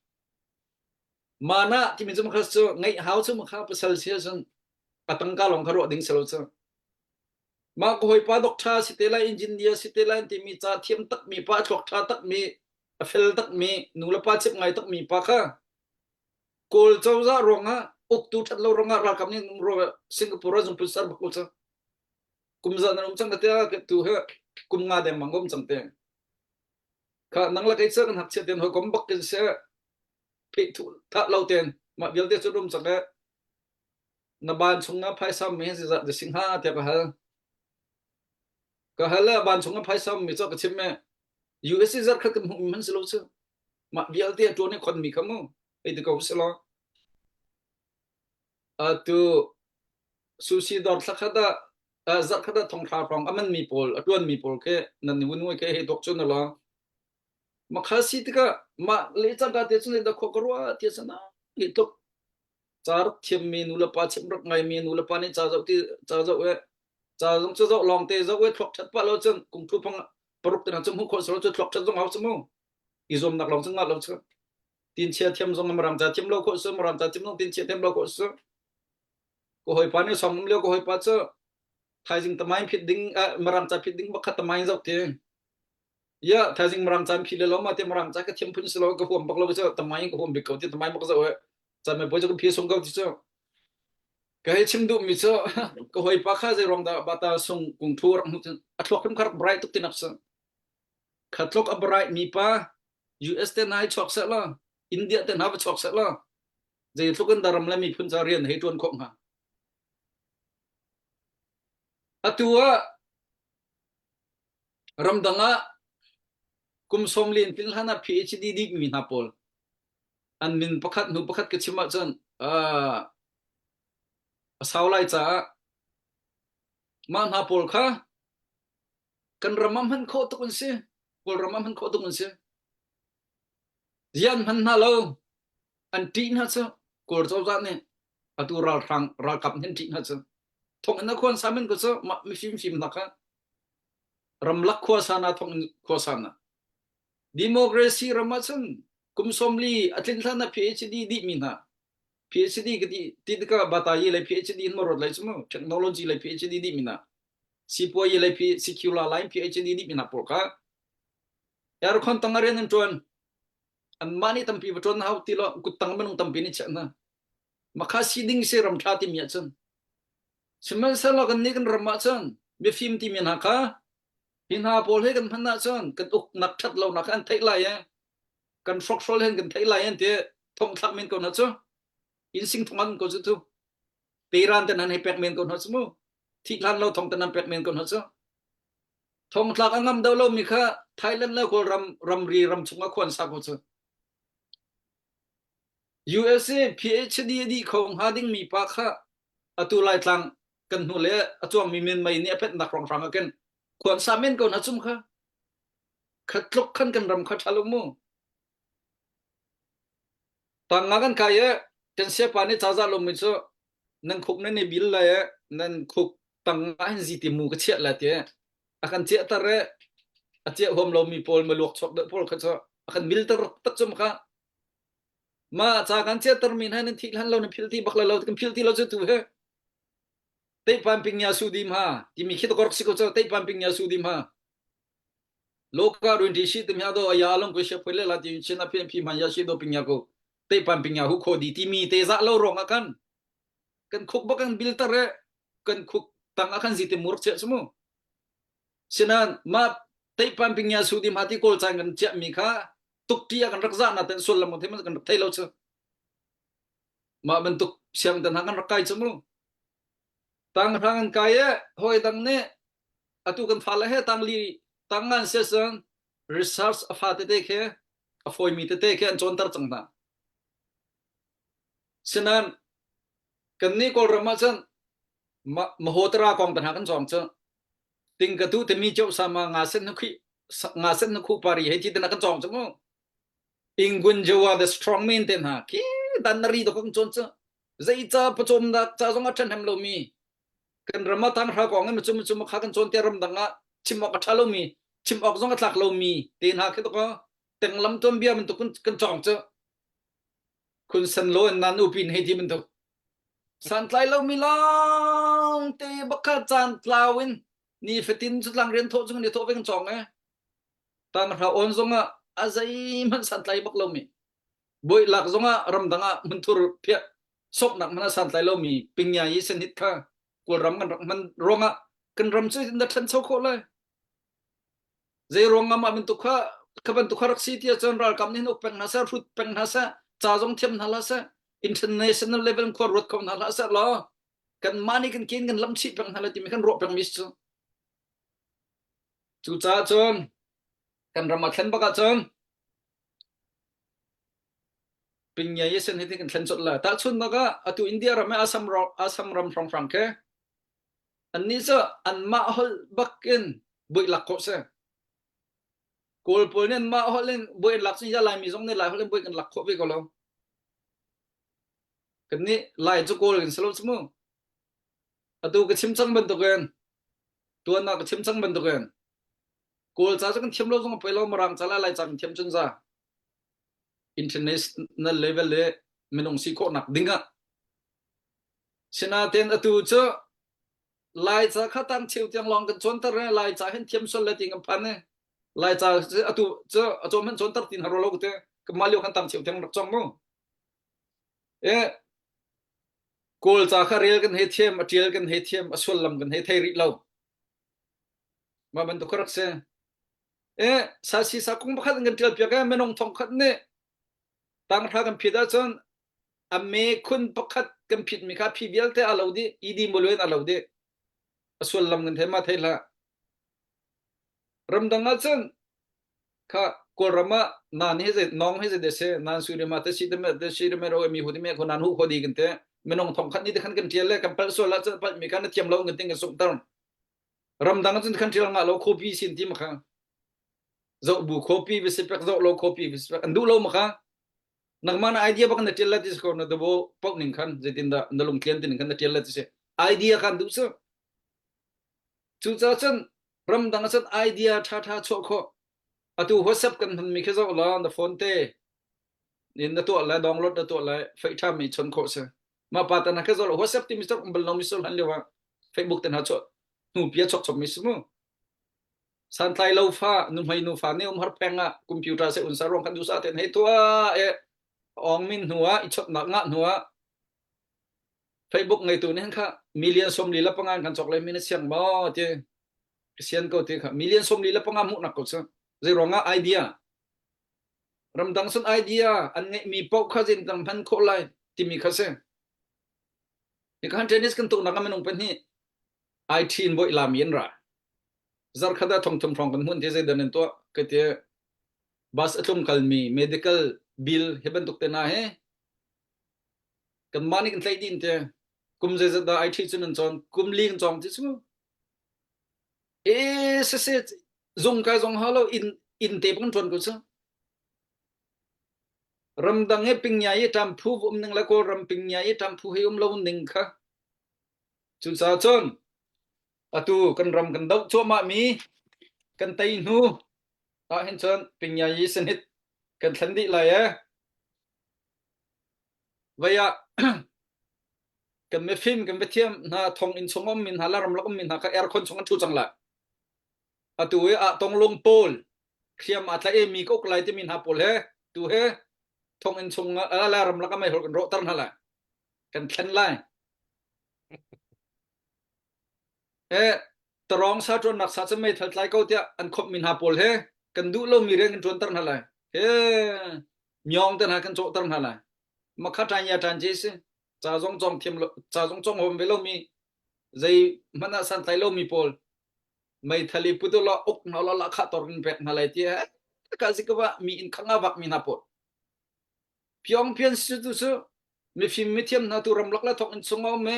Mana timi cu makha cu ngeih hau cu makha pasal si ahcun a tangka lawng kha ruah ding si lo cu. Mah ka hawipa doctor si te lai, engineer si te lai an timi ca thiam takmi pa, thluak ṭha takmi, a fel takmi, nu le pa chimh ngai takmi pa kha Kawl cozah ruangah uktu ṭhat lo ruangah ralkap nih Singapore ah zungput ser bak ko cu. Kum za nan um cang ka tia tu he kum nga dengmang um cang te. Kha nang la kei cu kan hak chiat ten hawikom bak kin se pheh thu thah lo ten mah vialte cu um cang e na ban chungah phaisa mi hi zeizah dah si hnga tiah ka hal. Ka hal le ban chungah phaisa mi cu ka chim e USA zarh khat kan hmuh mi hmanh si lo cu. Mah vialte a ṭuan i khon mi kha mu hei ti ko si law. Atu sushi dawr thla khat ah zarh khat ah thonghra hrawng a man mi pawl a ṭuan mi pawl khi nan ni vun ke hei dok cu na la. Makha si tikah mah le cangka te cun da khua ka ruah ti sana ni tluk ca rak thiammi nulepa chimh rak ngaimi nulepa nih ca zoh ti ca zoh e ca zong cu zoh lawng te zoh e thluak ṭhat pah lo cun kum thu phang paruk te cu hmuh khawh silo cu thluak ṭhat zong hau cu mu i zuamnak lawng cu ngah lo cu tin chia thiam zong marang ca thiam lo khawh su marang ca thiam zong tin chia thiam lo khawh su ko hawipa nih song um lio ko hawipa cu thaizing tamain phit ding marang ca phit ding bakhat tamain zoh ti Ya, thaizing marang caan phi le lo ma te marang ca ka thiam phun si lo ka huam bak lo cu tamai ka huam bik ko ti tamai bak zo he caan me poi cu ka phi sung ko ti cu ka hei chim duh mi cu ka hoi pa kha zei ruang dah bata sung kung thu rak hmu a thluak hrim kha rak bright tuk ti nak sa kha tluk a bright mi pa US te nai chuak seh la India te na va chuak seh la zei tluk in daram le miphun ca rian hei tuan khawh hnga atu ah Ramdang ah kum sawmli in tlin hlan ah PhD dihmi hna pawl an min pakhat hnu pakhat ka chim ahcun uh, a sau lai caah mah hna pawl kha kan ram ah hman khawh tuk an si. Kawlram ah hman khawh tuk an si. Zian hman hna lo an ṭih hna cu Kawl cozah nih atu ralhrang ralkap nih an ṭih hna cu thong in a khuan sa men ko cu mah mifim fim hna kha ramlak khuasa na thong in khuasa na democracy ram ah cun kum 40 a tlin hlan ah PhD dih mi hna PhD ka ti ti tikah batayi lei PhD in marawt lai cu mu technology lei PhD dih mi hna sipuayi lei secular line PhD dih mi hna pawl kha aircon tang rian an ṭuan anmah nih tampi va ṭuan hau ti lo kuttang minung tampi nih chiah hna makha si ding si ram ṭha timi ahcun sihmanhsehlaw kan nih kan ram ahcun mifim timi hna kha hi hna pawl he kan hman ahcun kan uknak ṭhat lonak an theih lai e kan hrokhrol hen kan theih lai an ti thongthlak men ko hna cu inn sing thong an ko cu tu peran te nan hei pek men ko hna cu mu thih hlan lo thong te nan pek men ko hna cu Thongtlak a ngam deuh lomi kha Thailand le Kawlram ramri ram chungah khuan sa ko cu. USA PhD a dih kho hnga dingmi pa kha atu Laitlang kan hnu le a cuangmi minmei nih a phenhnak hrawnghrang ah khin khuan sa men ko hna cum kha. Kha tluk khan kan ram kha ṭha lo mu. Tang nga kan kai i kan siapa nih ca za lomi cu nan khuk nan i bil lai i nan khuk tang ah hin ziti mu ka chiah lai ti a kan chiahter i a chiah huam lomi pawl maluak chuak deuh pawl kha cu a kan milter tak cu kha ma ca kan chiahter mi hna nan thih hlan lo nan phil ti bak lo kan phil ti lo cu tu he teipan ping ya su dim ha timi khi to kork si ko cho teipan ping ya su dim ha loka ruin ti shi tim ya do aya long ko she phoi le la ti chin a phi phi man ya shi do ping ya ko teipan ping ya hu kho di timi te za lo rong a kan kan khuk bak kan bil tar e kan khuk tang a kan zite mur che chu sinan ma teipan ping ya su dim hati kol chan kan chia mi kha tuk ti a kan rak za na ten sul lam the man kan rak thei lo chu ma bantuk siang tan ha kan rak kai chu mu tang rang an kai e hoi dang ne atu kan fa le he tang li tang ngan se san research a fa tete khe a fawimi tete khi an cawnter cang hna. Sinan kannih Kawlram ah cun mahotara kong te hna kan cawng cu ting ka tu timi cheu sama nga sen na khi nga sen na khu pari hei ti te na kan cawng cu mu Ingun Jawa the strong man te hna khi dan na ri to kan cawn cu zeica pawcawmnak ca zong a ṭhahnem lomi kan ram ah tanghra kong in macum macum kha kan cawn te ram dang ah chim awk a ṭha lomi chim awk zong a tlak lomi te hna khi to tenglam tuanbia bantuk kan cawng cu khun san lo in nan upin hei ti bantuk santlai lomi lawng te bakha caan tlau in. Ni fatin cu tlang rian thawh cu kan i thawh ve kan cawng e. Tang hra on zong ah a zeihmanh santlai bak lomi. Boi lak zong ah ramdang ah hmunthur phiah soknak hmanh ah santlai lomi pingya yi senhit kha Kawlram kan rak hman ruangah kan ram cu na ṭhancho khawh lai. Zei ruang ah mah bantuk kha kha bantuk kha rak si ti ahcun ralkap nih hin uk peng hna seh, hrut peng hna seh, ca zong thiam hna hlah seh, international level in khua ruat kho hna hlah seh law kanmah nih kan kin kan lam chih peng hna lai timi kan ruah pengmi si cu. Cucaah cun kan ram a thlen bak ahcun Pingya ye sen hi kan thlen chot la. Tahchunnak ah atu India ram ah Assam Assam ram hrawnghrang ke annih cu anmah holh bak in buih lak khawh si. Kawl pawl nih anmah holh in buih lak cun ya Laimi zong nih Lai holh in buih kan lak khawh ve ko lo. Kan nih Lai cu Kawl kan si lo cu mu. Atu ka chim cang bantukin tuan ah ka chim cang bantukin Kawl ca cu kan thiam lo zong a poi lo Mirang ca le Lai ca kan thiam cun za. International level le minung si khawhnak ding ah Sinain atu cu Laica kha tang cheu tiang lawng kan cawnter i Laica hin thiam sual le ti kan phan i Laica cu atu cu a cawm han cawnter ti hna rua lo te kanmah lio khan tang cheu tiang rak cawng mu. E Kawl ca kha rel kan hei thiam, a ṭial kan hei thiam, a sullam kan hei thei rih lo. Mah bantuk kha rak si. E sasi sa kung pakhat in kan ṭial piak i minung thong khat nih tanghra kan phit ahcun a me khun pakhat kan phitmi kha phi vialte a lo dih ed mulu in a lo dih a sullam kan thei ma thei hlah ramdang ah cun kha kawlram ah nan hi zei nong hi zei de se nan su ma te si te me te si te me ro mi hu te me ko nan hu kho di kan te minung thong khat ni te khan kan tial le kan pal sual la cun pal mi kan na thiam lo kan ting kan sung tar ramdang cun khan tial nga lo copy sin ti ma kha zoh bu copy vi se pek zoh lo copy vi se pek an duh lo ma kha nangmah na idea bak na tial la ti ko na dabo pau ning khan zeitin dah na lungtlian tin khan na tial la ti si idea kan duh su cucaah cun ramdang cun idea tha tha chuah khawh atu whatsapp kan hman mi khi zoh la na phone te in na tuah le download na tuah le fei tha mi chon khawh si ma pa tan kha zoh la whatsapp ti mi chok bal lo mi sul han lewa facebook ten ha chuah hnu pia chok chok mi simu santlai lo fa nuhmei nu fa nih umhar peng ah computer se unsa ruang kan dusa ten hei tua e ong min hnu ah i chotnak ngah hnu ah Facebook ngeitu nih kha million somli la panga kan chok lai mi na siang maw ti sian ko ti kha million somli la panga hmuh nak ko chu zei ruang ah idea ramdang sun idea an ngeih mi paoh kha zin dang hman khawh lai timi kha si ni khan tennis kan tuk nak minung pahnih IT in boi lami an ra zarkhat ah thongthum hrawng kan hmun ti zei dan in tuah ka ti bus a tlung kalmi medical bill hi bantuk te na he kan mah nih kan tlaih din te kum zeizat dah IT cun an cawn kum li kan cawng ti cu e se se zung kai zong ha lo in in te kan tuan ko cu ramdang he pingnya i tam phu um ning la kawl ram pingnya i tam phu he um lo ning kha cucaah cun Atu kan ram kan doh cuahmah mi kan tei hnu ah hin cun Pingyayi sanit kan thlen dih lai ee. Vai ah kan mifim kan biathiam hna thong inn chung ummi hna le ramlak ummi hna kha aircon chung an ṭhu cang lai. Atu i ah tonglung pawl hriam aa tlaih i mi ka uk lai timi hna pawl he tu he thong inn chung ah le ramlak ah meihol kan rawhter hna lai. Kan thlen lai. Eh, tarawng sa ṭuannak sa cu meithal tlai ko tiah an khawmhmi hna pawl he kan duh lomi rian kan ṭuanter hna lai. He myawng te hna kan cawhter hna lai. Makha ṭan ya ṭan ce si. Ca zong cawng thiam lo, ca zong cawng hom ve lomi, zei hmanh ah santlai lomi pawl meithal i put law uk hna law lahkhah tor kan pek hna lai ti ka zik va mi in khanga vak mi hna pawl. Pyong pian si tu cu mifim mithiam hna tu ramlak le thok in chung a um i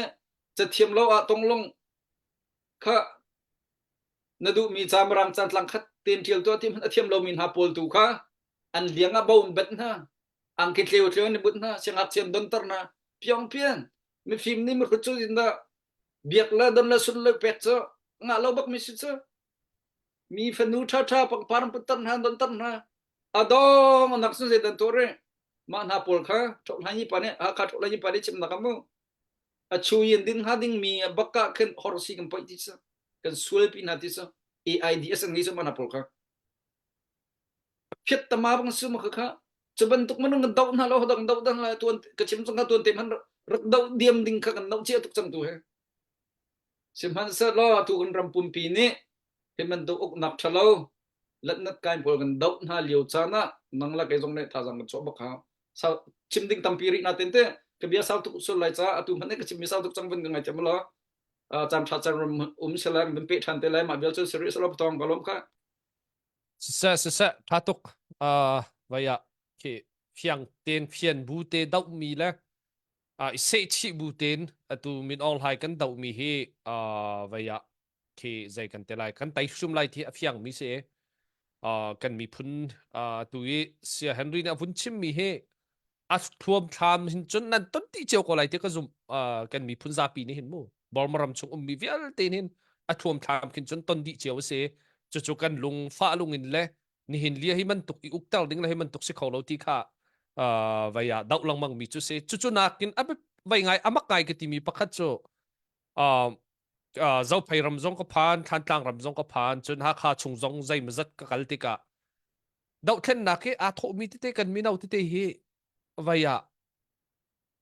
cathiam lo ah tonglung kha na duhmi ca mirang caan tlang khat ten ṭial tuah ti hmanh a thiam lomi hna pawl tu kha an liang ah bo in bet hna angki tleu tleu in but hna siangngakchia an donter hna piong pian mifim nih mihrut cu in dah biak le don le sun le pek cu ngah lo bak mi si cu mi fanu ṭha ṭha pangpar an putter hna donter hna a dong anak sun zei dan tuah mah hna pawl kha ṭhohhlanyi pa nih Hakha ṭhohhlanyi pa nih chimnak a mu a chu yin din hnga ding mi bakka khin horsi kan poih ti cu. Kan sual pi hna ti cu AIDS an ngei cu mana pawl kha. Phiat tama bang su ma kha kha cu bantuk manung kan doh hna lo dang doh dang lai tuan ka chim chung kha tuan te man rak doh diam ding kha kan doh chia tuk cang tu he. Sihmanhsehlaw tu kan ram pumpi nih hi bantuk uknak ṭhalo latnat kai pawl kan doh hna lio caan ah nang le kei zong nih thazaang kan chuah bak hau. Sau chim ding tampi rih na ten te ka bia sau tuk sul lai ca atu hmanh ka chim mi sau tuk cang vun ka ngaithiam law caan ṭha caan ram um sela kan pe ṭhan te lai mah vial cu siri selo tawng ka lawm kha. Siseh siseh ṭha tuk uh, vai ah khi fiang ten fian bu te doh mi le i sehchih bu tein atu Min Aung Hlaing kan dohmi hi vei ah khi zei kan te lai kan tei hrim lai ti a fiang mi si kan miphun tu i Sia Henry nih a vun chimmi hi a thuam thlam hin cun nan ton ti cio ko lai ti ka zum kan miphun zapi nih hin mu Burma ram chung ummi vialte hin a thuam thlam khin cun ton dih cio a si cucu kan lung fah lung in le nihin lia hi bantuk i ukter ding le hi bantuk si kho lo ti kha uh, vai ah doh lengmang mi cu si cucu nakin a vai ngai amak ngai ka timi pakhat cu uh, uh, zophei ram zong ka phan thlantlang ram zong ka phan cun hakha chung zong zeimazat ka kal tikah dohthlennak hi aa thawhmi tete kan mino tete hi vai ah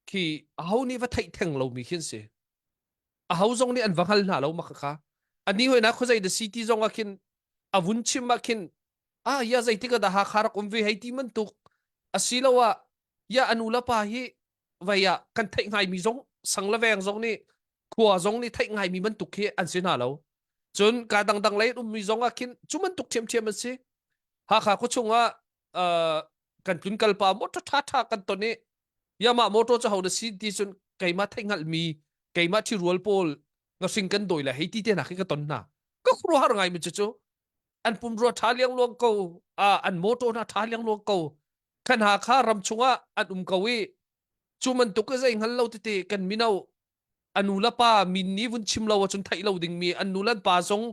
khi aho nih va theih theng lomi khi an si aho zong nih an va hngal hna lo mak kha ani hoi na khuazei da city zong ah khin a vun chim ah khin ah ya zeitik ah dah Hakha rak um ve hei ti bantuk asiloah ya anu la pa hi vei ah kan theih ngai mi zong sang le veng zong nih khua zong nih theih ngai mi bantuk khi an si hna lo cun ka dangdang lei um mi zong ah khin cu bantuk ṭhiamṭhiam an si Hakha khua chung ah kan tlun kal pa mo ṭha ṭha kan ton i yama motor cu ho na si ti cun keimah theih hngalh mi keimah ṭhirual pawl ngahring kan dawi le hei ti te hna khi ka ton hna ka khuaruahhar ngai mi cu cu an pumrua ṭha liangluang ko an motor hna ṭha liangluang ko kan ha kha ram chungah an um ko i cu bantuk i zei hngal lo tete kan mino anu le pa min nih vun chim lo ahcun theih lo ding mi an nu le pa zong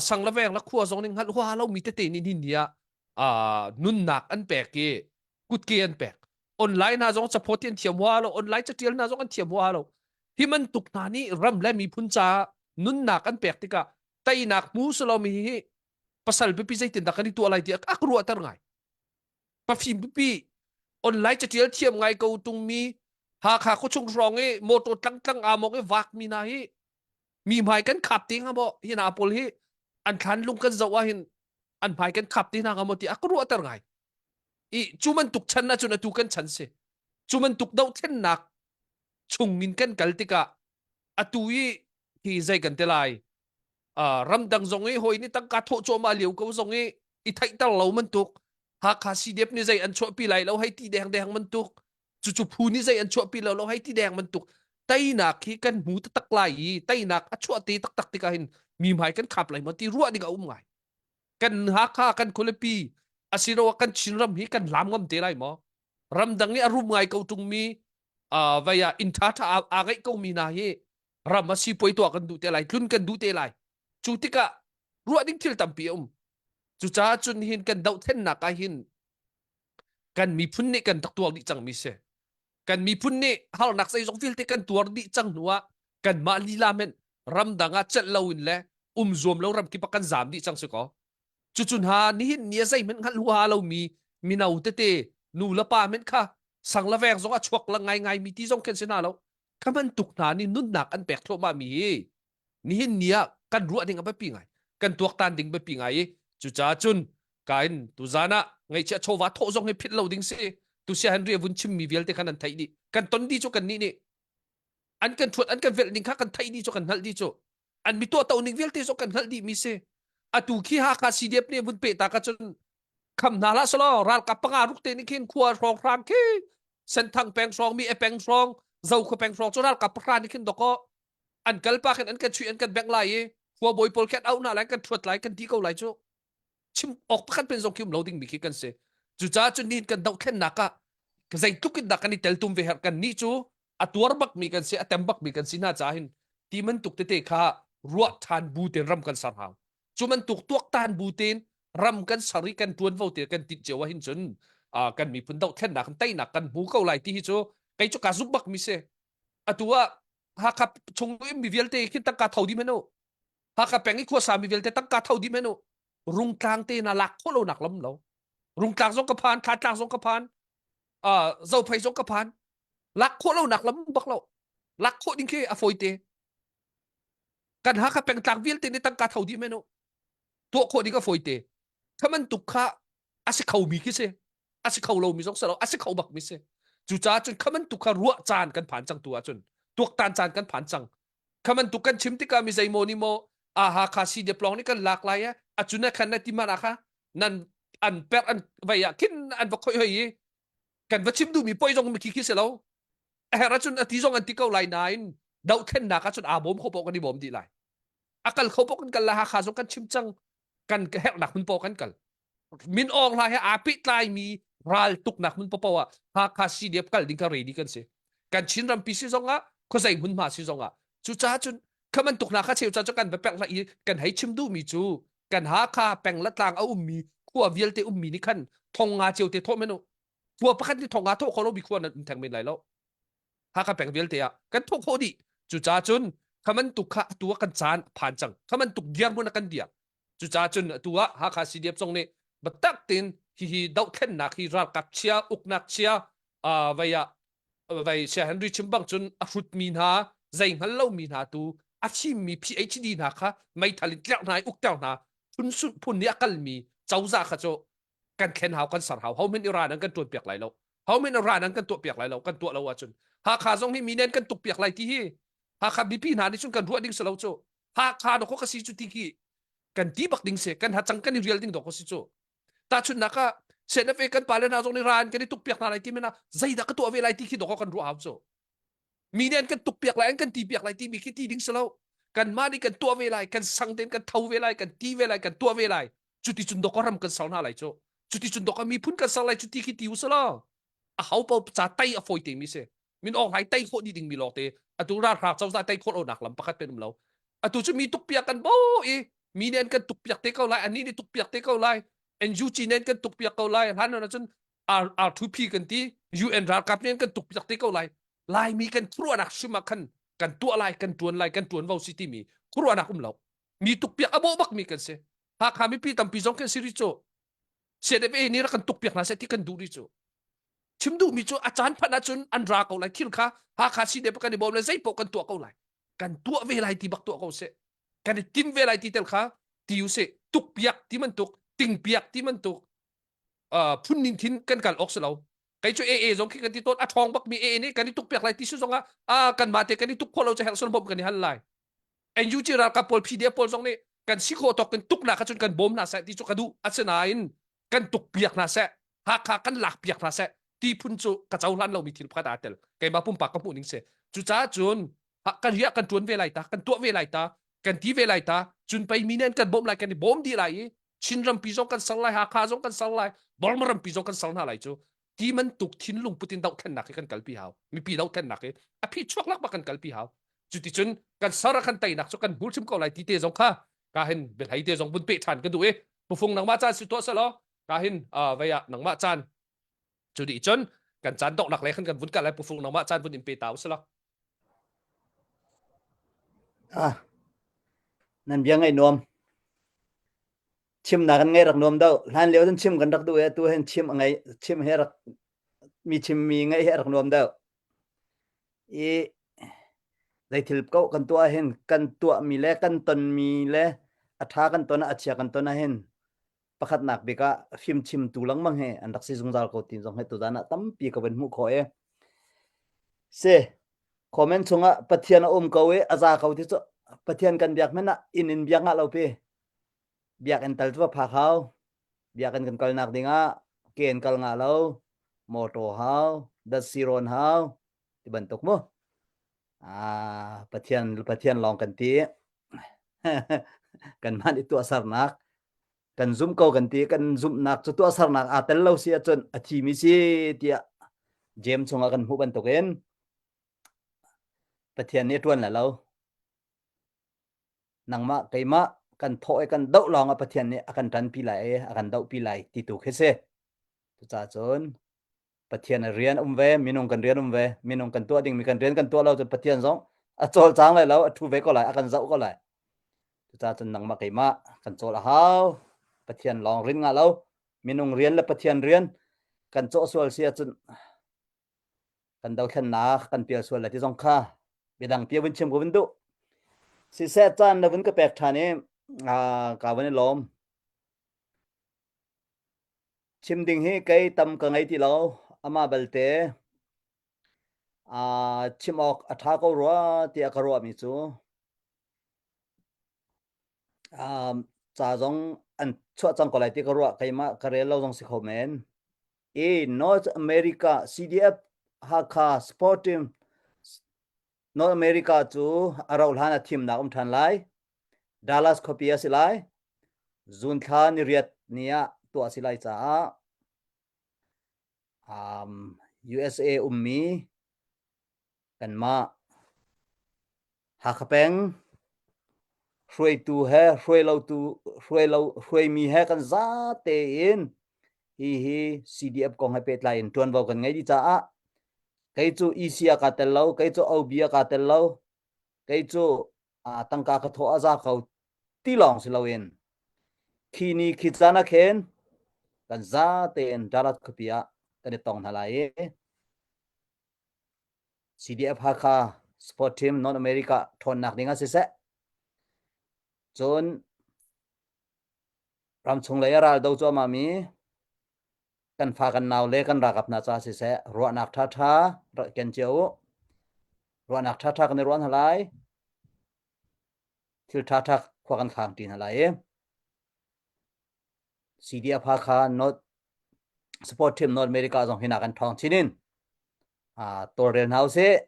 sang le veng le khua zong nih hngalh hua lo mi tete nih ni ni ah nunnak an pek i kutke an pek online hna zong caphawt an thiam hua lo online catial hna zong an thiam hua lo hi bantuk hna nih ram le miphun caah nunnak an pek tikah teinak hmu silo mi hi pasal pipi zeitin dah kan i tuah lai ti a ka ruahter ngai pafim pipi online catial thiam ngai ko tung mi Hakha khuachung hrawng i motor tlang tlang aa mong i vak mi hna hi mi hmai kan khap te hnga maw hi hna pawl hi an thlan lung kan zoh ah hin an hmai kan khap te hna hnga maw ti a ka ruahter ngai i cu bantuk chan ahcun atu kan chan si cu bantuk dohthlennak chung in kan kal tikah atu i hi zei kan te lai uh, ramdang zong i hawi nih tangka thawh cuahmah lio ko zong i i theihter lo bantuk Hakha CDF nih zei an chuahpi lai lo hei ti deng deng bantuk cucu phu nih zei an chuahpi lo lo hei ti deng bantuk teinak hi kan hmu taktak lai i teinak a chuah te taktak tikah hin mi hmai kan khap lai maw ti ruah ding a um ngai kan Hakha kan khualipi asiloah kan Chinram hi kan lam ngam te lai maw ramdang i a rum ngai ko ṭungmi uh, vei ah inn ṭha ṭha aa ngeih ko mi hna hi ram a si puai tuah kan duh te lai tlun kan duh te lai cu tikah ruah ding thil tampi a um cucaah cun hin kan dohthlennak ah hin kan miphun nih kan rak tuar dih cang mi si kan miphun nih harnak zeizong vialte kan tuar dih cang hnu ah kanmah lila men ramdang ah celh lo in le um zuam lo ram kip ah kan zaam dih cang si ko cucu hna nihin ni a zeihmanh hngalh huaha lomi mino tete nu le pa men kha sang le veng zong a chuak la ngai ngai mi ti zong khen si hna lo kha bantuk hna nih nunnak an pek thluahmah mi hi nihin ni ah kan ruah ding a biapi ngai kan tuaktan ding biapi ngai i cucaah cun kain tuzan ah ngaihchia chawva thawh zong hi philh lo ding si tu sia Henry vun chim mi vialte khan an theih dih kan ton dih cu kan nih nih an kan thuat an kan velh ning kha kan theih dih cu kan hngalh dih cu an mi tuah to ning vialte zong kan hngalh dih mi si atu khi Hakha CDF nih vun pe ta ka cun kham hna hlah selaw ralkap panga ruk te nih khin khua hrawng hrang khi Senthang peng hrawng mi e peng hrawng Zokhua peng hrawng cu ralkap pahra nih khin doko an kal pa khin an kan chuih an kan bengh lai i khua bawi pawl khi an auh hna lai kan thuat lai kan ti ko lai cu chim awk pakhat pen zong khi um lo ding mi khi kan si cucaah cun nihin kan dohthlennak ah zeitluk in dah kan i teltum ve herh kan nih cu a tuar bak mi kan si a tem bak mi kan si hna caah hin ti bantuk tete kha ruah ṭhan bu tein ram kan ser hau cu bantuk tuaktan bu tein ram kan ser i kan ṭuanvo te kan tinh cio ah hin cun kan miphun dohthlennak kan teinak kan hmu ko lai ti hi cu kei cu ka zumh bak mi si atu ah Hakha chung mi vialte khin tangka tho dih hmanh u. Hakha peng i khuasa mi vialte tangka tho dih men u. Rungtlang te na lak khawh lo nak lam lo. Rungtlang zong ka phan, Thlatlang zong ka phan, uh, Zophei zong ka phan. Lak khawh lo nak lam bak lo. Lak khawh ding khi a fawi te. Kan Hakha pengtlang vialte nih tangka tho dih men u. Tuah khawh ding a fawi te. Kha bantuk kha a si kho mi khi si. A si kho lo mi zong si lo, a si kho bak mi si. Cucaah cun kha bantuk kha ruah caan kan phan cang tu ahcun tuaktan caan kan phan cang. Kha bantuk kan chim tikah mi zeimaw nih maw aha kha si deplong nih kan lak lai e acun khan na ti man kha nan an per an vai ah khin an va khoi hoi i kan va chim duhmi poi zong mi khi khi si lo a herh ahcun a ti zong an ti ko lai nain dohthlennak ahcun aa bawm kho paoh kan i bawm dih lai a kal kho paoh kan kal lai Hakha zong kan chim cang kan herhnak hmun paoh kan kal Min Aung Hlaing he aa pehtlaimi ral tuknak hmun paoh ah Hakha CDF kal ding kha ready kan si. Kan Chin rampi si zong ah khuazei hmunhma si zong ah cucaah cun kha bantuk hna kha cheu ca cu kan va pek hlah i kan hei chim duhmi cu kan Hakha peng le tlang a ummi khua vialte ummi nih khan thong nga cio te thawh men u. Khua pakhat nih thong nga thawh kho lomi khua nan um theng men lai lo. Hakha peng vialte ah kan thawh khawh dih. Cucaah cun kha bantuk kha atu ah kan caan a phan cang. Kha bantuk dirhmun ah kan dir. Cucaah cun atu ah Hakha CDF zong nih biatak tein hihi dohthlennak hi ralkap chia uknak chia uh, vei ah vei Sia Henry chim bang cun a hrutmi hna zei hngal lomi hna tu a fimmi PhD hna kha meithal in tlerh hna i ukter hna phun phun nih a kalmi cozah kha cu kan thlen hau kan ser hau ho men Iran an kan tuan piak lai lo ho men Iran an kan tuah piak lai lo kan tuah lo ahcun Hakha zong hi mi nen kan tuk piak lai ti hi Hakha mipi hna nih cun kan ruah ding si lo cu Hakha dawk ka si cu ti khi kan ti bak ding si kan hacang kan i rial ding dawk si cu tahchunhnak ah CNFA kan pale hna zong nih ran kan i tuk piak hna lai ti men ah zeidah ka tuah ve lai ti khi dawk kan ruah hau cu mi nih an kan tuk piak lai an kan ti piak lai timi khi ti ding si lo kanmah nih kan tuah ve lai kan sang tein kan tho ve lai kan ti ve lai kan tuah ve lai cuti cun dawk ram kan ser hna lai cu cuti cun dawk miphun kan ser lai cu ti khi ti u selaw a ho paoh ca tai a fawi te mi si min awk lai tai khawh dih ding mi lawng te atu ralhrang cozah tai khawh lonak lam pakhat pen um lo atu cu mi tuk piak kan bo i mi nih an kan tuk piak te ko lai annih nih tuk piak te ko lai NUG nih an kan tuk piak ko lai hlan ah cun R2P kan ti UN ralkap nih an kan tuk piak te ko lai Laimi kan khuaruahnak hrim ah khan kan tuah lai kan tuan lai kan tuan vo si timi khuaruahnak um lo mi tuk piak a bawh bak mi kan si Hakha mipi tampi zong kan si ri cu CNFA nih rak kan tuk piak hna seh ti kan duh ri cu chim duh mi cu a caan phanh ahcun an ra ko lai thil kha Hakha CDF kan i bawm le zei paoh kan tuah ko lai kan tuah ve lai ti bak tuah ko seh kan i tim ve lai ti tel kha ti u sih tuk piak ti bantuk ting piak ti bantuk phun ning thin kan kal awk si lo kei cu AA zong khi kan ti tawn a ṭhawng bak mi AA nih kan i tuk piak lai ti su zong ah a kan mah te kan i tuk khawh lo cu herh sun bawmh kan i hal lai NUG ralkap pawl PDF pawl zong nih kan si khawh tawk in tuk nak ahcun kan bawm hna seh ti cu ka duh asinain kan tuk piak hna seh Hakha kan lak piak hna seh ti phun cu ka cohlan lomi thil pakhat aa tel keimah pumpak ka hmuh ning si cucaah cun kan riah kan ṭuan ve lai ta kan tuah ve lai ta kan ti ve lai ta cun pei mi nih an kan bawmh lai kan i bawm dih lai i Chin rampi zong kan ser lai Hakha zong kan ser lai Burma rampi zong kan ser hna lai cu ti bantuk thinlung putin dohthlennak hi kan kalpi hau mipi dohthlennak hi a phi chuak lak bak kan kalpi hau cuticun kan ser a kan teinak cu kan hmul hrim ko lai ti te zong kha ka hin biahlei te zong vun pe ṭhan ka duh i pufung nangmah caan si tuah selaw ka hin vei ah nangmah caan cu dih cun kan caan donghnak le khan kan vun kal lai pufung nangmah caan vun in pe ta usila Ah nan bia ngaih nuam chimnak kan ngai rak nuam do hlan lio cun chim kan rak duh e tu hen chim a ngai chim he rak mi chim mi ngaih he rak nuam deuh i zeithil ko kan tuah hin kan tuah mi le kan ton mi le a tha kan ton a chia kan ton ah hin pakhatnak bik ah fimchimtu lengmang he an rak si zungzal ko ti zong he tuzan ah tampi ka van hmuh khawh e si comment chungah Pathian a um ko i a za ko ti cu Pathian kan biak men ah inn in biak ngah lo pi biakinn tal cu va phak hau biakinn kan kalnak dingah ke in kal ngah lo motor hau datsi rawn hau ti bantuk mu ah Pathian Pathian lawng kan ti kan man i tuahsernak kan zum ko kan ti kan zumhnak cu tuahsernak aa tel lo si ahcun a thimi si tiah James chungah kan hmuh bantukin Pathian nih a ṭuan lai lo nangmah keimah kan thawh i kan doh lawng ah Pathian nih a kan ṭanpi lai i a kan dohpi lai ti tu khi si cucaah cun Pathian a rian um ve minung kan rian um ve minung kan tuah dingmi kan rian kan tuah lo cun Pathian zong a cawlcang lai lo a ṭhu ve ko lai a kan zoh ko lai. Cucaah cun nangmah keimah kan cawl a hau. Pathian lawng rin nga lo. Minung rian le Pathian rian kan cawh sual si ahcun kan dothlennak kan pial sual le ti zong kha biadang pi vun chim ko vun duh. Siseh caan na vun ka pek ṭhan i ka vun i lawm. Chim ding hi kei tam ka ngei ti lo. Amah balte chim awk a ṭha ko rua tiah ka ruahmi cu ca zong an chuah cang ko lai ti ka ruah keimah ka rel lo zong si kho men. I North America CDF Hakha Sport Team North America cu a rauh hlan ah thimnak um ṭhan lai. Dallas khuapi a si lai. June thla ni riat ni ah tuah a si lai caah um, USA ummi kanmah Hakha peng hruaitu he hruai lotu hruai lo hruaimi he kan zate in hi hi CDF kong he pehtlai in ṭuanvo kan ngei dih caah kei cu EC ah kaa tel lo kei cu OB ah kaa tel lo kei cu tangka ka thawh a za ko ti lawng si loin khi ni khi caan ah khin kan za tein Dallas khuapi ah kan i tong hna lai i CDF Hakha Sport Team North America ṭhawnnak ding ah siseh cun ramchung lei a ral do cuahmah mi kan fa kan nau le kan ralkap hna ca siseh ruahnak ṭhaṭha rak ken cio u. Ruahnak ṭhaṭha kan i ruah hna lai. Thil ṭhaṭha khua kan khang ṭi hna lai i CDF Hakha North Support Team North America zong hina kan ṭhawng chin in tawlrel hna usih.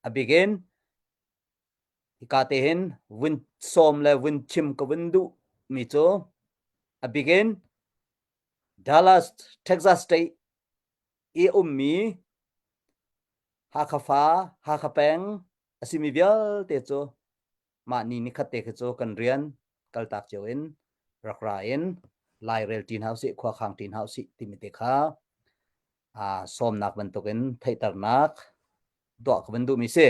A bik in hika te hin vun sawm le vun chim ka vun duh mi cu a bik in Dallas, Texas State i ummi Hakha fa, Hakha peng a simi vialte cu mah ni nikhat te khi cu kan rian kaltak cio in rak ra in lairel ṭi hna usih, khua khang ṭi hna usih timi te kha sawmnak bantukin theihternak tuah ka van duhmi si.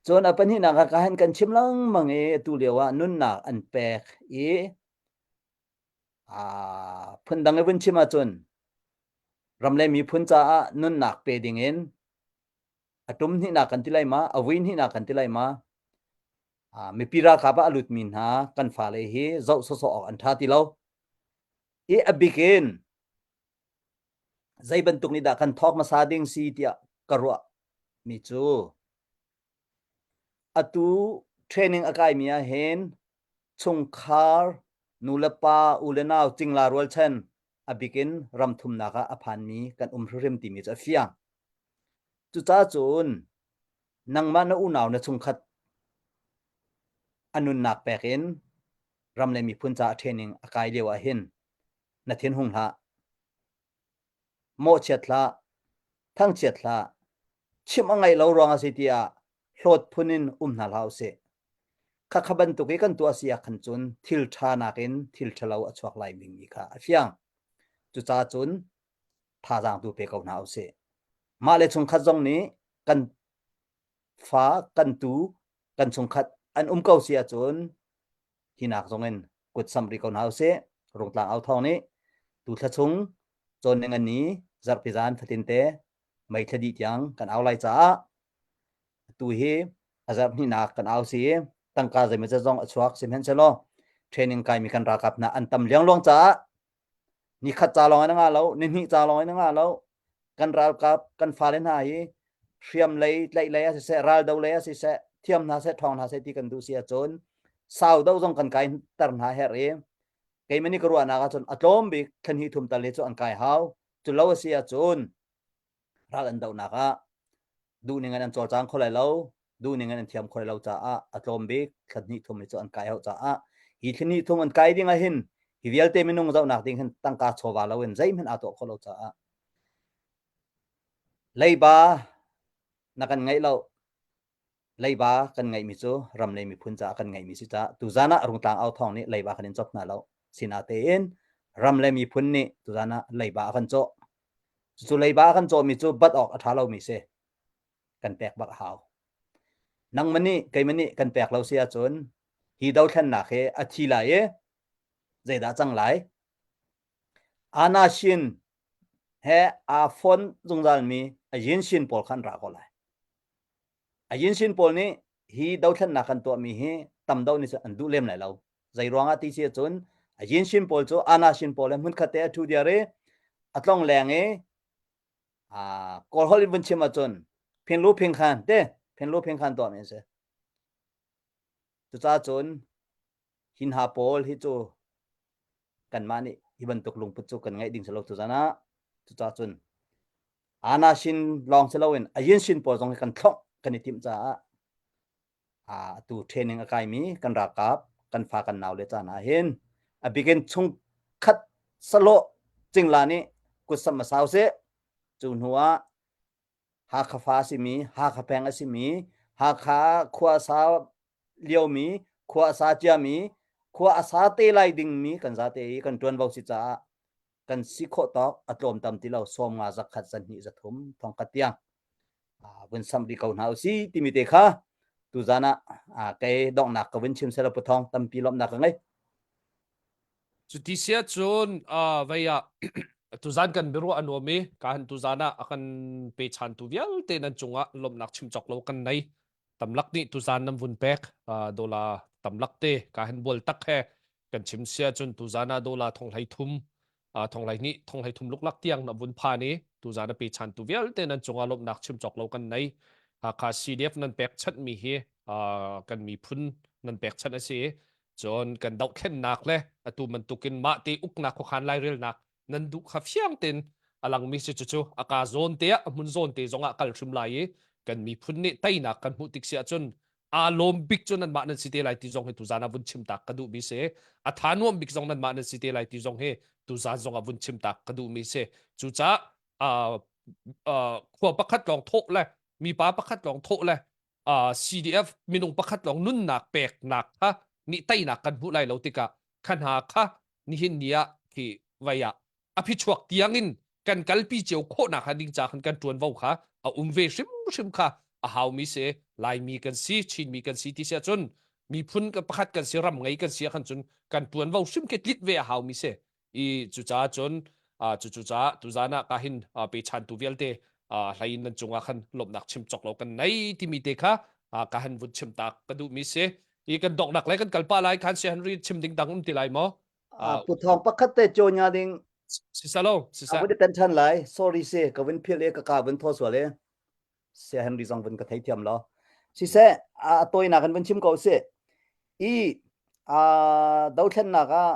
Cun a pahnihnak ah ka han kan chim lengmang i atu lio ah nunnak an pek i phundang i vun chim ahcun ram le miphun caah nunnak pe dingin a tum hnihnak kan ti lai ma a vui hnihnak kan ti lai ma mipi ralkap ah a lutmi hna kan fale hi zoh sawsawh awk an ṭha ti lo i a bik in zei bantuk nih dah kan thawk hmasa ding si tiah ka ruah mi cu Atu training a kaimi ahhin chungkhar, nulepa, u le nau, cingla rualchan a bik in ram thumnak ah a phanmi kan um hrimhrim timi cu a fiang. Cucaah cun nangmah na unau na chungkhat a nunnak pek in ram le miphun caah training a kai lio ahhin na thin hung hlah. Mawhchiat hlah, thangchiat hlah, chimh a ngaih lo ruang a si tiah hlawt phun in um hna hlah usih. Khakha bantuk i kan tuah si ah khan cun thil ṭha nakin thil ṭhalo a chuak lai dingmi kha a fiang. Cucaah cun thazaang tu pe ko hna usih. Mah le chungkhat zong nih kan fa, kan tu, kan chungkhat an um ko si ahcun hinak zong in kut samh rih ko hna usih. Rungtlang au thawng nih tu thla chung cawn ning an ni zarhpi zan fatin te mei thla dih tiang kan au lai caah tu hi a zarh hnihnak kan au si tangka zeimawzat zong a chuak sihmanhsehlaw training kaimi kan ralkap hna an tam liangluang caah ni khat ca lawng in a ngah lo ni hnih ca lawng in a ngah lo kan ralkap kan fale hna hi hriam lei tlaih lei ah siseh raldo lei ah siseh thiam hna seh ṭhawng hna seh ti kan duh si ahcun sau do zong kan kai ter hna herh i keimah nih ka ruahnak ahcun a tlawm bik thla hnih thum tal hi cu an kai hau cu lo a si ahcun ral an dohnak ah duhning in an cawlcang kho lai lo duhning in an thiam kho lai lo caah a tlawm bik thla hnih thum hi cu an kai hau caah hi thla hnih thum an kai ding ah hin hi vialte minung zohnak ding hin tangka chawva lo in zeihmanh aa tuah kho lo caah leiba na kan ngeih lo leiba kan ngeihmi cu ram le miphun caah kan ngeihmi si caah tuzan ah Rungtlang au thawng nih leiba kan in cop hna lo sinatein ram le miphun nih tuzan ah leiba a kan cawh cucu leiba a kan cawhmi cu bat awk a ṭha lomi si kan pek bak a hau nangmah nih keimah nih kan pek lo si ahcun. Hi dothlennak hi a thi lai i zeidah cang lai? Anashin he aa fon zungzalmi a yinshin pawl kha an ra ko lai. A yinshin pawl nih hi dothlennak kan tuahmi hi tam do nih cun an duh lem lai lo. Zei ruangah ti si ahcun a yinshin pawl cu anashin pawl he hmunkhat te a ṭhu diar i a tlong leng i Kawl holh in vun chim ahcun phinglu phingkhan te phinglu phingkhan tuahmi an si. Cucaah cun hi hna pawl hi cu kanmah nih hi bantuk lungput cu kan ngeih ding si lo tuzan ah. Cucaah cun ana shin lawng si loin a yin shin pawl zong hi kan thlongh kan i timh caah atu training a kaimi kan ralkap kan fa kan nau le caan ah hin a bikin chungkhat salawh cingla nih kutsamh a sau seh cu hnu ah Hakha fa a simi Hakha peng a simi Hakha khua a sa liomi khua a sa ciami khua a sa te lai dingmi kan zate i kan ṭuanvo si caah kan si khawh tawk a tlawm tam ti lo 50 zakhat 200 zathum thongkhat tiang vun samh rih ko hna usih timi te kha tuzan ah kei donghnak ka vun chim sela puthong tampi lawmhnak ka ngei. Cuti sia cun vei ah tuzan kan biaruah a nuam i ka han tuzan ah a kan pechantu vialte nan cungah lawmhnak chim cawk lo kan nei. Tamlak nih tuzan nan vun pek dola tamlak te ka han bual tak he kan chim sia cun tuzan ah dola thong hlei thum thong hlei hnih thong hlei thum luklak tiang na vun phan i tuzan a pechantu vialte nan cungah lawmhnak chim cawk lo kan nei. Hakha CDF nan pek chanhmi hi kan miphun nan pek chanh a si i cun kan dohthlennak le atu bantukin mah te uknak khuakhan lairelnak nan duh kha fiang tein a langmi si cucu a ka zawn te ah a hmun zawn te zongah kal hrim lai i kan miphun nih teinak kan hmuh tik si ahcun aa lawm bik cu nanmah nan si te lai ti zong hi tuzan ah vun chim tak ka duhmi si a tha nuam bik zong nanmah nan si te lai ti zong hi tuzan zong ah vun chim tak ka duhmi si cucaah khua pakhat lawng thawh le mipa pakhat lawng thawh le CDF minung pakhat lawng nunnak peknak kha nih teinak kan hmuh lai lo tikah kha hna kha nihin ni ah khi vai ah a phichuak tiangin kan kalpi cio khawhnak ha ding ca khan kan ṭuanvo kha a um ve hrimhrim kha a haumi si Laimi kan si Chinmi kan si ti si ahcun miphun pakhat kan si ram ngei kan si ahkhan cun kan ṭuanvo hrim khi tlit ve a haumi si i cucaah cun cucucaah tuzan ah ka hin pechantu vialte hlei in nan cungah khan lawmhnak chim cawk lo kan nei timi te kha ka han vun chim tak ka duhmi si i kan donghnak le kan kalpa lai khan si Henry chim ding dang um ti lai maw? Pu Thawng pakhat te cho nya ding si salo si sa vun ten than lai sorry se ka vun phil e ka ka vun tho sual e se Henry zong vun ka thei thiam lo siseh a tawinak in vun chim ko si i a dothlennak ah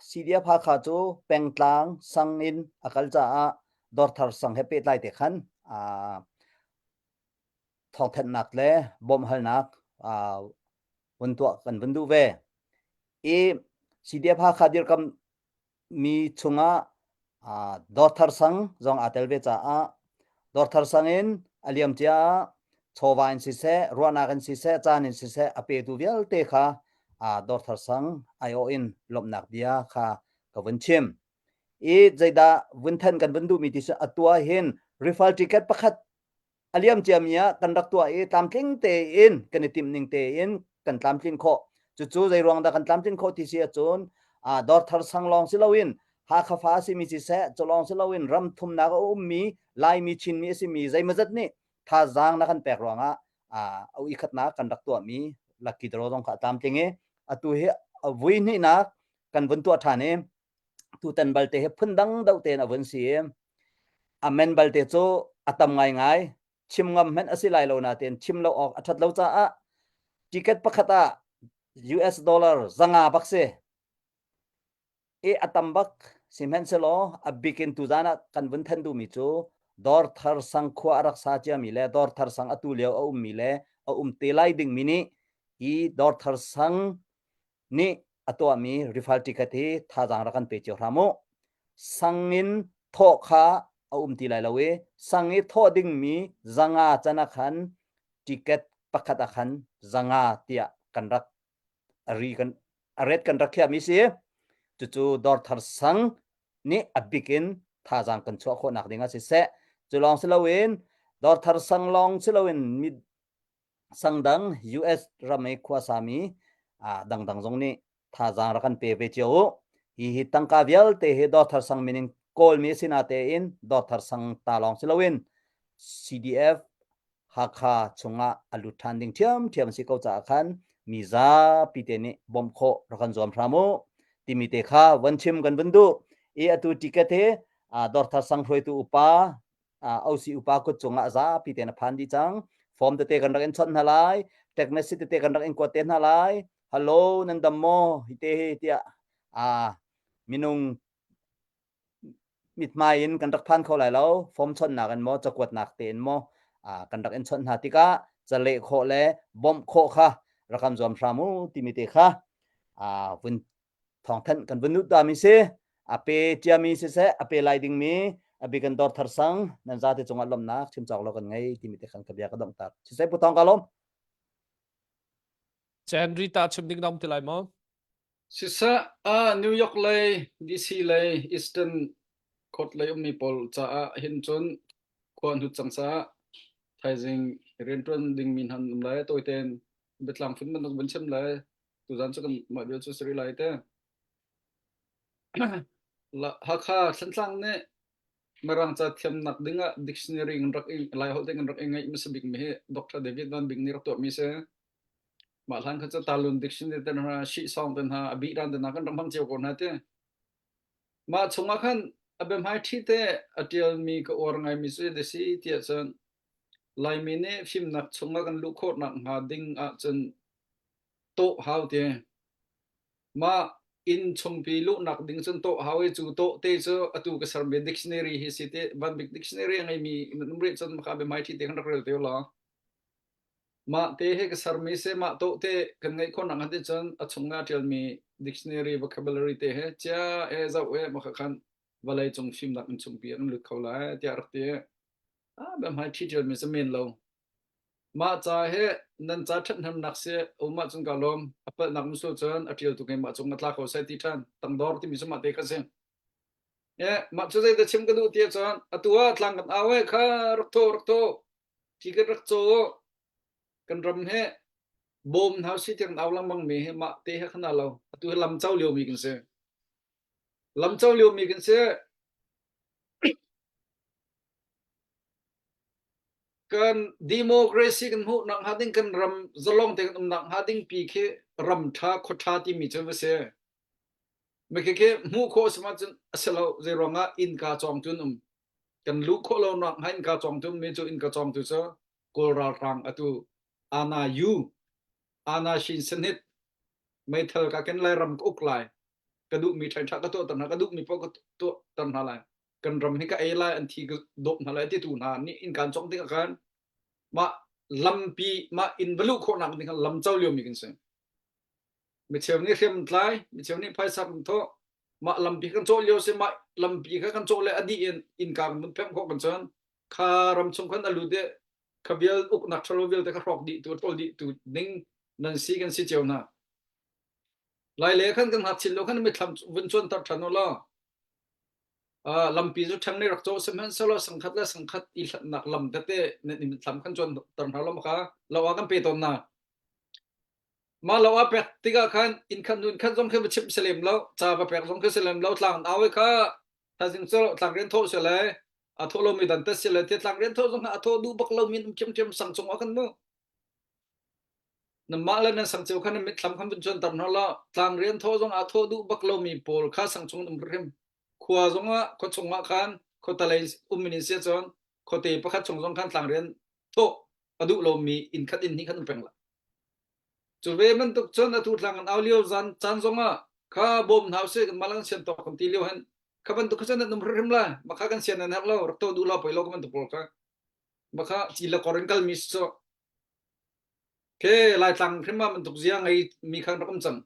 CDF Hakha cu pengtlang sang in a kal caah Dawrthar sang he pehtlai te khan thawngthanhnak le bawmhhalnak vun tuah kan vun duh ve. I CDF Hakha dirkam mi chungah Dawrthar sang zong aa tel ve caah Dawrthar sang in a liam cia chawva in siseh, ruahnak in siseh, caan in siseh a petu vialte kha Dawrthar sang aiawh in lawmhnak bia kha ka vun chim. I zeidah vun thanh kan vun duhmi ti cu atu ah hin referral ticket pakhat a liam ciami ah kan rak tuah i tlamtling tein kan i timh ning tein kan tlamtlin khawh. Cucu zei ruang dah kan tlamtlin khawh ti si ahcun dawrthar sang lawng si loin Hakha fa a simi siseh, cu lawng si loin ram thumnak a ummi Laimi Chinmi a simi zeimawzat nih thazaang na kan pek ruangah a ui khatnak kan rak tuahmi lucky draw zong kha a tlamtling i atu hi vui hnihnak kan vun tuah ṭhan i tutan balte hi phundang deuh tein a vun si i a men balte cu a tam ngaingai chim ngam hmanh a si lai lo nain chim lo awk a ṭhat lo caah ticket pakhat ah US dollar 500 bak si i a tam bak sihmanhsehlaw a bik in tuzan ah kan vun than duhmi cu dawrthar sang khua a rak sa ciami le dawrthar sang atu lio a ummi le a um te lai dingmi nih hi dawrthar sang nih a tuahmi rifal ticket hi thazaang rak kan pe cio hram u. Sang in thawh kha a um ti lai lo i sang i thawh dingmi 500 can ah khan ticket pakhat ah khan 500 tiah kan rak a ri kan a ret kan rak khiahmi si. Cucu dawrthar sang nih a bik in thazaang kan chuah khawhnak ding ah siseh. Cu lawng si loin dawrthar sang lawng si loin mi Sangdang US ram i khuasami. Dangdang zong nih thazaang rak kan pe ve cio u. Hi hi tangka vialte hi Dawthar Sang min in kawlmi a si natein Dawthar Sang ta lawng si loin CDF Hakha chungah a lut ṭhan ding ṭhiamṭhiam a si ko caah khan mi zapi te nih bawmh khawh rak kan zuam hram u timi te kha von chim kan vun duh. I atu ticket hi Dawrthar Sang hruaitu upa OC upa kut cungah zapi tein a phan dih cang. Form tete kan rak in chawnh hna lai, text message tete kan rak in kuat te hna lai. Hello, nan dam maw? Hi te hi tiah minung mithmai in kan rak phan kho lai lo. Form chawnhnak in maw, cakuatnak tein maw kan rak in chawnh hna tikah caleh khawh le bawmh khawh kha rak kan zuam hram u timi te kha vun thawngthanh kan vun nut mi si a pe ciami siseh a pe lai dingmi a bi kan dor thar sang nan zate cungah lawmhnak chim cawk lo kan ngei timi te khan ka bia ka donghter siseh pu thawng ka lawm Chen Rita chim ding dam ti lai maw? Siseh ah New York lei DC lei Eastern Court lei ummi pawl caah hin cun khua an hut cang caah thaizing rianṭuan dingmi hna an um lai tawitein biatlang phun bantuk vun chim lai tuzan cu kan mah vial cu si rih lai te. Hakha Thlantlang nih Mirang ca thiamnak dingah dictionary in rak i Lai holh ding in rak i ngeih hmasa bikmi hi Dr. David Van Bik nih rak tuahmi si. Mah hlan kha cu Talun dictionary te hna, Shih-sawng te hna, a bihran te hna kan rak hmang cio ko hna ti. Mah chungah khan a biahmai ṭhi te a ṭialmi ka uar ngaimi cu a si tiah cun Laimi nih fimnak chungah kan luh khawhnak hnga ding ahcun tawh hau ti. Mah inn chungpi luhnak ding cun tawh hau i cu tawh te cu atu ka sermi dictionary hi si ti Van Bik dictionary a ngeimi nan um rih cun maka biahmai ṭhi te kan rak rel te law. Mah te hi ka sermi si mah tawh te kan ngeih khawhnak hnga ti cun a chung ah ṭialmi dictionary vocabulary te he cia e zoh e maka khan vawlei cung fimnak inn chungpi ah kan lut kho lai tiah rak ti. Ah biahmai ṭhi ṭialmi cu men lo. Mah ca hi nan ca ṭhathnemnak si um ahcun kaa lawm. A palhnak um sual cun a ṭialtu keimah cung a tla ko seh ti ṭhan. Tangdor timi cu mah te kha si. Eh, mah cu zeidah chim ka duh ti ahcun atu ah tlang kan au eh kha rak tho rak tho. Thi kan rak caw u. Kan ram hi bawm hna usih tiah kan au lengmang mi hi mah te he khan aa lo. Atu hi lam co liomi kan si. Lam co liomi kan si. Kan democracy kan hmuh nak hnga ding kan ram zalong te kan um nak hnga ding pi khi ram tha khua tha timi cu va si. Mah khi hmuh khawh si ma cun a si lo zei ruangah innka cawng tu an um. Kan luh khawh lo nak hnga innka cawng tu mi cu innka cawng tu cu Kawl ralhrang atu Ana Yu Ana Shin Sanit meithal ka ken lai ram ka uk lai ka duh mi ṭha ka tuah ter hna ka duh mi paoh ka tuah ter hna lai kan ram hi ka ei lai an thi ka dawp hna lai ti tu hna nih inn kan cawk ding ah khan mah lampi mah inn va luh khawhnak ding khan lam co lio mi kan si micheu nih hriam tlai micheu nih phaisa kan thawh mah lampi kan cawh lio si mah lampi kha kan cawh le a dih in innka kan vun phemh khawh kan cun kha ram chung khan a lut i kha vial uknak ṭhalo vialte kha hrawk dih tu ṭawl dih tu ding nan si kan si cio hna lai le khan kan ngakchin lo khan mithlam vun cuanter ṭhan u law Lampi cu ṭheng nih rak cawh sihmanhsehlaw sangkhat le sangkhat i hlatnak lam tete nan i mitthlam khan cuanter hna lo kha lo ah kan pe tawn hna. Mah lo ah pek tikah khan inn khat hnu inn khat zong khi va chimh si lem lo, ca va pek zong khi si lem lo, tlang au i kha thaizing cu tlang rian thawh si le a thawh lomi dan tet si le ti tlang rian thawh zong a thawh duh bak lomi um ṭhiamṭhiam sang cung ah khan mu. Nanmah le nan sang cio khan nan mitthlam khan vun cuanter hna law tlang rian thawh zong ah thawh duh bak lomi pawl kha sang chung um hrim. Khua zongah khua chungah khan khuatalei um in si ahcun khuate pakhat chung zong khan tlang rian thawh a duh lomi inn khat inn hnih khan um peng la. Cu ve bantuk cun atu tlang kan au lio zan caan zongah kha bawm hna usih kan malang sian tawk kan ti lio hin kha bantuk kha cun nan um hrimhrim lai makha kan sian nan herh lo rak tuah duh lo poi lo ka bantuk pawl kha makha ci le kor in kalmi si cu Ke Laitlang hrim ah bantuk zia ngei mi khan rak um cang.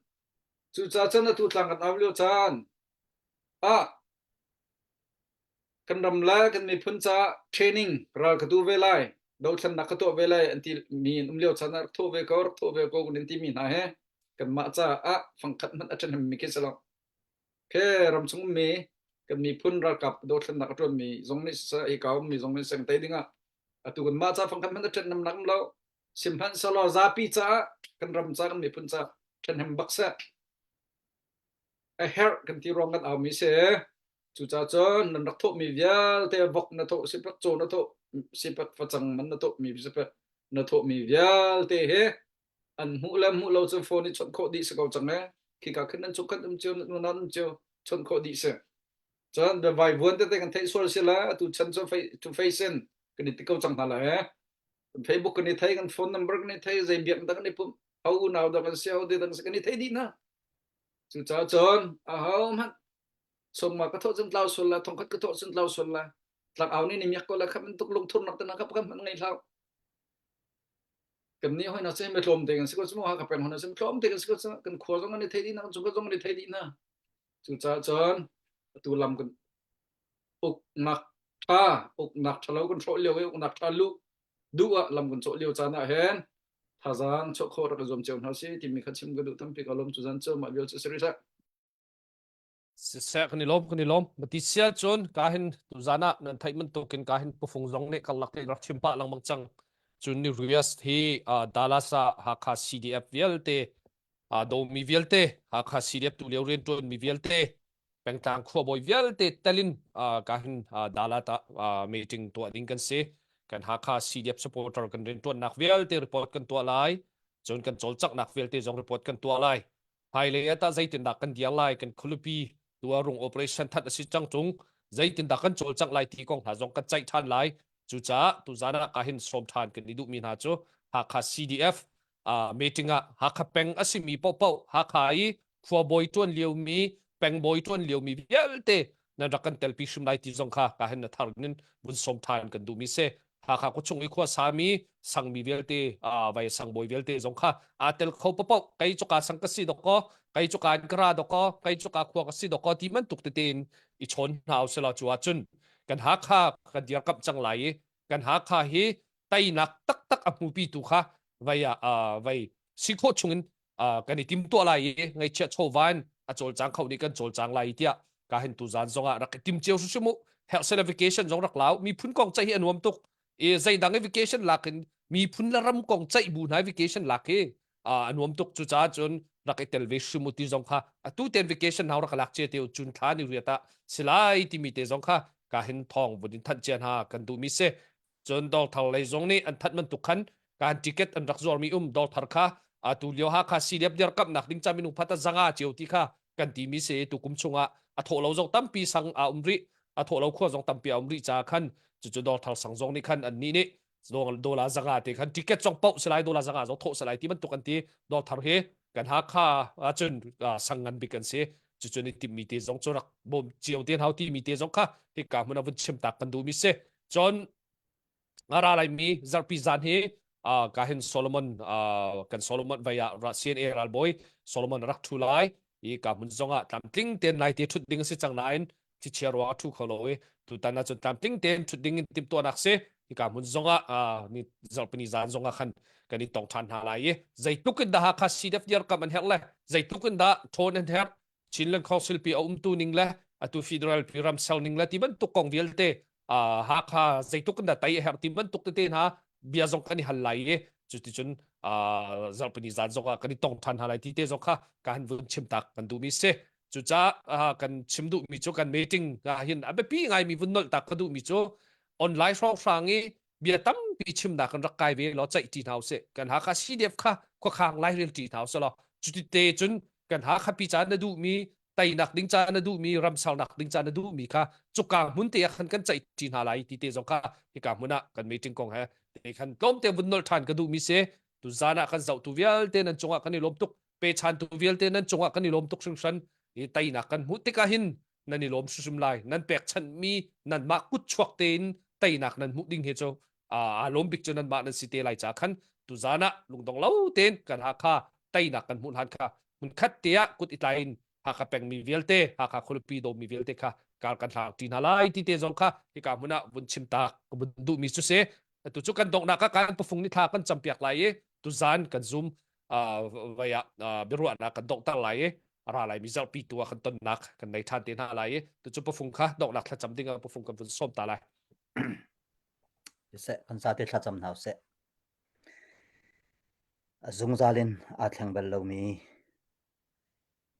Cucaah cun atu tlang kan au lio caan ah kan ram le kan miphun caah training ral ka tu ve lai, dothlennak ka tuah ve lai an ti mi an um lio caan ah rak thawh ve ko, rak thawh ve ko kan in ti mi hna he kanmah caah fangkhat hmanh a ṭhahnem mi khi si lo. Ke ramchung ummi kan miphun ralkap dothlennak a ṭuanmi zong nih siseh, hika ummi zong nih seng te dingah atu kan mah ca fangkhat hmanh a ṭhathnem nak um lo. Sihmanhsehlaw zapi caah kan ram ca kan miphun caah. Ṭhahnem bak seh. A herh kan ti ruang kan aumi si. Cucaah cun nan rak thawhmi vialte vok na thawh sipek, caw na thawh sipek, facang man na thawhmi sipek, na thawhmi vialte hi an hmuh le hmuh lo cun phone i chawnh khawh dih si ko cang e. Khika khin nan chung khan um cio, nan um cio, chawnh khawh dih si. Cun biavaivuan tete kan theih sual si la, atu chan cu to face in kan i ti ko cang hna lai e. Kan Facebook kan i thei, kan phone number kan i thei, zei biak dah kan i pumh, ho unau dah kan si, ho de dah kan i thei dih hna. Cucaah cun aho hmanh sawmma ka thawh cun tlau sual la, thongkhat ka thawh cun tlau sual la, tlak au nih ni miak ko la kha bantuk lungthurnak te na ka pakhat hmanh ngei hlah. Kan nih hoi na se mi tlawm te kan si ko cu ha ka peng hoi na se mi tlawm te kan si ko cu kan khua zong an i thei dih na kan chung zong an i thei dih na. Cucaah cun atu lam kan uknak ṭha uknak ṭhalo kan hrawh lio i uknak ṭha luh duh ah lam kan cawh lio caan ah hin thazaang chuah khawh rak i zuam cio hna si timi kha chim ka duh tampi ka lawm cu zan cu mah vial cu si rih hlah. Siseh kan i lawm kan i lawm. Mati sia cun ka hin tuzan ah nan theih bantukin ka hin pufung zong nih karlak te rak chim pah lengmang cang. Cun ni Rias hi Dallas ah Hakha CDF vialte aa domi vialte Hakha CDF tu lio rianṭuan mi vialte pengtlang khuabawi vialte telin ka hin Dalat ah meeting tuah ding kan si. Kan Hakha CDF supporter kan rianṭuannak vialte report kan tuah lai. Cun kan cawlcanghnak vialte zong report kan tuah lai. Hmailei ah tah zeitindah kan dir lai, kan khualipi tuarung operation that a si cang tung, zeitindah kan cawlcangh lai ti kong hna zong kan ceih ṭhan lai. Cucaah tuzan ah ka hin sawm ṭhan kan i duhmi hna cu Hakha CDF uh, meeting ah Hakha peng a simi paohpaoh Hakha i khuabawi ṭuan liomi pengbawi ṭuan liomi vialte nan rak kan telpi hrim lai ti zong kha ka hin na thar in vun sawm ṭhan kan duhmi si. Hakha khuachung i khua sami sangmi vialte vai sangbawi vialte zong kha aa tel kho paoh kei cuka sang ka si dawkaw kei cuka in ka ra dawkaw kei cuka khua ka si dawkaw ti bantuk tete in i chawn hna usila cu ahcun kan Hakha kan dirkamh cang lai i kan Hakha hi teinak taktak a hmupi tu kha vai ah vai si khawh chungin kan i timtuah lai i ngaihchiah chawva in a cawlcang kho nih kan cawlcang lai tiah ka hin tuzan zongah rak i tim cio hrim u herh sela vacation zong rak lau miphun kong ceih hi a nuam tuk i zeidang i vacation lak in miphun le ram kong ceih bu hna vacation lak hi a nuam tuk cu caah cun rak i tel ve hrim u ti zong kha atu ten vacation hau rak lak che te cun thla ni riat ah silai timi te zong kha ka hin thong vun in thanh cia hna kan duh mi si Cun dawrthar lei zong nih an thanh bantuk khan kan ticket an rak zuarmi um dawrthar kha atu lio Hakha CDF dirkamhnak ding ca minung phat a zanga cio ti kha kan timi si tu kum chungah a thawh lo zong tampi sang a um rih a thawh lo khua zong tampi a um rih ca khan cucu dawrthar sang zong nih khan an nih nih dola zanga te khan ticket zong poh silai dola zanga zong thawh silai ti bantuk an ti dawrthar hi kan Hakha ahcun sang ngan bik an si cucu ni timmi te zong cu rak bawm cio te hau ti mi te zong kha hika hmun a vun chim tak kan duh mi si Cun a ra laimi zarhpi zan hi uh, ka hin Solomon uh, kan Solomon vai ah CNA ralbawi Solomon rak thu lai i ka hmun zongah tlamtling ten lai te thut ding si cang nain thichia ruang a thu kho lo i tutan ah cun tlamtling ten thut ding in timhtuahnak si hi ka hmun zongah uh, ni zarhpini zan zongah khan kan i tong than hna lai i zeitluk in dah Hakha CDF dirkam an herh le zeitluk in dah ṭhawn an herh Chinland Council pi a umtu ning le atu federal pi ram ser ning le ti bantuk kong vialte Hakha zeitluk in dah tai a herh ti bantuk tete hna bia zong kan i hal lai i cuticun zarhpini zan zong ah kan i tong ṭhan hna lai ti te zong kha ka han vun chim tak kan duhmi si cucaah kan chim duhmi cu kan meeting ah hin a biapi ngaimi vun nolh tak ka duhmi cu online hrawnghrang i bia tampi chimnak kan rak kai ve law ceih ṭi hna usih kan Hakha CDF kha khuakhang lairel ṭi hna usih law cuti te cun kan Hakha pi ca na duhmi teinak ding ca na duhmi ramsaunak ding ca na duhmi kha cuka hmun te ah khan kan ceih ṭi hna lai ti te zong kha hika hmun ah kan meeting kong he te khan tlawmte vun nolh ṭhan ka duhmi si tuzan ah kan zohtu vialte nan cungah kan i lawm tuk pechantu vialte nan cungah kan i lawm tuk hringhran i teinak kan hmuh tikah hin nan i lawm hrimhrim lai nan pekchanhmi nanmah kutchuak tein teinak nan hmuh ding hi cu aa lawm bik cu nanmah nan si te lai ca khan tuzan ah lungdong lo tein kan Hakha teinak kan hmuh hlan kha hmunkhat te ah kut i tlai in Hakha pengmi vialte Hakha khualipi dawmi vialte kha kar kan hlang ṭi hna lai ti te zong kha hika hmun ah vun chim tak ka vun duhmi cu si atu cu kan donghnak ah kan pafung ni thla kan campiak lai i tuzan kan zoom vai ah biaruahnak kan donghter lai i a ra laimi zarhpi tu ah kan tonnak kan nei ṭhan te hna lai i tucu pafung kha donghnak thlacam ding ah pafung kan vun sawm ta lai. Seh, kan zate thlacam hna usih. A zungzal in aa thleng bal lomi.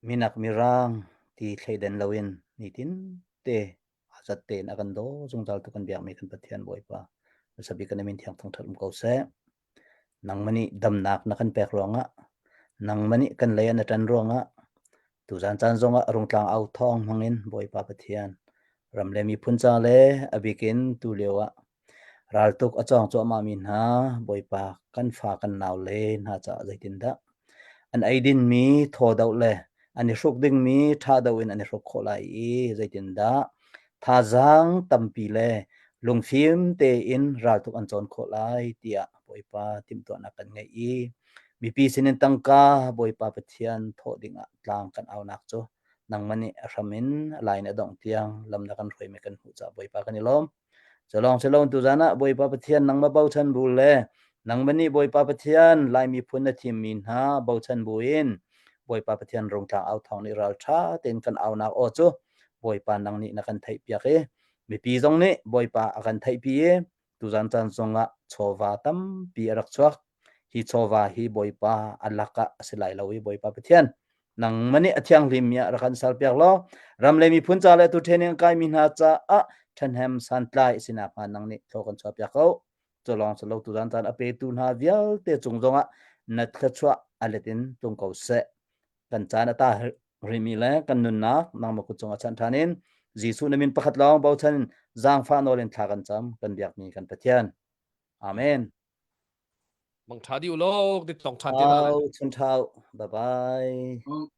Minak mirang ti thleiden loin nitin te a zat tein a kan daw zungzal tu kan biakmi kan Pathian Bawipa hmasa kan min thiang thangthat um ko seh. Nangmah nih damnak na kan pek ruangah nangmah nih kan lei na ṭan ruangah tuzan caan zongah rungtlang au thawng hmangin Bawipa Pathian ram le miphun ca le a bikin tu lio ah Raltuk a cawng cuahmahmi hna Bawipa kan fa kan naule hna caah zeitindah an eidinmi thaw doh le an i hruk dingmi ṭha doh in an i hruk khawh lai i zeitindah thazaang tampi le lungfim tein raltuk an cawn khawh lai tiah Bawipa timhtuahnak kan ngeih i mipi sinin tangka Bawipa Pathian thawh dingah tlang kan aunak cu nangmah nih a hram in a lai in a dongh tiang lam na kan hruaimi kan hmuh caah Bawipa kan i lawm. Culawng si lo tuzan ah Bawipa Pathian nangmah bochan bu le nangmah nih Bawipa Pathian Lai miphun na thimmi hna bochan bu in Bawipa Pathian rungtlang au thawng nih ralṭha tein kan aunak aw cu Bawipa nang nih na kan theihpiak i mipi zong nih Bawipa a kan theihpi i tuzan caan zongah chawva tampi a rak chuak. Hi chawva hi Bawipa a lakah a si lai lo i Bawipa Pathian nangmah nih a thianghlimmi ah rak kan serpiak law ram le miphun ca le tu training kaimi hna caah ṭhahnem santlai a si nakhnga nang nih thlaw kan chuahpiak ko. Cu lawng si lo tuzan caan a petu hna vialte cung zongah na thluachuah a let in tlung ko seh. Kan caan a ta rihmi le kan nunnak nangmah kut cungah chanh ṭhan in Jesuh na min pakhat lawng bochan in zaangfah nawl in thla kan cam kan biakmi kan Pathian. Amen. Mang ṭha dih u law, dit tong ṭhan te hna lai. Au chun ṭhau. Bye bye. Um.